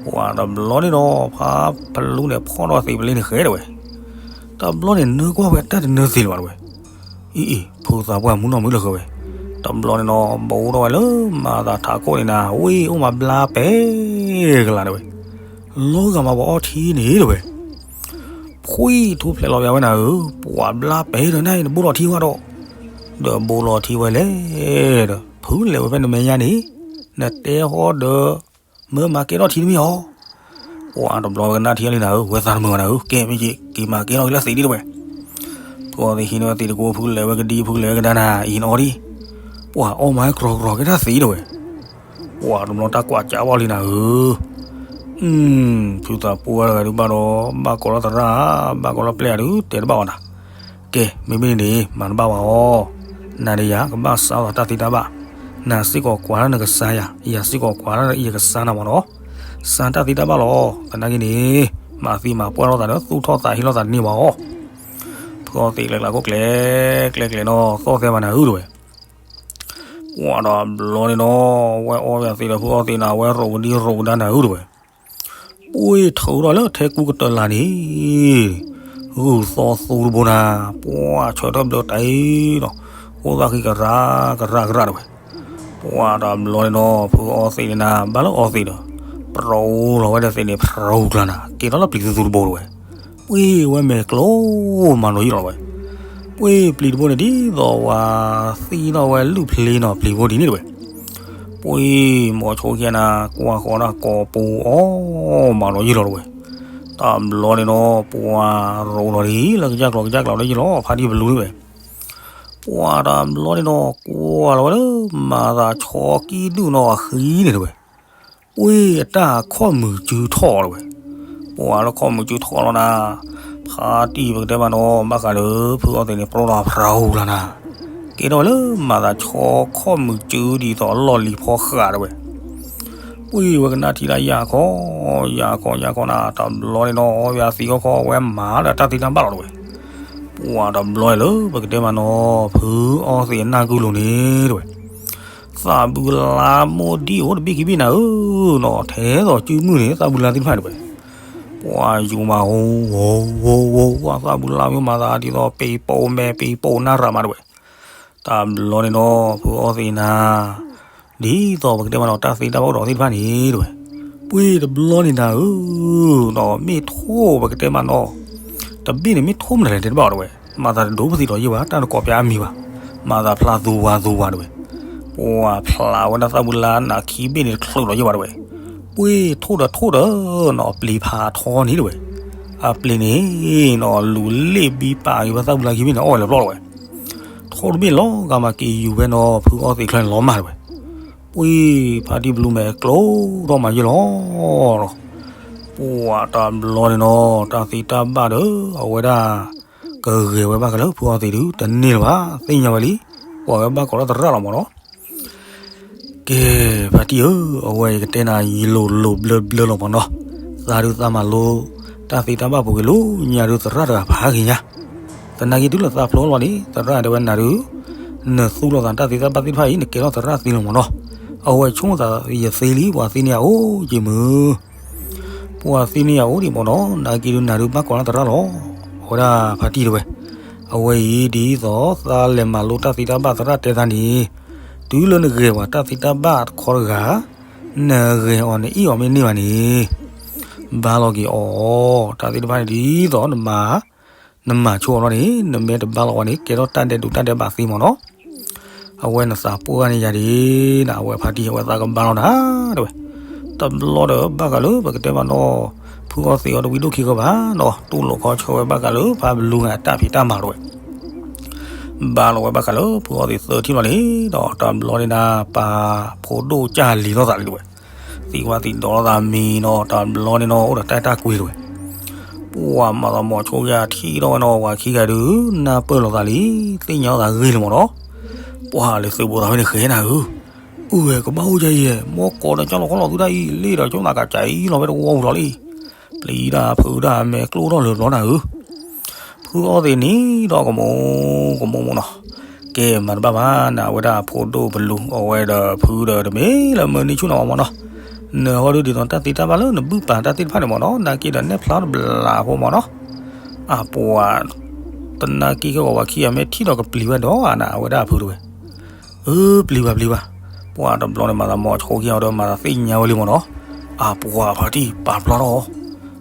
ကွၢ်ဒံး, ပှၤတဘျီန့ၣ်ဒီး ဖါပလူန့ၣ်ဖီၣ်ထီၣ်သံးပလ့န့ၣ်ဃဲတဲဝဲ, တ တဘျီန့ၣ်နၢကွၢ်ဝဲတၢ်တနၢသ့လၢၤဘၣ်တဝဲ. အံၤအံၤ ဖုသးပှၢ်မူနီၢ်မုၢ်လၢဃၢၤဝဲ, တဘျီန့ၣ်နီၤ ဘိးထီၣ်ဝဲလၢမၤသးထးခိၣ်န့ၣ်နၤ ဝ့ၢ်အိၣ်မးဘျါပဲကလးတဝဲ. လီၤဂာ်မးပှၤအီထံန့ၣ်တဝဲ. ဖှံထူဖျဲးလီၤပဝဲနၤဧၢ, ပှၤဘျါပဲဒီးနၤအံၤ နဘိလီၤထံဝဲဒီး, ဒီးဘိလီၤထံဝဲလဲၣ်ဒီး ဖုလဲၤဝဲဖဲနမဲာ်ညါန့ၣ်, နတဲဟီဒီး မၢမၤကဲထီၣ်ထံတမ့ၢ်အီၤ. ပှၤတဘျီဝဲကနၣ်ထံအီၤလံနၤဧၢ, ဝဲသးတမုာ်ဘၣ်နၤဧၢ, ကဲမ့ၢ်က့ၤ က့ၤမၤကဲထီၣ်က့ၤလၢသံးဒံးတဝဲ. ဖုအီသံးဟံးန့ၢ်ဝဲသံးတကိး ဖုလဲၤဝဲကဒံ ဖုလဲၤဝဲကဒါနၤ အံၤနအီဒံး, ပှၤအီၣ်မၤဟဲကြီကြီကဲတၢ်သံးတဝဲ. ပှၤတဘျီတၢ်ကွၢ်ကၠးဘၣ်လံနၤဧၢ, ဖုသးပှၢ်တဂၤဒုးဘၣ်ဒီး ဘၣ်ကိးလီၤသရၣ်, ဘၣ်ကိးလီၤပျဲၢ်ဒုး တဲတဘၣ်အီၤနၤ. ကဲ မ့မ့ၢ်န့ၣ် မၤတဘၣ်ဘၣ်အီၤ, နၤဒီးယၤ ကဘၣ်စးထီၣ်တၢ်သ့တၢ်ဘၣ်, နၤစ့ၢ်ကီးကွၢ်လၢနကစၢ်ယၤ, ယၤစ့ၢ်ကီးကွၢ်လၢယကစၢ်နၤမ့ၢ်နီၤ, စးတၢ်သ့တၢ်ဘၣ်လီၤ. သနာ်က့န့ၣ် မၤသံမၤပှၢ်ထီၣ်သးဒီး သူၣ်ထီၣ်သးဟ့ထီၣ်သးတန့ၢ်ဘၣ်အီၤ. ဖုအီသံးကျဲကျါခိၣ်ကျဲ ကျဲကျဲနီၤ သီၣ်သဲဘၣ်နၤဧၢတဝဲ. ပှၤတဘျီန့ၣ်နီၤ ဝဲအီဝဲသံးဒီးဖုအီသံးနၤ ဝဲရိးကဒံရိးကဒါနၤဧၢတဝဲ. ပှ့ၤထုးထီၣ်လၢထဲကူကတၢၢ်လၢ်န့ၣ်, ဂုၢ်သီသူတဘိနၤ, ပှၤဆၢထၢၣ်ဘျၢတၢ်အံၤဒီး အိၣ်သးဃံကရၢကရၢကရၢတဝဲ. ပှၤတဘျီန့ၣ်နီၤ ဖုအီသံးန့ၣ်နၤ ဘၣ်လၢအီသံးဒီး ပြူလီၤဝဲဒီးသံးန့ၣ် ဖြူကျါနၤ ကဲထီၣ်လၢပျံၤသူသူတဘိတဝဲ. ပှ့ၤဝဲမဲာ်ကျိမးနီၤယံာ်လီၤတဝဲ. ပှ့ၤပျံၤတဘိန့ၣ် ဒ်သိးဝဲသံထီၣ်ဝဲလုၢ်ဖျ့နီၤ ပျံၤဘိဒ်န့ၣ်တဝဲ. ပှ့ၤမိၤဆိခံဂၤနၤ ကွၢ်ဃီၤဒၣ်ကိာ်ပူၤအီၤမးနီၤယံာ်လီၤတဝဲ. တဘျီန့ၣ်နီၤ ပှၤရိးလီၤဒ်လၢကစၢ်ကျီၤကစၢ်ကျီၤလၢယံာ်လီၤ ဖါတံၢ်ဘလူးန့ၣ်ဝဲ. ပှၤတဘျီန့ၣ်နီၤ ကွၢ်လီၤဝဲလၢမၤသးဆီကံၢ်ဒုၣ်နီၤအဃံန့ၣ်တဝဲ. ပှ့ၤအတၢ်ခီၣ်မုာ်စုထီၣ်တဝဲ. ပှၤလၢခီၣ်မုာ်စုထီၣ်လီၤနၤ, ဖါတံၢ်ပကတဲမးနီၤ ဘၣ်ဃးလၢ ဖုအီသံးန့ၣ် ပြူလီၤဖြူကျါနၤ, ကဲထီၣ်ဝဲလၢမၤသးဆီခီၣ်မုာ်စုဒ်သိးလီၢ်လံၤဖီဃာ်တဝဲ. ပှ့ၤဝဲကနၣ်ထံဒၣ်ယၢ်ခီ, ယၢ်ခီယၢ်ခီနၤ တဘျီန့ၣ်နီၤ အီဝဲသံးခီခီ အဝဲမၤလၢတၢ်သ့တၢ်ဘၣ်လီၤတဝဲ. ပှၤတဘျီလၢပကတဲမးနီၤ ဖုအီသံးအနၢ်ကုလိၤန့ၣ်တဝဲ. သးဘုလါမိၢ်ဒံၣ်အိၣ်တဘ့ၣ်ခံဘ့ၣ်နၤဧၢနီၤ ထဲသိးစုမုၢ်န့ၣ် သးဘုလါသ့ၣ်တဖၣ်တဝဲ. ပှၤယိၤမး ဝိဝိဝိဝိဝိ သးဘုလါမ့ၢ်မၤသးဒ်သိး ပံၤပိာ်မဲာ်ပံၤပိာ်နၢ်ရၤမးတဝဲ. တဘျီန့ၣ်နီၤ ဖုအီသံးနၤ ဒ်သိးပကတဲမးနီၤ တၢ်သ့တၢ်ဘၣ်အိၣ်ဒီးသ့ၣ်တဖၣ်န့ၣ်တဝဲ. ပှ့ၤတဘျီန့ၣ်နၤဧၢ, ဒီးမ့ၢ်ထိၣ်ပကတဲမးနီၤ, တဘ့ၣ်န့ၣ်မ့ၢ်ထိၣ်မနုၤလဲၣ်တဲတဘၣ်အီၤတဝဲ, မၤသးတဒိပသံးဒီးယ့ၢ်ဘၣ် တၢ်တကိးပၠးအမံၤဘၣ်, မၤသးဖျါသူဝါသူဝါတဝဲ. ပှၤဖျါဝဲဒၣ်သးဘုလါနၤခံဘ့ၣ်န့ၣ် တချုးဒီးယ့ၢ်ဘၣ်တဝဲ. ပှ့ၤထိၣ်ဒီးထိၣ်ဒီးနီၤ အပျ့ၤဖးထီန့ၣ်တဝဲ. အပျ့ၤန့ၣ်နီၤ လူၤလ့ၣ်ဘံပာ်က့ၤဝဲသးဘုလါခံဘ့ၣ်န့ၣ် အီၣ်ဝဲလၢပျီၢ်တဝဲ. ထိၣ်တဘ့ၣ်လီၤဂာ်မးက့ၤယူၤဝဲနီၤ ဖုအီသံးချၢန့ၣ်လီၤမၢ်တဝဲ. ပှ့ၤဖါတံၢ်ဘလူးမဲာ်ကျိထီၣ်မးယ့ၢ်လီၤ. ပှၤတဘျီန့ၣ်နီၤ တၢ်သ့တၢ်ဘၣ်ဒီး အဝဲဒၣ် ကဂဲၤဝဲဘၣ်ဃးလၢဖုအီသံးဒုး တန့ၢ်လၢၤဘၣ် သ့ၣ်ညါဝဲလံ. ကွၢ်ဝဲဘၣ်ကိးလီၤသရၣ်လီၤမးနီၤ. ကဲ ဖါတံၢ်ဧၢ, အဝဲအံၤကတဲနၤယံာ်လိၤလိၤဘျၢဘျၢလီၤမးနီၤ. သးဒုးသးမၤလိ တၢ်သ့တၢ်ဘၣ်ပူၤကွံာ်လၢညါဒုး သရၣ်တဂၤဖးဂ့ၤညါ. သနာ်က့တုၤလၢသးဖျိလီၤန့ၣ် သရၣ်တဲဝဲနၤဒုး နသူၣ်လီၤသးတၢ်သ့တၢ်ဘၣ်သ့ၣ်တဖၣ်အံၤ နကဲထီၣ်သရၣ်သ့လီၤမးနီၤ. အဝဲဆိကမိၣ်သးယသ့လံ ပှၤသ့န့ၢ်ယၤအိၣ်က့ၤမုၢ် ပှၤသ့န့ၢ်ယၤအိၣ်ဒံးမးနီၤ, နာ်က့ဒုးနၤဒုးဘၣ်ကိးလီၤသရၣ်လီၤ. အဝဲဒၣ်ဖါတံၢ်တဲဝဲ, အဝဲအံၤဒ်သိးသးလဲၤမၤလိတၢ်သ့တၢ်ဘၣ်သရၣ်တဲသးန့ၣ်, တုၤလၢနဂဲၤပှၤတၢ်သ့တၢ်ဘၣ်တခီတဂၤ, နဂဲၤအီၤနအ့ၣ်အီၤမ့ၢ်န့ၢ်ဘၣ်န့ၣ်, ဘါလီၤက့ၤအီၤ, တၢ်သ့ၣ်တဖၣ်န့ၣ်ဒ်သိးနမၤ နမၤဆိအီၤလီၤန့ၣ် နမ့ၢ်တဘါလီၤဝဲန့ၣ် ကဲထီၣ်တၢ်ဒဲးဒိးတၢ်ဒဲးဘးသ့မးနီၤ. အဝဲနသးပှၢ်ဂၤန့ၣ်ယၤဒ်န့ၣ် အဝဲဖါတံၢ်အဝဲသးကဘါလီၤနၤတဲဝဲ. တဘျီဒီးဘၣ်ဃးလၢပကတဲမးနီၤ ဖုအီသံးအီၤတဝံၤဒိၣ်ခံဂၤဘၣ်နီၤ တူၢ်လိာ်ခီဆၢဝဲဘၣ်ဃးလၢဖါဘလူးဂၤအတၢ်ဖံးတၢ်မၤတဝဲ. ဘါလီၤဝဲဘၣ်ဃးလၢဖုအီသံးသၢထံၣ်လီၤန့ၣ်ဒီး တဘျီန့ၣ်ဒၣ် ပာ်ဖိဒိၣ်ကၢ်လံၤလိာ်သးလံတဝဲ. သံကွၢ်သံဒိးလိာ်သးမံၤနီၤ တဘျီန့ၣ်နီၤ အိၣ်ဒီးတၢ်အဲၣ်တၢ်ကွံတဝဲ. ပှၤမၤသးမီၤဆိဂၤထံၣ်ထီၣ်ဝဲနီၤ ပှၤခံဂၤဒုး နၢ်ပၢၢ်လိာ်သးလံ သ့ၣ်ညါလိာ်သးဂ့ၤလံမးနီၤ. ပှၤလၢသုးဘူးသးဖဲန့ၣ်ဃဲနၤဧၢ, အုၣ်ဝဲကဘၣ်အိၣ်ဒ်အံၤ မီၢ်ကိးဒီးကၠီလီၤခီလီၤသုဒ်အံၤ လ့ၣ်ဒီးကၠီသးကစၢ်အံၤလီၤဝဲတဝီပူၤလီၤလံ. ပျံၤတၢ်ဖုးတၢ်မဲာ်ကျိၣ်ထီၣ်လၢာ်ဘျီနၤဧၢ. ဖုအီသံးန့ၣ်ဒီးကမူၤကမူၤမးနီၤ. ကဲမၤတဘၣ်ဘၣ်နၤ အဝဲဒၣ်ဖိဒိၣ်ပလူၤ အဝဲဒီးဖုဒီးတမ့ၢ်လၢမၢန့ၢ်ဆူၣ်နၤမးနီၤ. နဟီဒုးဒ်သိးတၢ်သ့တၢ်ဘၣ်လၢနဘုၣ်ပာ်တၢ်သ့ၣ်တဖၣ်န့ၣ်မးနီၤ နာ်က့ဒီးနဲၣ်ဖျါတဘျးဖိမးနီၤ. အပှၤ တနာ်က့ခဲဂီၤဝဲခံဂၤမ့ၢ်ထံၣ်ဒီးကပျံၤဝဲဒီးနၤ အဝဲဒၣ်အဖုတဲဝဲ, အၢ ပျံၤဘၣ်ပျံၤဘၣ်. ပှၤတဘျီန့ၣ် မၤသးမိၢ်ဆိခံဂၤဒီး မၤသးသ့ၣ်ညါဝဲလံမ့ၢ်နီၤ. အပှၤဖါတံၢ်ပာ်ဖျါထီၣ်အီ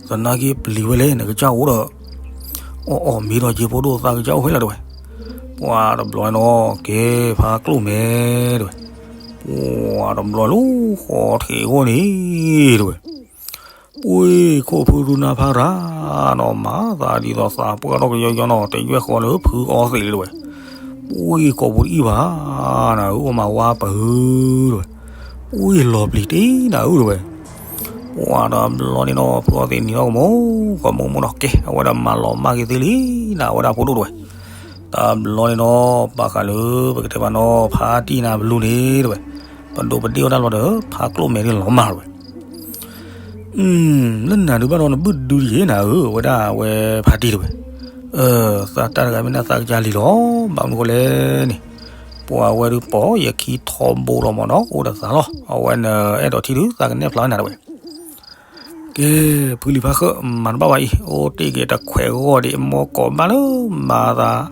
ၤ, တနာ်က့ပျံၤဝဲလဲၣ် နကစၢ်အိၣ်ဒီး အီၣ်အီၣ်မ့ၤဒီးက့ၤဖိဒိၣ်သးကစၢ်အိၣ်ဖဲလဲၣ်တဲဝဲ. ပှၤတဘျီန့ၣ်နီၤ ကဲဖါကျိၣ်မဲတဲဝဲ, ပှၤတဘျီလၢဃီထံးအဂီၢ်န့ၣ်တဲဝဲ ပှ့ၤခိၣ်ဖုရူနါဖးရၤနီၤ မၤသးဒ်သိးသးပှၢ်ထီၣ်ကယီယီနီၤ တယွဲၢ်ဃီလၢဖုအီသံးလံတဲဝဲ, ပှ့ၤကိာ်ပူၤတအံၣ်ဘၣ်နၤဧၢ အိၣ်မးဝါပၢၢ်တဲဝဲ, ပှ့ၤလီၤပျံၤတ့ၢ်နၤဧၢတဲဝဲ. ပှၤတဘျီန့ၣ်နီၤ ဖုအီသံးနံၤထီၣ်ကမူ ကမူမူနီၤ ကဲ အဝဲဒၣ်မၤလီၤမၢ်က့ၤသ့လံနၤ အဝဲဒၣ်ဖိဒိၣ်တဲဝဲ. တဘျီန့ၣ်နီၤ ဘၣ်ဃးလၢ ပကတဲဘၣ်နီၤ ဖါတံၢ်နၤဘလူန့ၣ်တဲဝဲ, ပဒိးပဒ့ၣ်အီၣ်တၢ်လီၤဒီး ဖါကျိၣ်မဲာ်န့ၣ်လီၤမၢ်တဲဝဲ လၢနၤဒုးဘၣ်ဒီးနဘုၣ်ဒုယ့ၤနၤဧၢ အဝဲဒၣ်အဝဲဖါတံၢ်တဲဝဲ, သးတၢ်တဂၤမ့ၢ်နၢ်သးကစၢ်လံလီၤ ဘၣ်မနုၤဃိလဲၣ်န့ၣ်, ပှၤအဝဲဒုးပိာ်ယခံထီဘိလီၤမ့ၢ်နီၤ အိၣ်ဒီးသးလီၤ အဝဲန့ၣ်အဲၣ်ဒိးထံၣ်ဒုးသးကနဲၣ်ဖျါဝဲနၤတဲဝဲ ကဲ ဖုလံၤဖါဃၢ် မၤတဘၣ်ဘၣ်အံၤ အိၣ်တ့ၢ်က့ၤတခွဲးဂီၢ်ဒံး မိၢ်ကိးဘၣ်လၢမၤသး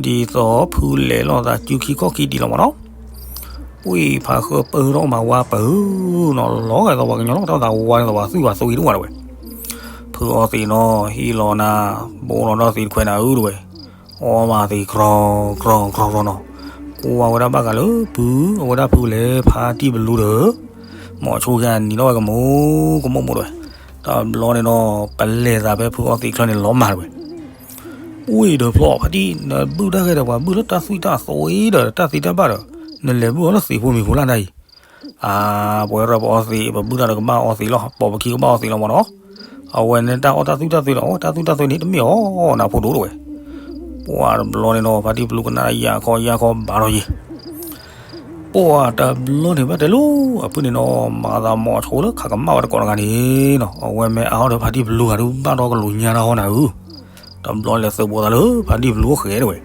ဒ်သိးဖုလဲၤလိာ်သးစုခံခီၣ်ခံဒံးလီၤမ့ၢ်နီၤ. ပှ့ၤဖါဃၢ်ပၢၢ်ထီၣ်မၤဝါပၢၢ်နီၤ လီၤဂာ်သိးပှၤကညီလီၤ တၢ်သးဝါန့ၣ်သိးပှၤသွံၣ်ပှၤသွံဒီးဝဲတဲဝဲ, ဖုအီသံးနီၤ ဟံးလီၤနၤ ဘိလီၤဒီးသံးတခွဲးနၤဧၢတဲဝဲ, အီမၤသံးကြီကြီကြီနီၤ, ကွၢ်ဝဲဒၣ်ဘၣ်ဃးလၢဖု အဝဲဒၣ်ဖုလဲၤဖါတံၢ်ဘလူဒီး မိၢ်ဆိခံဂၤနံၤထီၣ်ဝဲကမူ ကမူမူတဲဝဲ, တဘျီန့ၣ်နီၤ ပလဲၤသးဖဲဖုအီသံးချၢန့ၣ်လီၤမၢ်တဲဝဲ ပှ့ၤဒီးဖျီဖါတံၢ် နဘုၣ်တၢ်ဂ့ၤဒီးပှၤဘုၣ်လၢတၢ်သွံၣ်တၢ်သွံဒီးတၢ်သံတၢ်ဘၣ်ဒီး နလဲၤဘုၣ်အီၤလၢသံးဖိမံၤဖိလၢ်ဒၣ်အံၤ, အပှဲၤဒီးပအီသံး ပဘုၣ်တၢ်ဒီးကဘၣ်အီသံးလီၤ ပိာ်ပခံကဘၣ်အီသံးလီၤမ့ၢ်နီၤ, အဝဲန့ၣ်တၢ်အီၣ်တၢ်သွံၣ်တၢ်သွံဒီး အဝဲတၢ်သွံၣ်တၢ်သွံန့ၣ် တမ့ၢ်အီၤနၤဖိဒိၣ်တဲဝဲ, ပှၤတဘျီန့ၣ်နီၤ ဖါတံၢ်ဘလူကနၣ်ယၢ်ခီယၢ်ခီဘၣ်ဒီးယံၤ ပှၤတဘျီန့ၣ်ဘၣ်တဲလိၤ အဖုန့ၣ်နီၤ မၤသးမိၢ်ဆိလၢခးကမၣ်ဝဲတကိးတဂၤန့ၣ်နီၤ အဝဲမ့ၢ်အါထီၣ်ဒီးဖါတံၢ်ဘလူဂၤဒုးဘၣ်ဒီးကလူၤညါတၢ်ဟီနၤဧၢ, တဘျီလဲၤသုးပိာ်သးလၢဖါတံၢ်ဘလူအိၣ်ဃဲတဲဝဲ,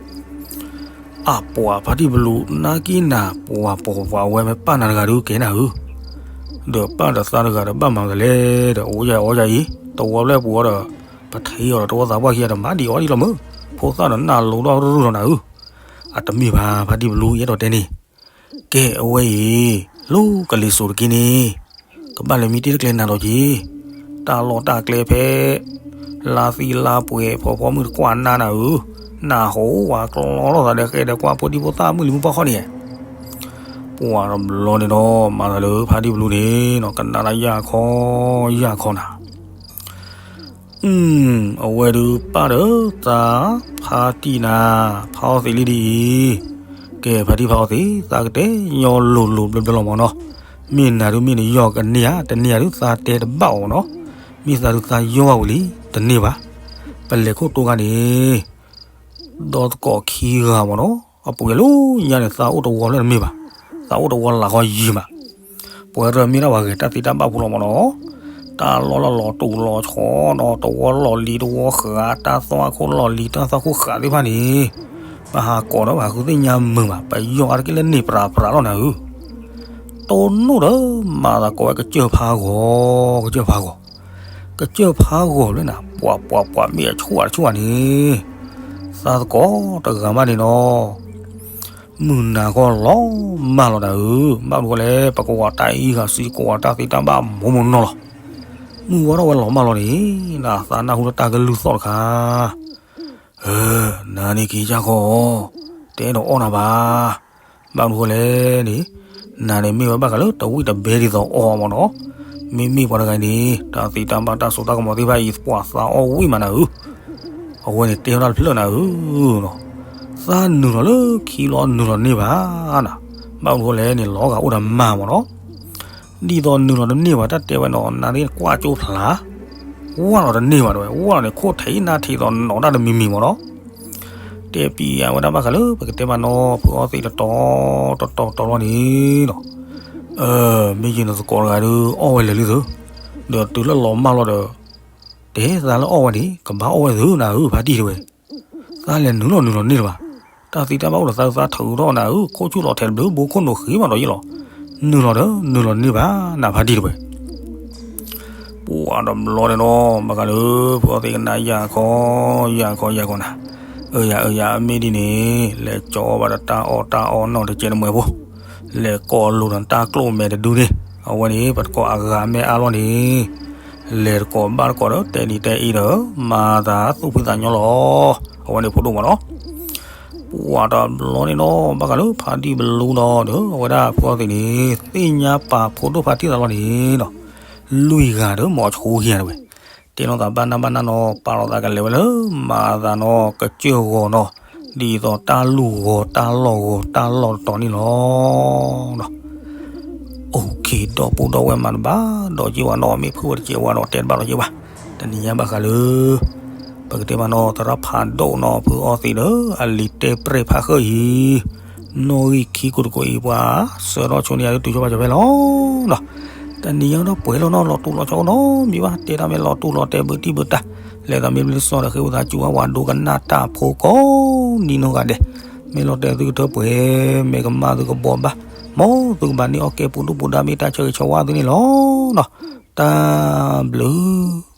အပှၤဖါတံၢ်ဘလူနာ်က့နၤ ပှၤပိာ်ပှၤဝဲမ့ၢ်ပၢ်နၤတဂၤဒုးကဲနၤဧၢ, ဒီးပၢ်ဒီးသးတဂၤဒီးဘၣ်မၤကလဲၣ်ဒီး အိၣ်ယၤအီယၤအံၤ တဝီဖျၢၣ်ပူၤအီၤဒီး ပထံၣ်အီၤဒီးတဝီသးပှၢ်ခံဂၤဒီးမၤဒံးအီၤဒံးလီၤမၢ်, ဖိသၣ်ဒီးနၢ်လိၤဒီးရူၢ်လီၤနၤဧၢ, အတမ့ၢ်ဘၣ်ဖါတံၢ်ဘလူယအဲၣ်ဒိးတဲန့ၣ် ကဲအဝဲအံၤ လၢကလံၤစိးတက့ၢ်န့ၣ် ကဘၣ်လဲၤမံတ့ၢ်တကျဲနၤဒီးက့ၤ, တၢ်လီၢ်တၢ်ကျဲဖဲ လါသံလါပှဲၤဖီဖီမုၢ်တကွၢ်နါနၤဧၢ, နၢ်ဟူဝဲကျီလိာ်သးဒီးဃဲဒီးကွၢ်ဖိဒံဖိသၣ်မုၢ်လံၤမုၢ်ပှၢ်ဃီန့ၣ်, ပှၤတဘျီန့ၣ်ဒီး မၤသးလၢဖါတံၢ်ဘလူန့ၣ်နီၤ ကနၣ်တၢ်ယၢ်ခီယၢ်ခီနၤ အဝဲဒုးပၢ်ဒီးသး ဖါတံၢ်နၤ ဖါအီသံးလံဒ်အံၤ, ကဲဖါတံၢ်ဖါအီသံး သးကတဲညီလိၤလိၤဘျၢဘျၢလီၤမ့ၢ်နီၤ, မ့ၢ်နၤဒုးမ့ၢ်နယီၢ်ကန့ၢ်ဧါ တန့ၢ်ဧါဒုးသးတဲတဘၣ်အီၤမ့ၢ်နီၤ, မ့ၢ်သးဒုးသးယီၢ်ဘၣ်ဝံၤလံ တန့ၢ်ဘၣ်, ပလဲၤခိၣ်တိဂၤန့ၣ် ဒီသကိးခံဂၤမ့ၢ်နီၤ, အပူၤကွံာ်လၢညါန့ၣ် သးအိၣ်တဝီဖျၢၣ်တမ့ၢ်ဘၣ်, သးအိၣ်တဝီလၢ်ဃီယံၤမး, ပှဲၤဒီးမ့ၢ်ဒၣ်ပှၤဂဲၤတၢ်သ့တၢ်ဘၣ်ဖိလီၤမ့ၢ်နီၤ, တၢ်လီၢ်လၢလီၤတူာ်လီၤဆီနီၤ, တဝီလီၢ်လံၤတဝီဃး, တၢ်သွၣ်ခိၣ်လီၢ်လံၤ တၢ်သွၣ်ခိၣ်ဃးသ့ၣ်တဖၣ်န့ၣ်, ပဟးကိးဒီးပဟးဃုသ့ၣ်ညါမုာ်ဘၣ်, ပယီၢ်အါတက့ၢ်လၢန့ၣ်ပြးပြးလီၤနၤဧၢ, တိၢ်နီၣ်ဒီးမၤသးကိးဝဲကစၢၢ်ဖးဂီၤ, ကစၢၢ်ဖးဂီၤ, ကစၢၢ်ဖးဂီၤလၢနၤ, ပှၤပှၤပှၤမ့ၢ်အဆူၣ်အါတဆူၣ်ဧါန့ၣ်, သးသကိးတဂၤမးန့ၣ်နီၤ, မုၢ်နၤကီၢ်လီၤမၢ်လီၤနၤဧၢ, ဘၣ်မနုၤဃိလဲၣ် ပကဝီၤတၢ်အံၤဂၤစံး ကဝီၤတၢ်သ့တၢ်ဘၣ်မိၢ်မိၢ်နီၢ်နီၢ်လီၤ, မုၢ်ဝါထီၣ်ဝဲလီၤမၢ်လီၤန့ၣ်, နသးနၢ်ဟူလၢတၢ်ကလုၢ်သီၣ်တခါ နၤန့ၣ်က့ၤယၢ်ခီအီၤ, တအဲၣ်ဒိးအီၣ်နၤဘၣ်, ဘၣ်မနုၤဃိလဲၣ်န့ၣ်, နၤန့ၣ်မ့ၢ်ဝဲဘၣ်ဃးလၢတဝံၣ်တဘဲဒ်သိးအီၤမ့ၢ်နီၤ, မ့မ့ၢ်ပှၤတဂၤအံၤန့ၣ် တၢ်သ့တၢ်ဘၣ်တၢ်စိတၢ်ကမီၤသ့ၣ်တဖၣ်အံၤ ပှၤသးအီၣ်ဝံၣ်မးနၤဧၢ, အဝဲန့ၣ်တဲဝဲဒၣ်တဖျၢၣ်နၤဧၢ, သးနုာ်လီၤလၢခံလီၤနုာ်လီၤန့ၢ်ဘၣ်နၤ, ဘၣ်မနုၤဃိလဲၣ်န့ၣ် လီၤဂာ်အိၣ်ဒီးမါမ့ၢ်နီၤ ဒ်သိးနုာ်လီၤတန့ၢ်ဘၣ် တၢ်တဲဝဲနီၤ နၤသ့ၣ်ကွၢ်ကၠိဖျါ, ဝၢ်လီၤတန့ၢ်ဘၣ်တဲဝဲ ဝၢ်လီၤန့ၣ် ခိၣ်ထဲးနါထံးသိးနီၤတၢ်တမံၤမံၤမ့ၢ်နီၤ, တဲပံယၤဝဲဒၣ်ဘၣ်ဃးလၢ ပကတဲဘၣ်နီၤ ဖုအီသံးတတီၤတတီၤတတီၤလီၤန့ၣ်နီၤ, မ့ၢ်ယံၤနသကိးတဂၤဒီး အီၣ်ဝဲလဲၤလံသု, ဒီးတုၤလၢလီၤမၢ်လီၤဒီး တဲသးလၢအီၣ်ဝဲန့ၣ် ကဘၣ်အီၣ်ဝဲသုနၤဧၢ ဖါတံၢ်တဲဝဲ သးလဲၤနုာ်လီၤနုာ်လီၤန့ၢ်လၢၤဘၣ်, တၢ်သံတၢ်ဘၣ်အိၣ်ဒီးသးသးထုးထီၣ်နၤဧၢ ခိၣ်ဆူၣ်လီၤထဲတဘျုးဘိခိၣ်နိာ်ဃ့မးဒီးယ့ၣ်လီၤ, နုာ်လီၤဒီး နုာ်လီၤန့ၢ်ဘၣ်နၤဖါတံၢ်တဲဝဲ, ပှၤတဘျီန့ၣ်နီၤ ဘၣ်ဃးလၢ ဖုအီသံးကနၣ်ယၢ်ခီ ယၢ်ခီ ယၢ်ခီနၤ, အၢယၤ အၢယၤ အမ့ၢ်ဒ်န့ၣ် လဲၤကၠီဘၣ်ဒီးတၢ်အီၣ်တၢ်အီနီၢ်တကဲးတမှဲၤဖိ, လဲၤကိးလိာ်ဒီးတၢ်ကျိၣ်မဲာ်တဒုန့ၣ်, အဝဲန့ၣ် ပတကိးအဂၤမ့ၢ်အါလီၤန့ၣ် လဲၤတကိးဘၣ်တကိးဒီး တဲနံၤတဲအ့ဒီး မၤသးသူၣ်ဖှံသးညီလီၤ. အဝဲန့ၣ်ဖိဒိၣ်မးနီၤ. ပှၤတဘျီန့ၣ်နီၤ ဘၣ်ဃးလၢဖါတံၢ်ပလူနီၤဒီး အဝဲဒၣ်ဖုအီသံးန့ၣ် သ့ၣ်ညါပာ်ဖိဒိၣ်ဖါတံၢ်သးလီၤန့ၣ်နီၤ, လွံၢ်ဂၤဒီး မ့ၢ်အီၤဆှူယၤတဝဲ, တဲနီၢ်သးဘၣ်နၢ်ဘၣ်နၢ်နီၤ ပာ်လီၤသးကလဲၤဝဲလၢ မၤသးနီၤ ကစၢၢ်ဂီၤနီၤ, ဒ်သိးတၢ်လူၢ်ဂီၤတၢ်လီၢ်ဂီၤတၢ်လီၢ်တတီၤန့ၣ်လီၤ. အိၣ်ခ့ ဒီပုၢ်ဒီဝဲၢ်မၤတဘၣ်ဒီးက့ၤဝဲနီၤ မ့ၢ်ဖုဝဲတကဲးဝဲဒီး တဲတဘၣ်ဒီးက့ၤဝဲ, တနံၤညါဘၣ်ဃးလၢ ပကတဲမးနီၤ သရၣ်ဖးဒိၣ်နီၤ ဖုအီသံးဒီး အလံၤတဲပြဲၣ်ဖးဃၢအံၤ, နီၣ်ဂံၢ်ခံကိးတကိးအံၤ ပှၤဆှၢထီၣ်ဆိန့ၢ်ယၤလၢတုၤဆိဘၣ်ဆိဖဲလီၤ. တနံၤညါဒီးပှဲၤလီၤနီၤ လီၤတူာ်လီၤဆီနီတမံၤဘၣ်, တဲတၢ်မ့ၢ်လီၤတူာ်လီၤတဲာ်ဘုတံၢ်ဘုတၢ်, လဲၤသးမ့ၢ်ဘျုးစီဒီးဃ့ဝံသးစူၤဝဲ ပှၤဒိကနၣ်တၢ်ဖိကိးနံၤနီၢ်ဂၤဒဲး, မ့ၢ်လီၤတဲာ်သုကထၢပှဲၤ, မ့ၢ်ကမၣ်သုကဘှီဘၣ်, မ်သုကဘၣ်န့ၢ်အီၣ်ကဲပူၤဒူၣ်ပူၤဒါ မ့ၢ်တၢ်ဆၢဂ့ၤဆၢဝါသုန့ၣ်လီၤ. တၢ်ဘျုး